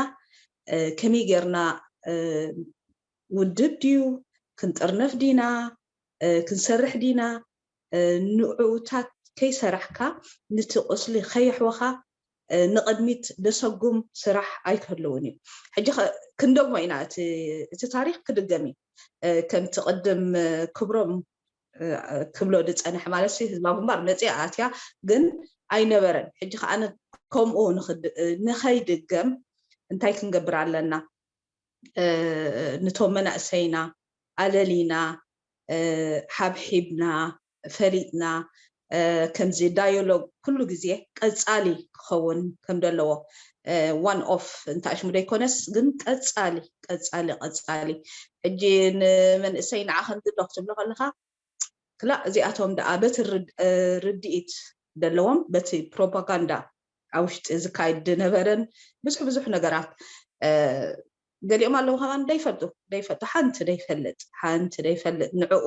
ከመይ ጌርና ውድብ ድዩ ክንጥርነፍ ዲና ክንሰርሕ ዲና ንዕኡታት ከይሰራሕካ ንቲ ቁስሊ ከየሕወኻ ንቕድሚት ደሰጉም ስራሕ ኣይክህልውን እዩ። ሕጂ ክንደግሞ ኢና እቲ ታሪክ ክድገም እዩ። ከምቲ ቅድም ክብሮም ክብሎ ዝፀንሐ ማለት ህዝባዊ ግንባር መፅያ ኣትያ ግን ኣይነበረን። ሕጂ ከዓ ከምኡ ንኸይድገም እንታይ ክንገብር ኣለና? ንቶም መናእሰይና ኣለሊና ሓብሒብና ፈሊጥና ከምዚ ዳዮሎግ ኩሉ ግዜ ቀፃሊ ክኸውን ከም ዘለዎ ዋን ኦፍ እንተኣሽሙ ዘይኮነስ ግን ቀፃሊ ቀፃሊ ቀፃሊ ሕጂ ንመንእሰይ ንዓ ከምዚ ኣሎ ክትብሎ ከለካ ክላእ እዚኣቶም ደኣ በቲ ርድኢት ዘለዎም በቲ ፕሮፓጋንዳ ኣብ ውሽጢ ዝካየድ ዝነበረን ብዙሕ ብዙሕ ነገራት ገሊኦም ኣለዉ ከማን ደይፈልጡ ደይፈልጡ ሓንቲ ደይፈልጥ ሓንቲ ደይፈልጥ ንዕኡ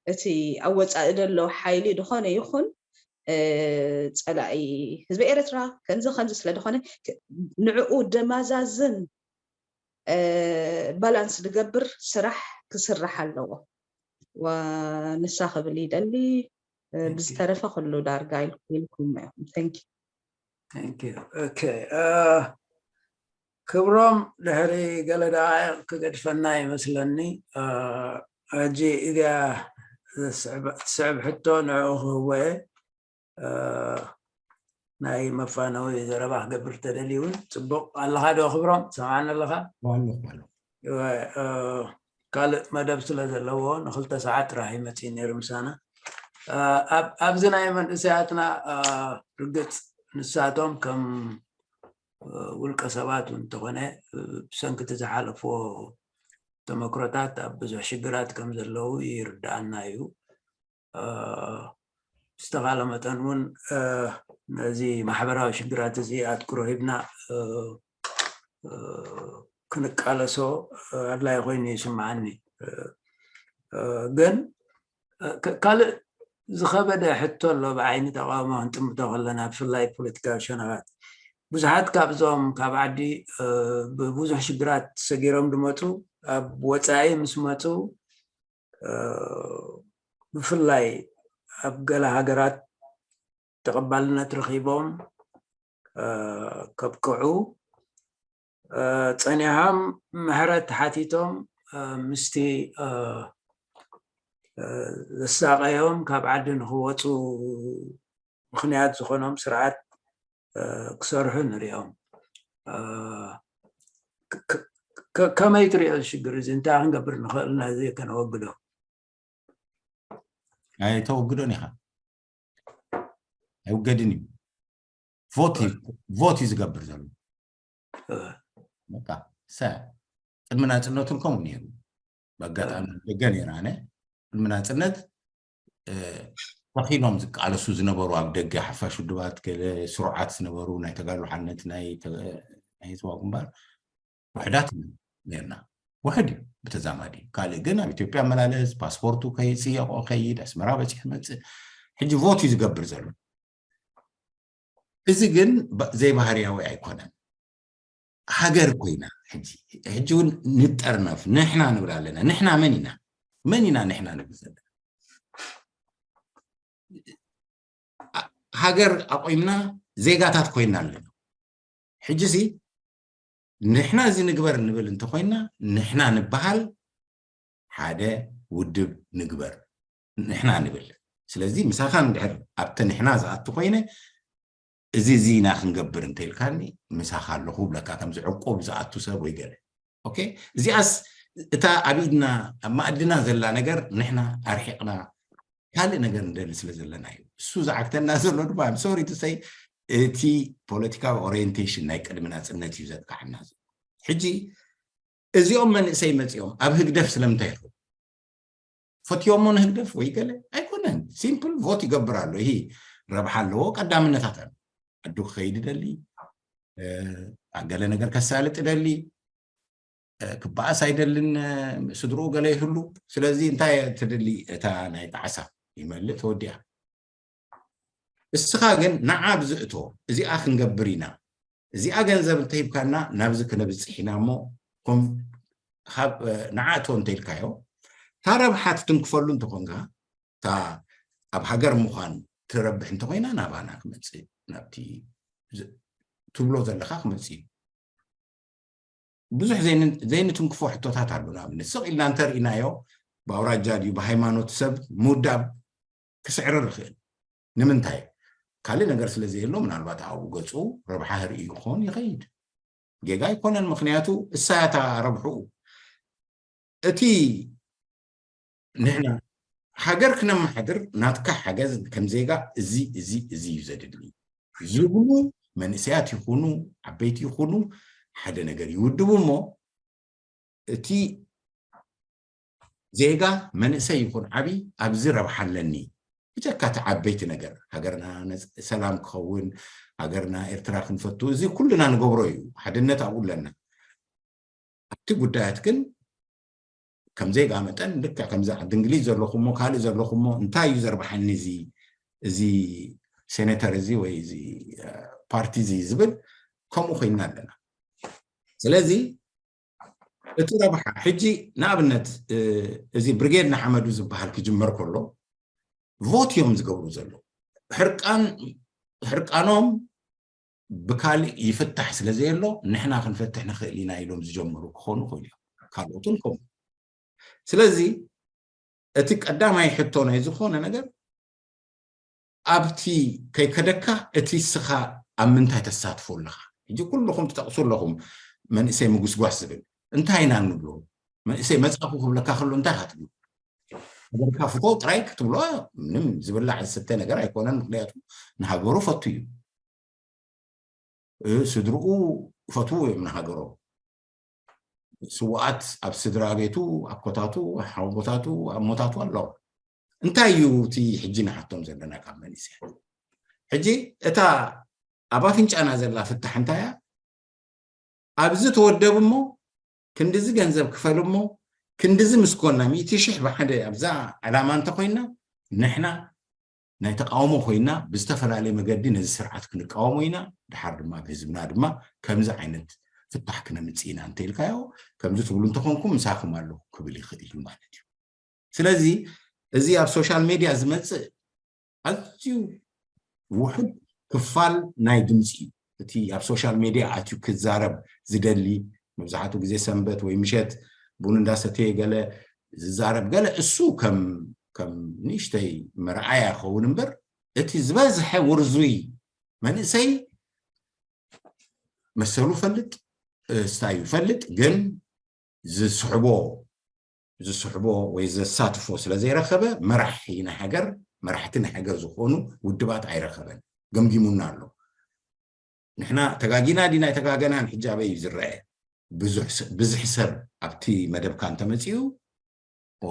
እቲ ኣብ ወፃኢ ዘሎ ሓይሊ ዝኾነ ይኹን ፀላኢ ህዝቢ ኤርትራ ከምዚ ከምዚ ስለ ዝኾነ ንዕኡ ደማዛዝን ባላንስ ዝገብር ስራሕ ክስራሕ ኣለዎ። ንሳ ክብል ይደሊ ብዝተረፈ ኩሉ ዳርጋ ኢልኩም ኢኹም። Thank you. Thank you. Okay. ክብሮም ድሕሪ ገለ ደቃይቕ ክገድፈና ይመስለኒ። ሕጂ እዚኣ ትስዕብ ሕቶ ንዕኡ ክህቦ እየ። ናይ መፋነዊ ዘረባ ክገብር ተደልዩ እውን ጽቡቕ ኣለኻ ዶ ክብሮም? ሰማዕና ኣለኻ? ዋሉ ዋሉ እወ፣ እ፣ ካልእ መደብ ስለ ዘለዎ ንክልተ ሰዓት ጥራሕ ይመፅእ ነይሩ ምሳና። እ፣ ኣብ- ኣብዚ ናይ መንእሰያትና እ፣ ርግፅ ንሳቶም ከም እ፣ ውልቀ ሰባት እውን እንተኾነ እ፣ ብሰንኪ እቲ ዝሓለፍዎ ተመክሮታት ኣብ ብዙሕ ሽግራት ከም ዘለዉ ይርዳኣና እዩ። እ፣ ዝተኻለ መጠን እውን እ፣ ነዚ ማሕበራዊ ሽግራት እዚ ኣትኩሮ ሂብና እ፣ እ፣ ክንቃለሶ እ፣ ኣድላይ ኮይኑ ይስምዓኒ። እ፣ እ፣ ግን እ፣ ካ- ካልእ ዝኸበደ ሕቶ ኣሎ ብዓይኒ ተቃውሞ ክንጥምቶ ከለና ብፍላይ ፖለቲካዊ ሸነኻት ብዙሓት ካብዞም ካብ ዓዲ እ፣ ብብዙሕ ሽግራት ሰጊሮም ዝመፁ ኣብ ወፃኢ ምስ መፁ እ፣ ብፍላይ ኣብ ገለ ሃገራት ተቐባልነት ረኺቦም እ፣ ከብቅዑ እ፣ ፀኒሖም ምሕረት ሓቲቶም እ፣ ምስቲ እ፣ እ፣ ዘሳቀዮም ካብ ዓዲ ንክወፁ ምኽንያት ዝኾኖም ስርዓት እ፣ ክሰርሑ ንሪኦም። እ፣ ክ- ክ- ክ- ከመይ ትሪኦ እዚ ሽግር እዚ? እንታይ ክንገብር ንኽእል ነዚ ከነወግዶ? ኣይተወግዶን ኢኻ። ኣይውገድን እዩ። ቮት እዩ ቮት እዩ ዝገብር ዘሎ። እ፣ በቃ ሰ ቅድሚ ናፅነቱን ከምኡ ነይሩ። ብኣጋጣሚ ደገ ነይራ ኣነ ቅድሚ ናፅነት እ፣ ተኺሎም ዝቃለሱ ዝነበሩ ኣብ ደገ ሓፋሽ ውድባት ገለ ስሩዓት ዝነበሩ ናይ ተጋድሎ ሓርነት ናይ ተ- ናይ ህዝባዊ ግንባር ውሕዳት ኢና ነርና። ውሕድ እዩ ብተዛማዲ። ካልእ ግን ኣብ ኢትዮጵያ መላለስ ፓስፖርቱ ከይፅየቆ ከይድ ኣስመራ በፂሑ መፅእ። ሕጂ ቮት እዩ ዝገብር ዘሎ። እዚ ግን ባ- ዘይባህርያዊ ኣይኮነን። ሃገር ኮይና ሕጂ ሕጂ እውን ንጠርነፍ ንሕና ንብል ኣለና። ንሕና መን ኢና? መን ኢና ንሕና ንብል ዘለና? ሃገር ኣቆይምና ዜጋታት ኮይና ኣለና። ሕጂ ሲ ንሕና እዚ ንግበር ንብል እንተኮይና ንሕና ንበሃል ሓደ ውድብ ንግበር ንሕና ንብል። ስለዚ ምሳኻ እንድሕር ኣብቲ ንሕና ዝኣቱ ኮይነ እዚ እዚ ኢና ክንገብር እንተኢልካኒ ምሳኻ ኣለኹ ብለካ ከምዚ ዕቁብ ዝኣቱ ሰብ ወይ ገለ ኦኬ። እዚኣስ እታ ኣብ ኢድና ኣብ ማእድና ዘላ ነገር ንሕና ኣርሒቕና ካልእ ነገር ንደሊ ስለ ዘለና እዩ። እሱ ዝዓግተና ዘሎ ድማ ሶሪ ቱ ሰይ እቲ ፖለቲካዊ ኦሪየንቴሽን ናይ ቅድሚ ናፅነት እዩ ዘጥቃዓና ዘሎ። ሕጂ እዚኦም መንእሰይ መፂኦም ኣብ ህግደፍ ስለምንታይ ይኸዱ? ፈትዮሞ ንህግደፍ ወይ ገለ ኣይኮነን። ሲምፕል ቮት ይገብር ኣሎ። ይሄ ረብሓ ኣለዎ፣ ቀዳምነታት ኣሎ። ኣዱ ክኸይድ ይደሊ፣ እ፣ ገለ ነገር ከሳልጥ ይደሊ፣ እ፣ ክበኣስ ኣይደልን፣ እ፣ ስድርኡ ገለ ይህሉ። ስለዚ እንታይ ትደሊ እታ ናይ ጣዕሳ ይመልእ ተወዲኣ። እስኻ ግን ንዓ ኣብዚ እቶ እዚኣ ክንገብር ኢና እዚኣ ገንዘብ እንተሂብካና ናብዚ ክነብፅሕ ኢና እሞ ኮም- ካብ ንዓ እቶ እንተኢልካዮ እታ ረብሓ ትትንክፈሉ እንተኾንካ እታ ኣብ ሃገር ምዃን ትረብሕ እንተኮይና ናባና ክመፅእ ናብቲ ዝ- ትብሎ ዘለካ ክመፅእ እዩ። ብዙሕ ዘይን- ዘይንትንክፎ ሕቶታት ኣሎ። ንኣብነት ስቕ ኢልና እንተርኢናዮ ብኣውራጃ ድዩ ብሃይማኖት ሰብ ምውዳብ ክስዕርር ይኽእል። ንምንታይ? ካልእ ነገር ስለ ዘየሎ ምናልባት ኣብኡ ገፁ ረብሓ ህርኢ ክኸውን ይኸይድ። ጌጋ ኣይኮነን፣ ምክንያቱ እሳያታ ረብሕኡ እቲ ንሕና ሃገር ክነመሓድር ናትካ ሓገዝ ከም ዜጋ እዚ እዚ እዚ እዩ ዘድሊ ዝብሉ መንእሰያት ይኹኑ ዓበይቲ ይኹኑ ሓደ ነገር ይውድቡ እሞ እቲ ዜጋ መንእሰይ ይኹን ዓቢ ኣብዚ ረብሓ ኣለኒ ብጀካ እቲ ዓበይቲ ነገር ሃገርና ነፅ- ሰላም ክኸውን ሃገርና ኤርትራ ክንፈቱ እዚ ኩልና ንገብሮ እዩ ሓድነት ኣብኡ ኣለና ኣብቲ ጉዳያት ግን ከም ዜጋ መጠን ልክዕ ከምዚ ዓዲ እንግሊዝ ዘለኹሞ ካልእ ዘለኹሞ እንታይ እዩ ዘርብሓኒ እዚ እዚ ሴኔተር እዚ ወይ እዚ እ፣ ፓርቲ እዚ ዝብል ከምኡ ኮይና ኣለና ስለዚ እቲ ረብሓ ሕጂ ንኣብነት እ፣ እዚ ብርጌድ ንሓመዱ ዝበሃል ክጅመር ከሎ ቮት እዮም ዝገብሩ ዘለዉ ሕርቃን ሕርቃኖም ብካልእ ይፍታሕ ስለ ዘየሎ ንሕና ክንፈትሕ ንኽእል ኢና ኢሎም ዝጀመሩ ክኾኑ ይኽእሉ እዮም ካልኦትን ከምኡ ስለዚ እቲ ቀዳማይ ሕቶ ናይ ዝኾነ ነገር ኣብቲ ከይከደካ እቲ ስኻ ኣብ ምንታይ ተሳትፎ ኣለኻ? ሕጂ ኩልኹም ትጠቕሱ ኣለኹም መንእሰይ ምጉስጓስ ዝብል። እንታይ ኢና ንብሎ? መንእሰይ መጻኹ ክብለካ ከሎ እንታይ ኢኻ ትብሎ? ሃገርካ ፍቶ ጥራይ ክትብሎ ምንም ዝብላዕ ዝስተ ነገር ኣይኮነን። ምክንያቱ ንሃገሩ ፈቱ እዩ። እ፣ ስድርኡ ፈትዉ እዮም ንሃገሮም። ስውኣት ኣብ ስድራ ቤቱ፣ ኣኮታቱ፣ ሓወቦታቱ፣ ኣሞታቱ ኣለዉ። እንታይ እዩ እቲ ሕጂ ንሓቶም ዘለና ካብ መንእሰያት? ሕጂ እታ ኣብ ኣፍንጫና ዘላ ፍታሕ እንታይ እያ? ኣብዚ ተወደብ እሞ ክንድዚ ገንዘብ ክፈል እሞ ክንድዚ ምስ ኮና፣ ሚእቲ ሽሕ ብሓደ ኣብዛ ዕላማ እንተኮይና፣ ንሕና ናይ ተቃውሞ ኮይና ብዝተፈላለየ መገዲ ነዚ ስርዓት ክንቃወሞ ኢና። ድሓር ድማ ብህዝብና ድማ ከምዚ ዓይነት ፍታሕ ክነምጽእ ኢና እንተኢልካዮ፣ ከምዚ ትብሉ እንተኾንኩም ምሳኹም ኣለኹ ክብል ይኽእል እዩ ማለት እዩ። ስለዚ እዚ ኣብ ሶሻል ሜድያ ዝመጽእ ኣዝዩ ውሑድ ክፋል ናይ ድምፂ እዩ። እቲ ኣብ ሶሻል ሜድያ ኣትዩ ክዛረብ ዝደሊ፣ መብዛሕትኡ ግዜ ሰንበት ወይ ምሸት ቡን እንዳሰተየ ገለ ዝዛረብ ገለ፣ እሱ ከም ከም ንእሽተይ መርኣያ ይኸውን እምበር፣ እቲ ዝበዝሐ ውርዙይ መንእሰይ መሰሉ ፈልጥ፣ ስታዩ ፈልጥ፣ ግን ዝስሕቦ ዝስሕቦ ወይ ዘሳትፎ ስለ ዘይረኸበ፣ መራሒ ናይ ሃገር፣ መራሕቲ ናይ ሃገር ዝኾኑ ውድባት ኣይረኸበን። ገምጊሙና ኣሎ። ንሕና ተጋጊና ዲና ኣይተጋገናን ሕጂ ኣበይ እዩ ዝረአ? ብዙሕ ስ-፣ ብዝሒ ሰብ ኣብቲ መደብካ እንተመጺኡ፣ ኦ፣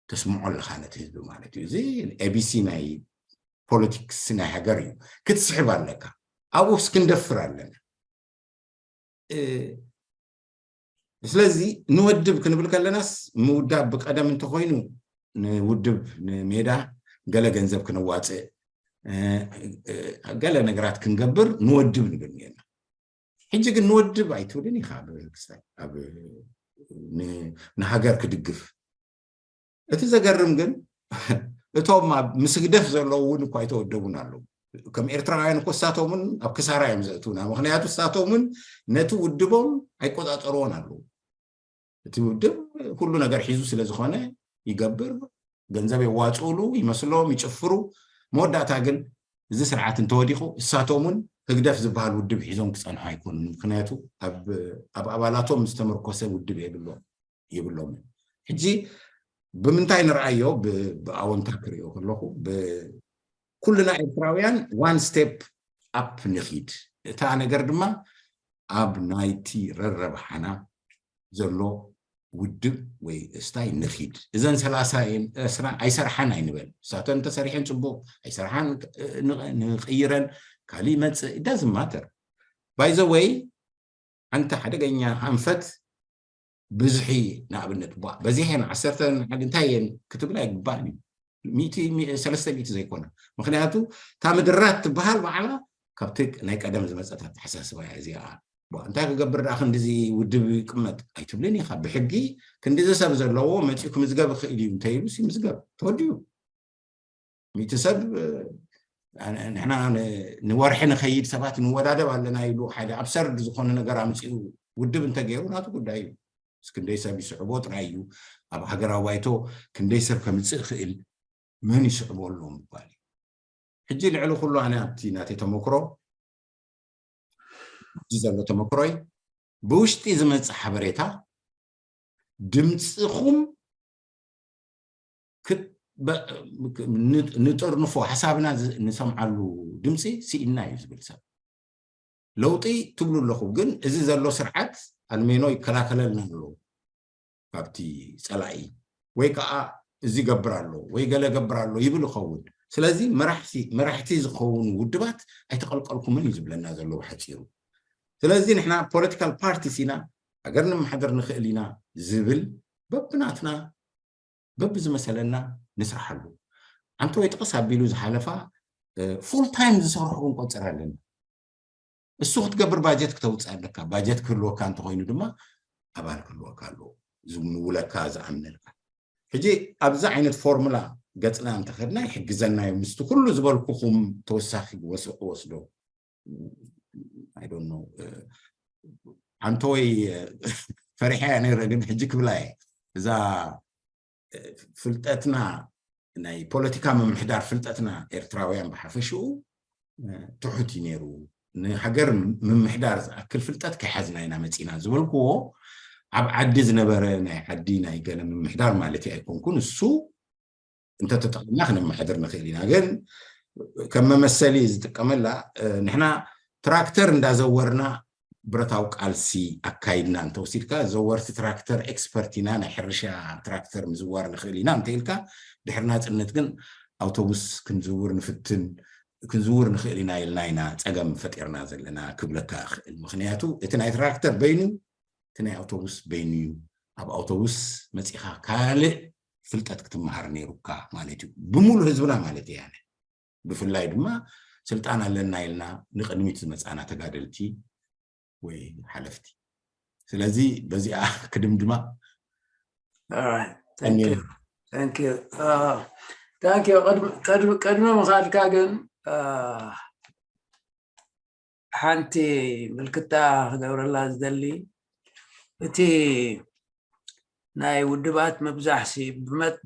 ተስምዖ ኣለኻ ነቲ ህዝቢ ማለት እዩ። እዚ ኤቢሲ ናይ ፖለቲክስ ናይ ሃገር እዩ። ክትስሕብ ኣለካ። ኣብኡስ ክንደፍር ኣለና። እ፣ ስለዚ ንወድብ ክንብል ከለናስ፣ ምውዳብ ብቀደም እንተኾይኑ፣ ንውድብ ንሜዳ ገለ ገንዘብ ክነዋፅእ፣ እ፣ እ፣ ገለ ነገራት ክንገብር ንወድብ ንብል ነርና። ሕጂ ግን ንወድብ ኣይትብልን ኢኻ ኣብ ክስታይ፣ ኣብ ን-፣ ንሃገር ክድግፍ። እቲ ዘገርም ግን እቶም ኣብ ምስ ህግደፍ ዘለዉ እውን እኳ ኣይተወደቡን ኣለዉ። ከም ኤርትራውያን እኮ እሳቶም እውን ኣብ ክሳራ እዮም ዘእትውና። ምክንያቱ እሳቶም እውን ነቲ ውድቦም ኣይቆጻጸርዎን ኣለዉ። እቲ ውድብ ኩሉ ነገር ሒዙ ስለ ዝኾነ ይገብር፣ ገንዘብ የዋጽኡሉ፣ ይመስሎም፣ ይጭፍሩ። መወዳእታ ግን እዚ ስርዓት እንተወዲቑ እሳቶም እውን ህግደፍ ዝበሃል ውድብ ሒዞም ክጸንሑ ኣይኮኑን። ምክንያቱ ኣብ፣ ኣብ ኣባላቶም ዝተመርኮሰ ውድብ የብሎም፣ የብሎምን። ሕጂ ብምንታይ ንርኣዮ? ብ-፣ ብኣወንታ ክሪኦ ከለኹ፣ ብ-፣ ኩልና ኤርትራውያን ዋን ስቴፕ ኣፕ ንኺድ። እታ ነገር ድማ ኣብ ናይቲ ረረብሓና ዘሎ ውድብ ወይ እስታይ ንኺድ። እዘን ሰላሳ እየን፣ ዕስራ ኣይሰርሓን ኣይንበል። እሳተን እንተሰሪሐን ጽቡቕ፣ ኣይሰርሓን ን-፣ ንቕይረን፣ ካልእ ይመጽእ፣ it doesn't matter። By the way፣ ሓንቲ ሓደገኛ ኣንፈት ብዝሒ፣ ንኣብነት፣ ቧ፣ በዚሐን ዓሰርተ ሓደ እንታይ እየን ክትብል ኣይግባእን እዩ። ሚእቲ፣ ሚ-፣ ሰለስተ ሚእቲ ዘይኮነ። ምክንያቱ እታ ምድራት ትበሃል ባዕላ ካብቲ ናይ ቀደም ዝመጸት ኣተሓሳስባ እያ እዚኣ። ቧ፣ እንታይ ክገብር ደኣ ክንድዚ ውድብ ይቅመጥ ኣይትብልን ኢኻ። ብሕጊ ክንድዚ ሰብ ዘለዎ መጺኡ ክምዝገብ ይኽእል እዩ እንተኢሉስ ይምዝገብ። ተወዲኡ። ሚእቲ ሰብ፣ እ፣ ንሕና ን-፣ ንወርሒ ንኸይድ ሰባት ንወዳደብ ኣለና ኢሉ ሓደ ኣብሰርድ ዝኾነ ነገር ኣምጺኡ ውድብ እንተገይሩ ናቱ ጉዳይ እዩ። ምስ ክንደይ ሰብ ይስዕቦ ጥራይ እዩ። ኣብ ሃገራዊ ባይቶ ክንደይ ሰብ ከምጽእ ይኽእል፣ መን ይስዕቦ ኣሎ ምባል እዩ። ሕጂ ልዕሊ ኩሉ ኣነ ኣብቲ ናተይ ተመክሮ፣ ሕጂ ዘሎ ተመክሮይ፣ ብውሽጢ ዝመጽእ ሓበሬታ ድምጽኹም ክት-፣ በ-፣ ን-፣ ንጥርንፎ፣ ሓሳብና ዝ-፣ ንሰምዓሉ ድምጺ ስኢንና እዩ ዝብል ሰብ። ለውጢ ትብሉ ኣለኹም፣ ግን እዚ ዘሎ ስርዓት ኣልሜኖ ይከላከለልና ኣሎ ካብቲ ጸላኢ፣ ወይ ከዓ እዚ ገብር ኣሎ ወይ ገለ ገብር ኣሎ ይብል ይኸውን። ስለዚ መራሕቲ፣ መራሕቲ ዝኸውን ውድባት ኣይተቐልቀልኩምን እዩ ዝብለና ዘሎ ብሓጺሩ። ስለዚ ንሕና ፖለቲካል ፓርቲስ ኢና፣ ሃገር ንመሓደር ንኽእል ኢና ዝብል በብናትና በብዝመሰለና ንስርሓሉ። ኣንተ ወይ ጥቕስ ኣቢሉ ዝሓለፋ፣ እ፣ ፉል ታይም ዝሰርሑ ክንቆጽር ኣለና። እሱ ክትገብር ባጀት ክተውፅእ ኣለካ። ባጀት ክህልወካ እንተኾይኑ ድማ ኣባል ክህልወካ ኣለዎ፣ ዝምውለካ፣ ዝኣምነልካ። ሕጂ ኣብዚ ዓይነት ፎርሙላ ገፅና እንተኸድና ይሕግዘና እዩ። ምስቲ ኩሉ ዝበልኩኹም ተወሳኺ ወስ-፣ ወስዶ፣ I don't know፣ እ፣ ኣንተ ወይ፣ እ፣ ፈሪሐ እያ ነይረ፣ ግን ሕጂ ክብላ እየ። እዛ፣ እ፣ ፍልጠትና ናይ ፖለቲካ ምምሕዳር ፍልጠትና ኤርትራውያን ብሓፈሽኡ ትሑት እዩ ነይሩ። ንሃገር ምምሕዳር ዝኣክል ፍልጠት ከይሓዝና ኢና መፂና ዝበልክዎ፣ ኣብ ዓዲ ዝነበረ ናይ ዓዲ ናይ ገለ ምምሕዳር ማለት ኣይኮንኩን። እሱ እንተተጠቕምና ክነመሓድር ንኽእል ኢና። ግን ከም መመሰሊ ዝጥቀመላ፣ ንሕና ትራክተር እንዳዘወርና ብረታዊ ቃልሲ ኣካይድና እንተወሲድካ፣ ዘወርቲ ትራክተር ኤክስፐርት ኢና፣ ናይ ሕርሻ ትራክተር ምዝዋር ንኽእል ኢና እንተኢልካ፣ ድሕሪ ናፅነት ግን ኣውቶቡስ ክንዝውር ንፍትን፣ ክንዝውር ንኽእል ኢና ኢልና ኢና ፀገም ፈጢርና ዘለና ክብለካ እኽእል። ምኽንያቱ እቲ ናይ ትራክተር በይኑ፣ እቲ ናይ ኣውቶቡስ በይኑ እዩ። ኣብ ኣውቶቡስ መፂኻ ካልእ ፍልጠት ክትመሃር ነይሩካ ማለት እዩ፣ ብሙሉ ህዝብና ማለት እያ። ብፍላይ ድማ ስልጣን ኣለና ኢልና ንቅድሚት ዝመፃና ተጋደልቲ ወይ ሓለፍቲ። ስለዚ በዚኣ ክድምድማ። ታንኪዩ። ቅድሚ ምኻድካ ግን ሓንቲ ምልክታ ክገብረላ ዝደሊ፣ እቲ ናይ ውድባት ምብዛሕሲ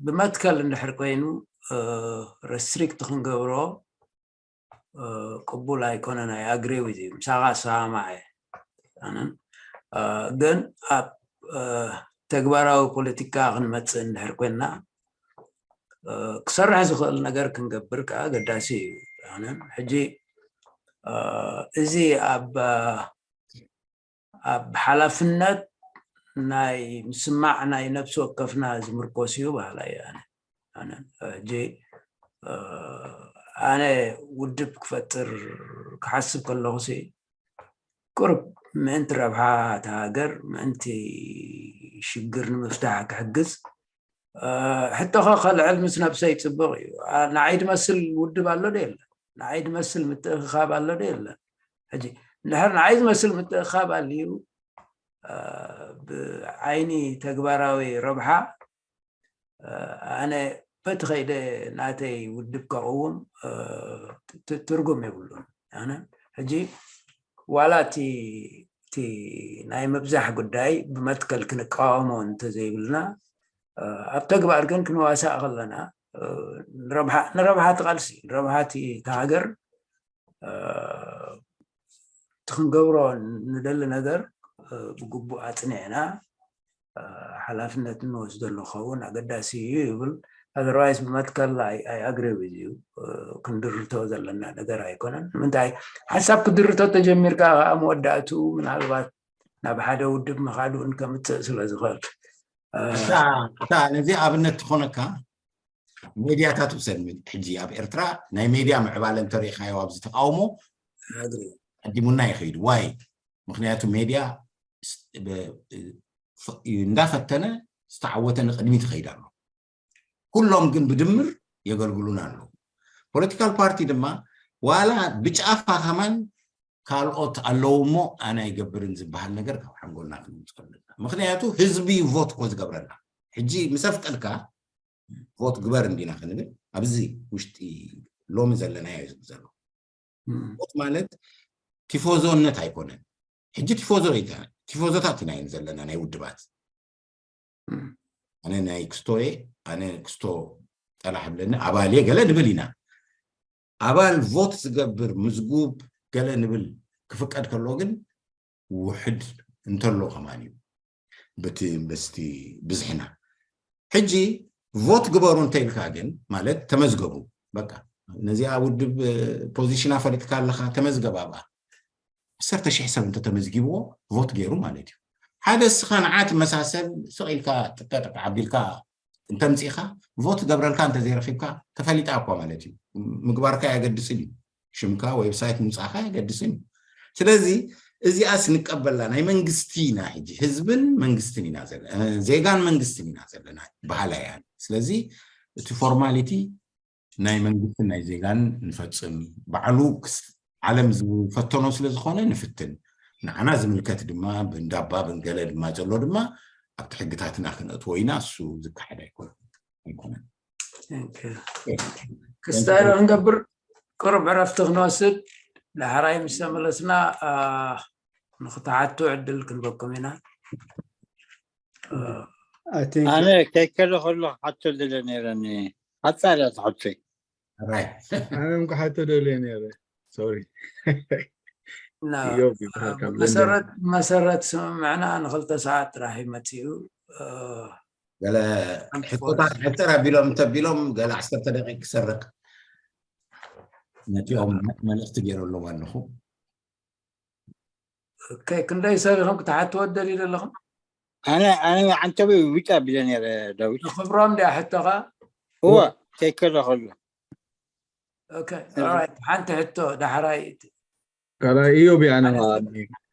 ብመትከል እንድሕር ኮይኑ ረስትሪክት ክንገብሮ ቅቡል ኣይኮነን። ኣይ ኣግሪ ዊዝ ዩ፣ ምሳኻ ሰማማዕ እየ። ግን ኣብ ተግባራዊ ፖለቲካ ክንመፅእ እንድሕር ኮይና ክሰርሕ ዝኽእል ነገር ክንገብር ከዓ ኣገዳሲ እዩ። ሕጂ እዚ ኣብ ኣብ ሓላፍነት ናይ ምስማዕ ናይ ነፍሲ ወከፍና ዝምርኮስ እዩ በሃላይ እየ ኣነ። ሕጂ ኣነ ውድብ ክፈጥር ክሓስብ ከለኹሲ ቁርብ ምእንቲ ረብሓ እታ ሃገር፣ ምእንቲ ሽግር ንምፍታሕ ክሕግዝ ሕቶኸ ከልዕል ምስ ነብሰይ ፅቡቕ እዩ። ንዓይ ዝመስል ውድብ ኣሎ ዶ የለን? ንዓይ ዝመስል ምትእኽኻብ ኣሎ ዶ የለን? ሕጂ እንድሕር ንዓይ ዝመስል ምትእኽኻብ ኣልዩ ብዓይኒ ተግባራዊ ረብሓ ኣነ በቲ ከይደ ናተይ ውድብ ከቕውም ትርጉም የብሉን። ኣነ ሕጂ ዋላ እቲ ናይ ምብዛሕ ጉዳይ ብመትከል ክንቃወሞ እንተዘይብልና ኣብ ተግባር ግን ክንዋሳእ ከለና ንረብሓ እቲ ቃልሲ ንረብሓ እቲ ሃገር እቲ ክንገብሮ ንደሊ ነገር ብግቡእ ኣፅኒዕና ሓላፍነት እንወስደሉ ክኸውን ኣገዳሲ እዩ ይብል። ኣዘርዋይስ ብመትከል ኣይ ኣግሪ ዊዝ ዩ። ክንድርቶ ዘለና ነገር ኣይኮነን። ንምንታይ ሓሳብ ክድርቶ ተጀሚርካ ከዓ መወዳእቱ ምናልባት ናብ ሓደ ውድብ ምኻድ እውን ከምፅእ ስለ ዝኽእል እታ ነዚ ኣብነት ትኾነካ ሜድያታት ውሰድ። ሕጂ ኣብ ኤርትራ ናይ ሜድያ ምዕባለ እንተሪኢኻዮ ኣብዚ ተቃውሞ ቀዲሙና ይኸይዱ። ዋይ? ምክንያቱ ሜድያ እንዳፈተነ ዝተዓወተ ንቅድሚት ይኸይድ ኣሎ። ኩሎም ግን ብድምር የገልግሉና ኣለዉ። ፖለቲካል ፓርቲ ድማ ዋላ ብጫፋ ከማን ካልኦት ኣለዉ እሞ ኣነ ኣይገብርን ዝበሃል ነገር ካብ ሓንጎልና ክንውፅኦ ኣለና። ምክንያቱ ህዝቢ ዩ ቮት እኮ ዝገብረና። ሕጂ ምስ ኣፍቀድካ ቮት ግበር እንዲና ክንብል ኣብዚ ውሽጢ ሎሚ ዘለናዮ እዩ ዘሎ። ሞት ማለት ቲፎዞነት ኣይኮነን። ሕጂ ቲፎዞ ቲፎዞታት ኢና ዘለና ናይ ውድባት። ኣነ ናይ ክስቶ እየ፣ ኣነ ክስቶ ጠላሕ ብለኒ ኣባል እየ ገለ ንብል ኢና። ኣባል ቮት ዝገብር ምዝጉብ ገለ ንብል ክፍቀድ ከሎ ግን ውሕድ እንተሎ ከማን እዩ በቲ ምስቲ ብዝሕና። ሕጂ ቮት ግበሩ እንተኢልካ ግን ማለት ተመዝገቡ በቃ ነዚኣ ውድብ ፖዚሽና ፈሊጥካ ኣለካ ተመዝገብ ኣብኣ ዓሰርተ ሽሕ ሰብ እንተተመዝጊብዎ ቮት ገይሩ ማለት እዩ። ሓደ እስኻ ንዓ ትመሳሰል ስቕ ኢልካ ጥጠጥቅ ዓቢልካ እንተምፂእካ ቮት ገብረልካ እንተዘይረኪብካ ተፈሊጣ እኳ ማለት እዩ። ምግባርካ ኣየገድስን እዩ። ሽምካ ዌብሳይት ምውፃእካ ኣየገድስን እዩ። ስለዚ እዚኣስ ንቀበላ ናይ መንግስቲ ኢና ሕጂ ህዝብን መንግስትን ኢና ዘለና ዜጋን መንግስትን ኢና ዘለና በሃላይ እያ። ስለዚ እቲ ፎርማሊቲ ናይ መንግስትን ናይ ዜጋን ንፈፅም ባዕሉ ዓለም ዝፈተኖ ስለ ዝኾነ ንፍትን ንዓና ዝምልከት ድማ ብእንዳባ ብንገለ ድማ ዘሎ ድማ ኣብቲ ሕግታትና ክነእትዎ ኢና። እሱ ዝካሓድ ኣይኮነን ኣይኮነን። ክስታይ ክንገብር ቅሩብ ዕረፍቲ ክንወስድ ዳሕራይ ምስ ተመለስና ንክትሓቱ ዕድል ክንበኩም ኢና። ኣነ ከይከለ ከሎ ክሓቶ ዝደለ ነይረኒ ሓጻር እያ ትሕቶይ። ራይት ኣነ ም ክሓቶ ደልየ ነይረ። ሶሪ። ና ኢዮብ ይበሃል ካብ ለንደን። መሰረት መሰረት ስምምዕና ንክልተ ሰዓት ጥራሕ እዩ መፂኡ። እ፣ ገለ ሕቶታት ሕፅር ኣቢሎም እንተቢሎም ገለ ዓሰርተ ደቂቅ ክሰርቅ ነቲኦም መልእክቲ ገይረሎም ኣለኹ። ኦኬ፣ ክንደይ ሰብ ኢኹም ክትሓትዎ ትደልዩ ዘለኹም? ኣነ ኣነ ዓንተቢ ውጫ ቢለ ነይረ። ዳዊት ንክብሮም ድያ ሕቶኻ? እወ ከይከለ ከሎ ኦኬ፣ ኦራይት፣ ሓንቲ ሕቶ ዳሕራይ ካልኣይ ኢዮብ እያ ኣነ ከዓ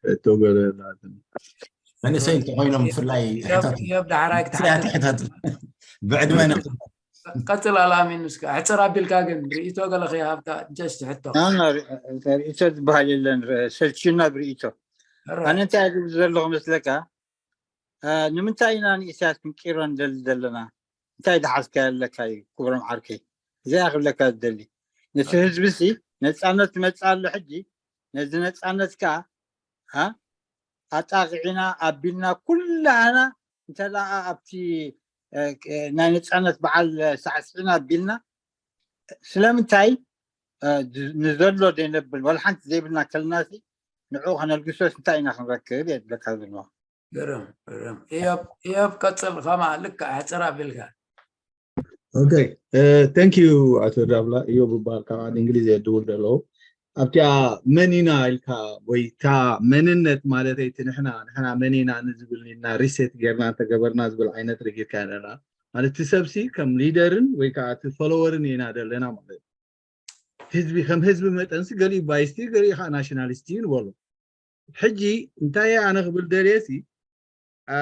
እቶ ገለ ላትን። መንእሰይ እንተኮይኖም ብፍላይ ሕታት ኢዮብ ዳሕራይ ክትሓትት ሕታት ብዕድመ ነክ ቀፅል። ኣላሚን እስከ ሕፅር ኣቢልካ ግን ርእይቶ ገለ ከይሃብካ ጀስት ሕቶ። ናና ርእይቶ ዝበሃል የለን። ሰልችና ብርእይቶ። ኣነ እንታይ ዝብል ዘለኹ መስለካ? እ፣ ንምንታይ ኢና ንኢሳያስ ክንቂሮ ንደሊ ዘለና? እንታይ ዝሓዝካዮ ኣለካ እዩ ክብሮም ዓርከይ? እዚኣ ክብለካ ዝደሊ፣ ነቲ ህዝቢ ሲ ነፃነት ትመፅእ ኣሎ። ሕጂ ነዚ ነፃነት ከዓ፣ እ፣ ኣጣቂዕና ኣቢልና ኩላና እንተ ደኣ ኣብቲ፣ እ፣ ናይ ነፃነት በዓል ሳዕስዕና ኣቢልና ስለምንታይ፣ እ፣ ንዘሎ ዘይነብል ዋላ ሓንቲ ዘይብልና ከለና ሲ ንዕኡ ከነልግሶስ እንታይ ኢና ክንረክብ እየ ዝብለካ ዘሎ። ግርም ግርም። ኢዮብ ኢዮብ ቀፅል፣ ከማ ልክዕ ሕፅር ኣቢልካ። ኦኬ፣ ተንክ ዩ ኣቶ ዳብላ። ኢዮብ ይበሃል፣ ካብ ዓዲ እንግሊዝ እየ ዝድውል ዘለኹ። ኣብቲኣ መን ኢና ኢልካ ወይ እታ መንነት ማለተይ እቲ ንሕና ንሕና መን ኢና ንዝብል ኢና ሪሴት ጌርና እንተገበርና ዝብል ዓይነት ረጊርካ ኣለና ማለት እቲ ሰብሲ ከም ሊደርን ወይ ከዓ እቲ ፎሎወርን ኢና ዘለና ማለት እዩ። ህዝቢ ከም ህዝቢ መጠንሲ ገሊኡ ባይስቲ ገሊኡ ከዓ ናሽናሊስቲ እዩ ንበሎ። ሕጂ እንታይ እየ ኣነ ክብል ደልየ ሲ አ፣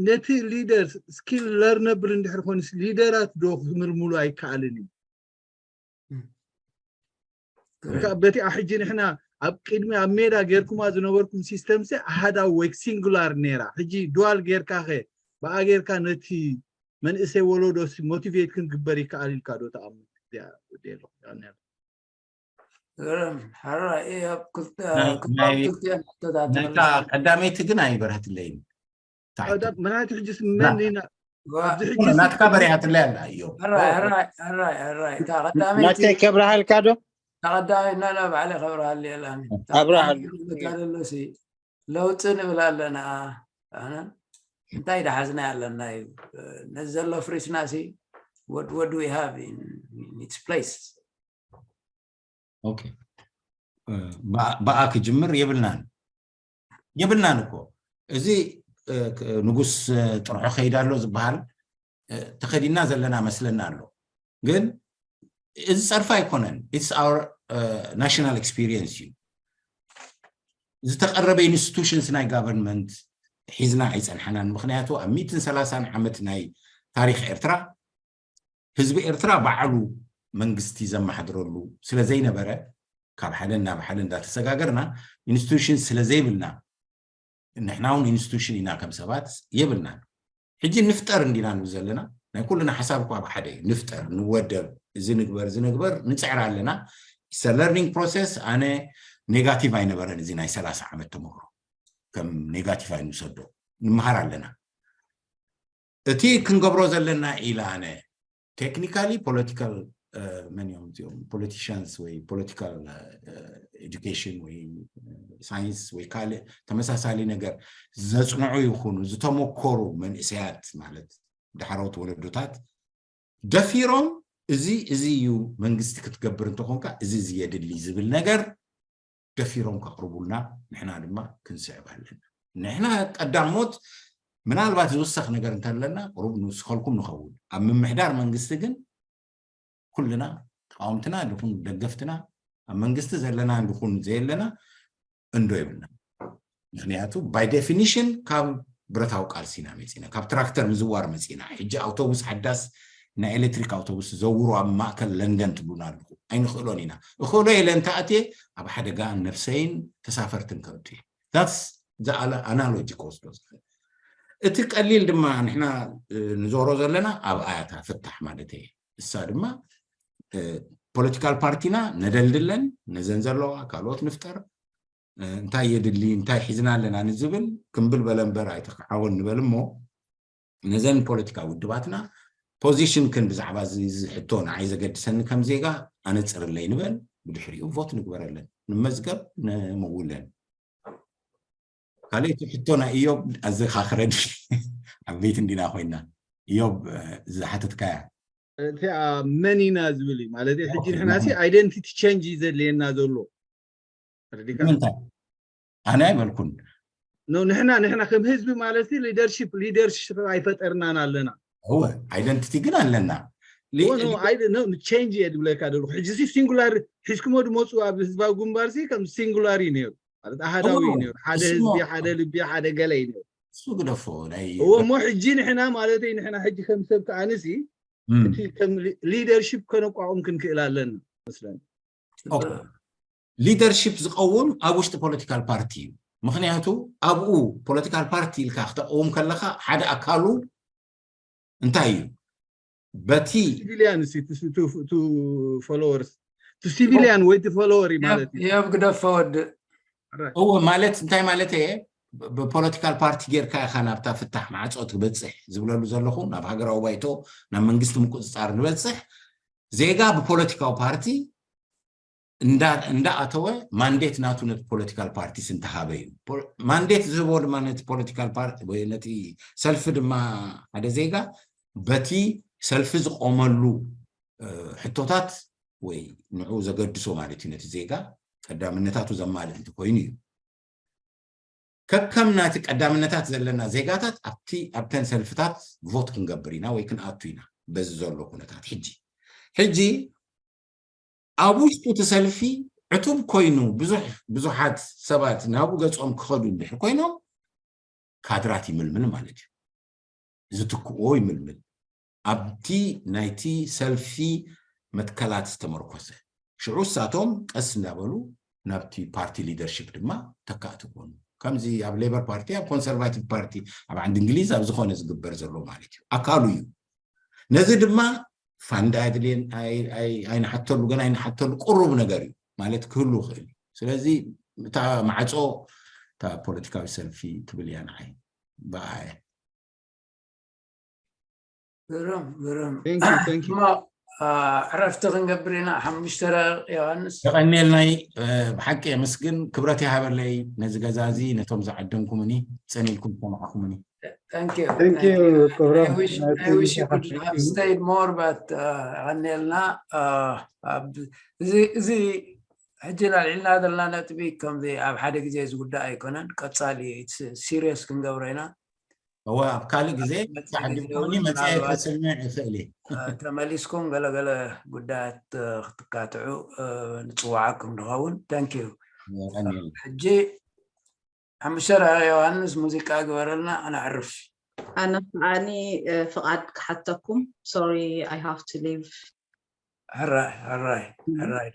ነቲ ሊደር ስኪል ለርነብል እንድሕር ኮይኑስ ሊደራት ዶ ክምልምሉ ኣይከኣልን እዩ? በቲኣ ሕጂ ንሕና ኣብ ቅድሚ ኣብ ሜዳ ጌርኩማ ዝነበርኩም ሲስተም ሲ ኣሃዳዊ ወይ ሲንጉላር ነይራ። ሕጂ ዱዋል ጌርካ ኸ ብኣ ጌርካ ነቲ መንእሰይ ወለዶ ሲ ሞቲቬት ክንግበር ይከኣል ኢልካ ዶ ተኣምን? እዚኣ እየ ኣለኹ። ግርም። ሕራይ እየ ኣብ ክልተ ናይ- ክልተ ናይ- ክልቲኣን ሕቶታት ናይታ መልስ። ቀዳመይቲ ግን ኣይበርሀትለይን። ታሕቲ ቀዳም መናት ሕጅስ መን ኢና ኣብዚ ሕጂ ናትካ በሪሃትለይ ኣላ እዮ ሕራይ ሕራይ ሕራይ ሕራይ እታ ቀዳመይቲ ናተይ ከብርሃልካ ዶ? እታ ቀዳመይቲ ናና ባዕለ ከብርሃሉ የላኒ። እታ ኣብርሃሉ። ቀዳመይቲ እታ ደሎሲ ለውጢ ንብል ኣለና። ኣነ እንታይ ዳሓዝና ኣለና እዩ ነዚ ዘሎ ፍሪስና ሲ what what do we have in, in its place? ኦኬ እ፣ ብኣ- ብኣ ክጅምር የብልናን የብልናን እኮ እዚ እ፣ ክ- ንጉስ እ፣ ጥርሖ ከይዳ ኣሎ ዝበሃል እ፣ ተኸዲና ዘለና መስለና ኣሎ። ግን እዚ ጸርፊ ኣይኮነን። It's our national experience እዩ። ዝተቐረበ ኢንስቲቱሽንስ ናይ ጋቨርንመንት ሒዝና ኣይጸንሐናን። ምክንያቱ ኣብ ሚእትን ሰላሳን ዓመት ናይ ታሪክ ኤርትራ ህዝቢ ኤርትራ ባዕሉ መንግስቲ ዘመሓድረሉ ስለ ዘይነበረ ካብ ሓደ ናብ ሓደ እንዳተሰጋገርና ኢንስቲቱሽን ስለ ዘይብልና ንሕና እውን ኢንስቲቱሽን ኢና ከም ሰባት የብልናን። ሕጂ ንፍጠር እንዲና ንብል ዘለና ናይ ኩልና ሓሳብ እኳ ኣብ ሓደ እዩ። ንፍጠር ንወደብ እዚ ንግበር እዚ ንግበር ንፅዕር ኣለና። It's a learning process። ኣነ ኔጋቲቭ ኣይነበረን እዚ ናይ ሰላሳ ዓመት ተምህሮ ከም ኔጋቲቭ ኣይንውሰዶ ንምሃር ኣለና። እቲ ክንገብሮ ዘለና ኢለ ኣነ ቴክኒካሊ ፖለቲካል መን እዮም እዚኦም ፖለቲሽንስ ወይ ፖለቲካል ኤዱኬሽን ወይ ሳይንስ ወይ ካልእ ተመሳሳሊ ነገር ዘፅንዑ ይኹኑ ዝተመኮሩ መንእሰያት ማለት ዳሕረውት ወለዶታት ደፊሮም እዚ እዚ እዩ መንግስቲ ክትገብር እንተኾንካ እዚ እዚ የድሊ ዝብል ነገር ደፊሮም ከቕርቡልና ንሕና ድማ ክንስዕብ ኣለና። ንሕና ቀዳሞት ምናልባት ዝውሰኽ ነገር እንተለና ቁሩብ ንውስኸልኩም ንኸውን። ኣብ ምምሕዳር መንግስቲ ግን ኩልና ተቃወምትና ድኹን ደገፍትና ኣብ መንግስቲ ዘለና ድኹን ዘየለና እንዶ ይብልና። ምክንያቱ ባይ ዴፊኒሽን ካብ ብረታዊ ቃልሲ ኢና መፂና፣ ካብ ትራክተር ምዝዋር መፂና። ሕጂ ኣውቶቡስ ሓዳስ ናይ ኤሌክትሪክ ኣውቶቡስ ዘውሩ ኣብ ማእከል ለንደን ትብሉና ኣለኹ ኣይንኽእሎን ኢና። እኽእሎ ኢለ እንተኣትየ ኣብ ሓደጋ ነብሰይን ተሳፈርትን ከእቱ እየ። ዛትስ ዝኣለ ኣናሎጂ ክወስዶ ዝኽእል። እቲ ቀሊል ድማ ንሕና እ፣ ንዞሮ ዘለና ኣብ ኣያታ ፍታሕ ማለት እየ። እሳ ድማ እ፣ ፖለቲካል ፓርቲና ነደልድለን ነዘን ዘለዋ ካልኦት ንፍጠር እ፣ እንታይ የድሊ እንታይ ሒዝና ኣለና ንዝብል ክምብል በለ እምበር ኣይተኸሓወን ንበል እሞ ነዘን ፖለቲካ ውድባትና ፖዚሽንክን ብዛዕባ እዚ እዚ ሕቶ ንዓይ ዘገድሰኒ ከም ዜጋ ኣነፅርለይ ንበል፣ ብድሕሪኡ ቮት ንግበረለን፣ ንመዝገብ፣ ንምውለን። ካልእ እቲ ሕቶ ናይ ኢዮብ ኣዘኻኽረኒ። ዓበይቲ እንዲና ኮይና። ኢዮብ፣ እ፣ ዝሓተትካያ። እቲኣ መን ኢና ዝብል እዩ ማለት እዩ። ሕጂ ንሕና ሲ ኣይደንቲቲ ቸንጅ እዩ ዘድልየና ዘሎ። ተረዲካ? ንምንታይ? ኣነ ኣይበልኩን። ኖ፣ ንሕና ንሕና ከም ህዝቢ ማለት ሲ ሊደርሺፕ ሊደርሺፕ ኣይፈጠርናን ኣለና። እወ፣ ኣይደንቲቲ ግን ኣለና። ሊ- ኖ፣ ኖ፣ ኣይ ኖ፣ ቸንጅ እየ ዝብለካ ዘለኹ። ሕጂ ሲ ሲንጉላር ሒዝኩሞ ድመፁ ኣብ ህዝባዊ ግንባር ሲ ከም ሲንጉላር እዩ ነይሩ። ማለት ኣሃዳዊ እዩ ነይሩ። ሓደ ህዝቢ፣ ሓደ ልቢ፣ ሓደ ገለ እዩ ነይሩ። እሱ ግደፎ። ናይ እዎ እሞ ሕጂ ንሕና ማለተይ ንሕና ሕጂ ከም ሰብ ከኣንሲ እም። እቲ ከም ሊ- ሊደርሺፕ ከነቋቁም ክንክእል ኣለና መስለኒ። ኦኬ። ሊደርሺፕ ዝቀውም ኣብ ውሽጢ ፖለቲካል ፓርቲ እዩ። ምክንያቱ ኣብኡ ፖለቲካል ፓርቲ ኢልካ ክተቀውም ከለካ ሓደ ኣካሉ እንታይ እዩ? በቲ ሲቪሊያን ሲ ቱ ፎሎወርስ ቱ ሲቪሊያን ወይ ቱ ፎሎወር ማለት እዩ። ዮብ ግደፎ ወድእ። እወ፣ ማለት እንታይ ማለት እየ? ብ- ብፖለቲካል ፓርቲ ጌርካ ኢኻ ናብታ ፍታሕ ማዕፆ ትበፅሕ ዝብለሉ ዘለኹ፣ ናብ ሃገራዊ ባይቶ፣ ናብ መንግስቲ ምቁፅፃር ንበፅሕ። ዜጋ ብፖለቲካዊ ፓርቲ እንዳ- እንዳኣተወ ማንዴት ናቱ ነቲ ፖለቲካል ፓርቲስ እንተሃበ እዩ። ፖ- ማንዴት ዝህቦ ድማ ነቲ ፖለቲካል ፓርቲ ወይ ነቲ ሰልፊ ድማ ሓደ ዜጋ በቲ ሰልፊ ዝቆመሉ እ፣ ሕቶታት ወይ ንዕኡ ዘገድሶ ማለት እዩ፣ ነቲ ዜጋ ቀዳምነታቱ ዘማልእ እንተኮይኑ እዩ። ከከም ናቲ ቀዳምነታት ዘለና ዜጋታት ኣብቲ ኣብተን ሰልፍታት ቮት ክንገብር ኢና ወይ ክንኣቱ ኢና። በዚ ዘሎ ኩነታት ሕጂ ሕጂ ኣብ ውሽጡ እቲ ሰልፊ ዕቱብ ኮይኑ ብዙሕ ብዙሓት ሰባት ናብኡ ገጾም ክኸዱ እንድሕር ኮይኖም ካድራት ይምልምል ማለት እዩ። ዝትክእዎ ይምልምል። ኣብቲ ናይቲ ሰልፊ መትከላት ዝተመርኮሰ። ሽዑ እሳቶም ቀስ እንዳበሉ ናብቲ ፓርቲ ሊደርሺፕ ድማ ተካእቲ ኮኑ። ከምዚ ኣብ ሌበር ፓርቲ፣ ኣብ ኮንሰርቫቲቭ ፓርቲ፣ ኣብ ዓንዲ እንግሊዝ ኣብ ዝኾነ ዝግበር ዘሎ ማለት እዩ። ኣካሉ እዩ። ነዚ ድማ ፋንድ ኣድልየን ኣይ- ኣይ- ኣይንሓተሉ፣ ገና ኣይንሓተሉ፣ ቅሩብ ነገር እዩ ማለት ክህሉ ይኽእል እዩ። ስለዚ እታ ማዕፆ እታ ፖለቲካዊ ሰልፊ ትብል እያ ንዓይ ብኣየ። ግርም ግርም። Thank you, thank you. እሞ አ፣ ዕረፍቲ ክንገብር ኢና። ሓሙሽተ ደቂቕ ዮሃንስ። የቐንየልናይ። እ፣ ብሓቂ የመስግን፣ ክብረት ይሃበለይ ነዚ ገዛ እዚ፣ ነቶም ዝዓደምኩምኒ፣ ጸኒልኩም ዝሰማዕኩምኒ። Thank you. Thank you ክብሮም። I wish I wish you could have stayed more, but uh, የቐንየልና። Uh, ኣብ- እዚ እዚ ሕጂ ኣልዒልና ዘለና ነጥቢ ከምዚ ኣብ ሓደ ግዜ ዝውዳእ ኣይኮነን፣ ቀጻሊ ሲሪየስ ክንገብሮ ኢና። እወ፣ ኣብ ካልእ ግዜ ተዓዲምኩምኒ መፅየ ከስምዕ ይኽእል እየ። ተመሊስኩም ገለገለ ጉዳያት ክትካትዑ ንፅዋዓኩም ንኸውን። Thank you። የቐንየልና። ሕጂ ሓሙሽተ ደቂቕ ዮሃንስ ሙዚቃ ግበረልና፣ ኣነዕርፍ። ኣነ ከዓኒ ፍቓድ ክሓተኩም። Sorry, I have to leave. ሕራይ ሕራይ ሕራይ።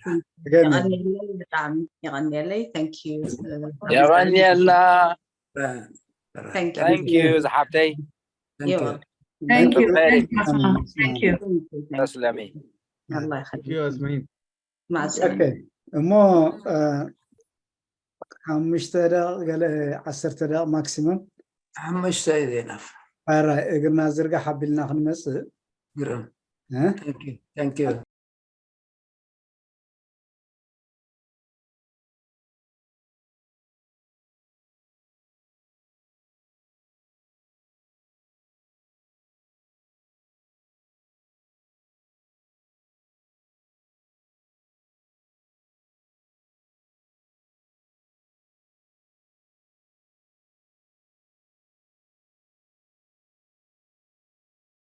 ገኒ የቐንየለይ፣ ብጣዕሚ የቐንየለይ። Thank you. የቐንየልና። Thank Thank you ዝሓብተይ። You're welcome. Thank you. Thank you. Very Thank you, Asma. Thank you. ተስለሚ። ኣላህ ይኸልል። ዩ ኣስማሂን ማዕሰላማ። ኦኬ እሞ እ፣ ሓሙሽተ ደቂቕ ገለ ዓሰርተ ደቂቕ ማክሲመም ሓሙሽተ እዩ ዜናፍ። ራ እግርና ዝርጋሕ ኣቢልና ክንመፅእ ግርም። እ? Thank you. Thank you.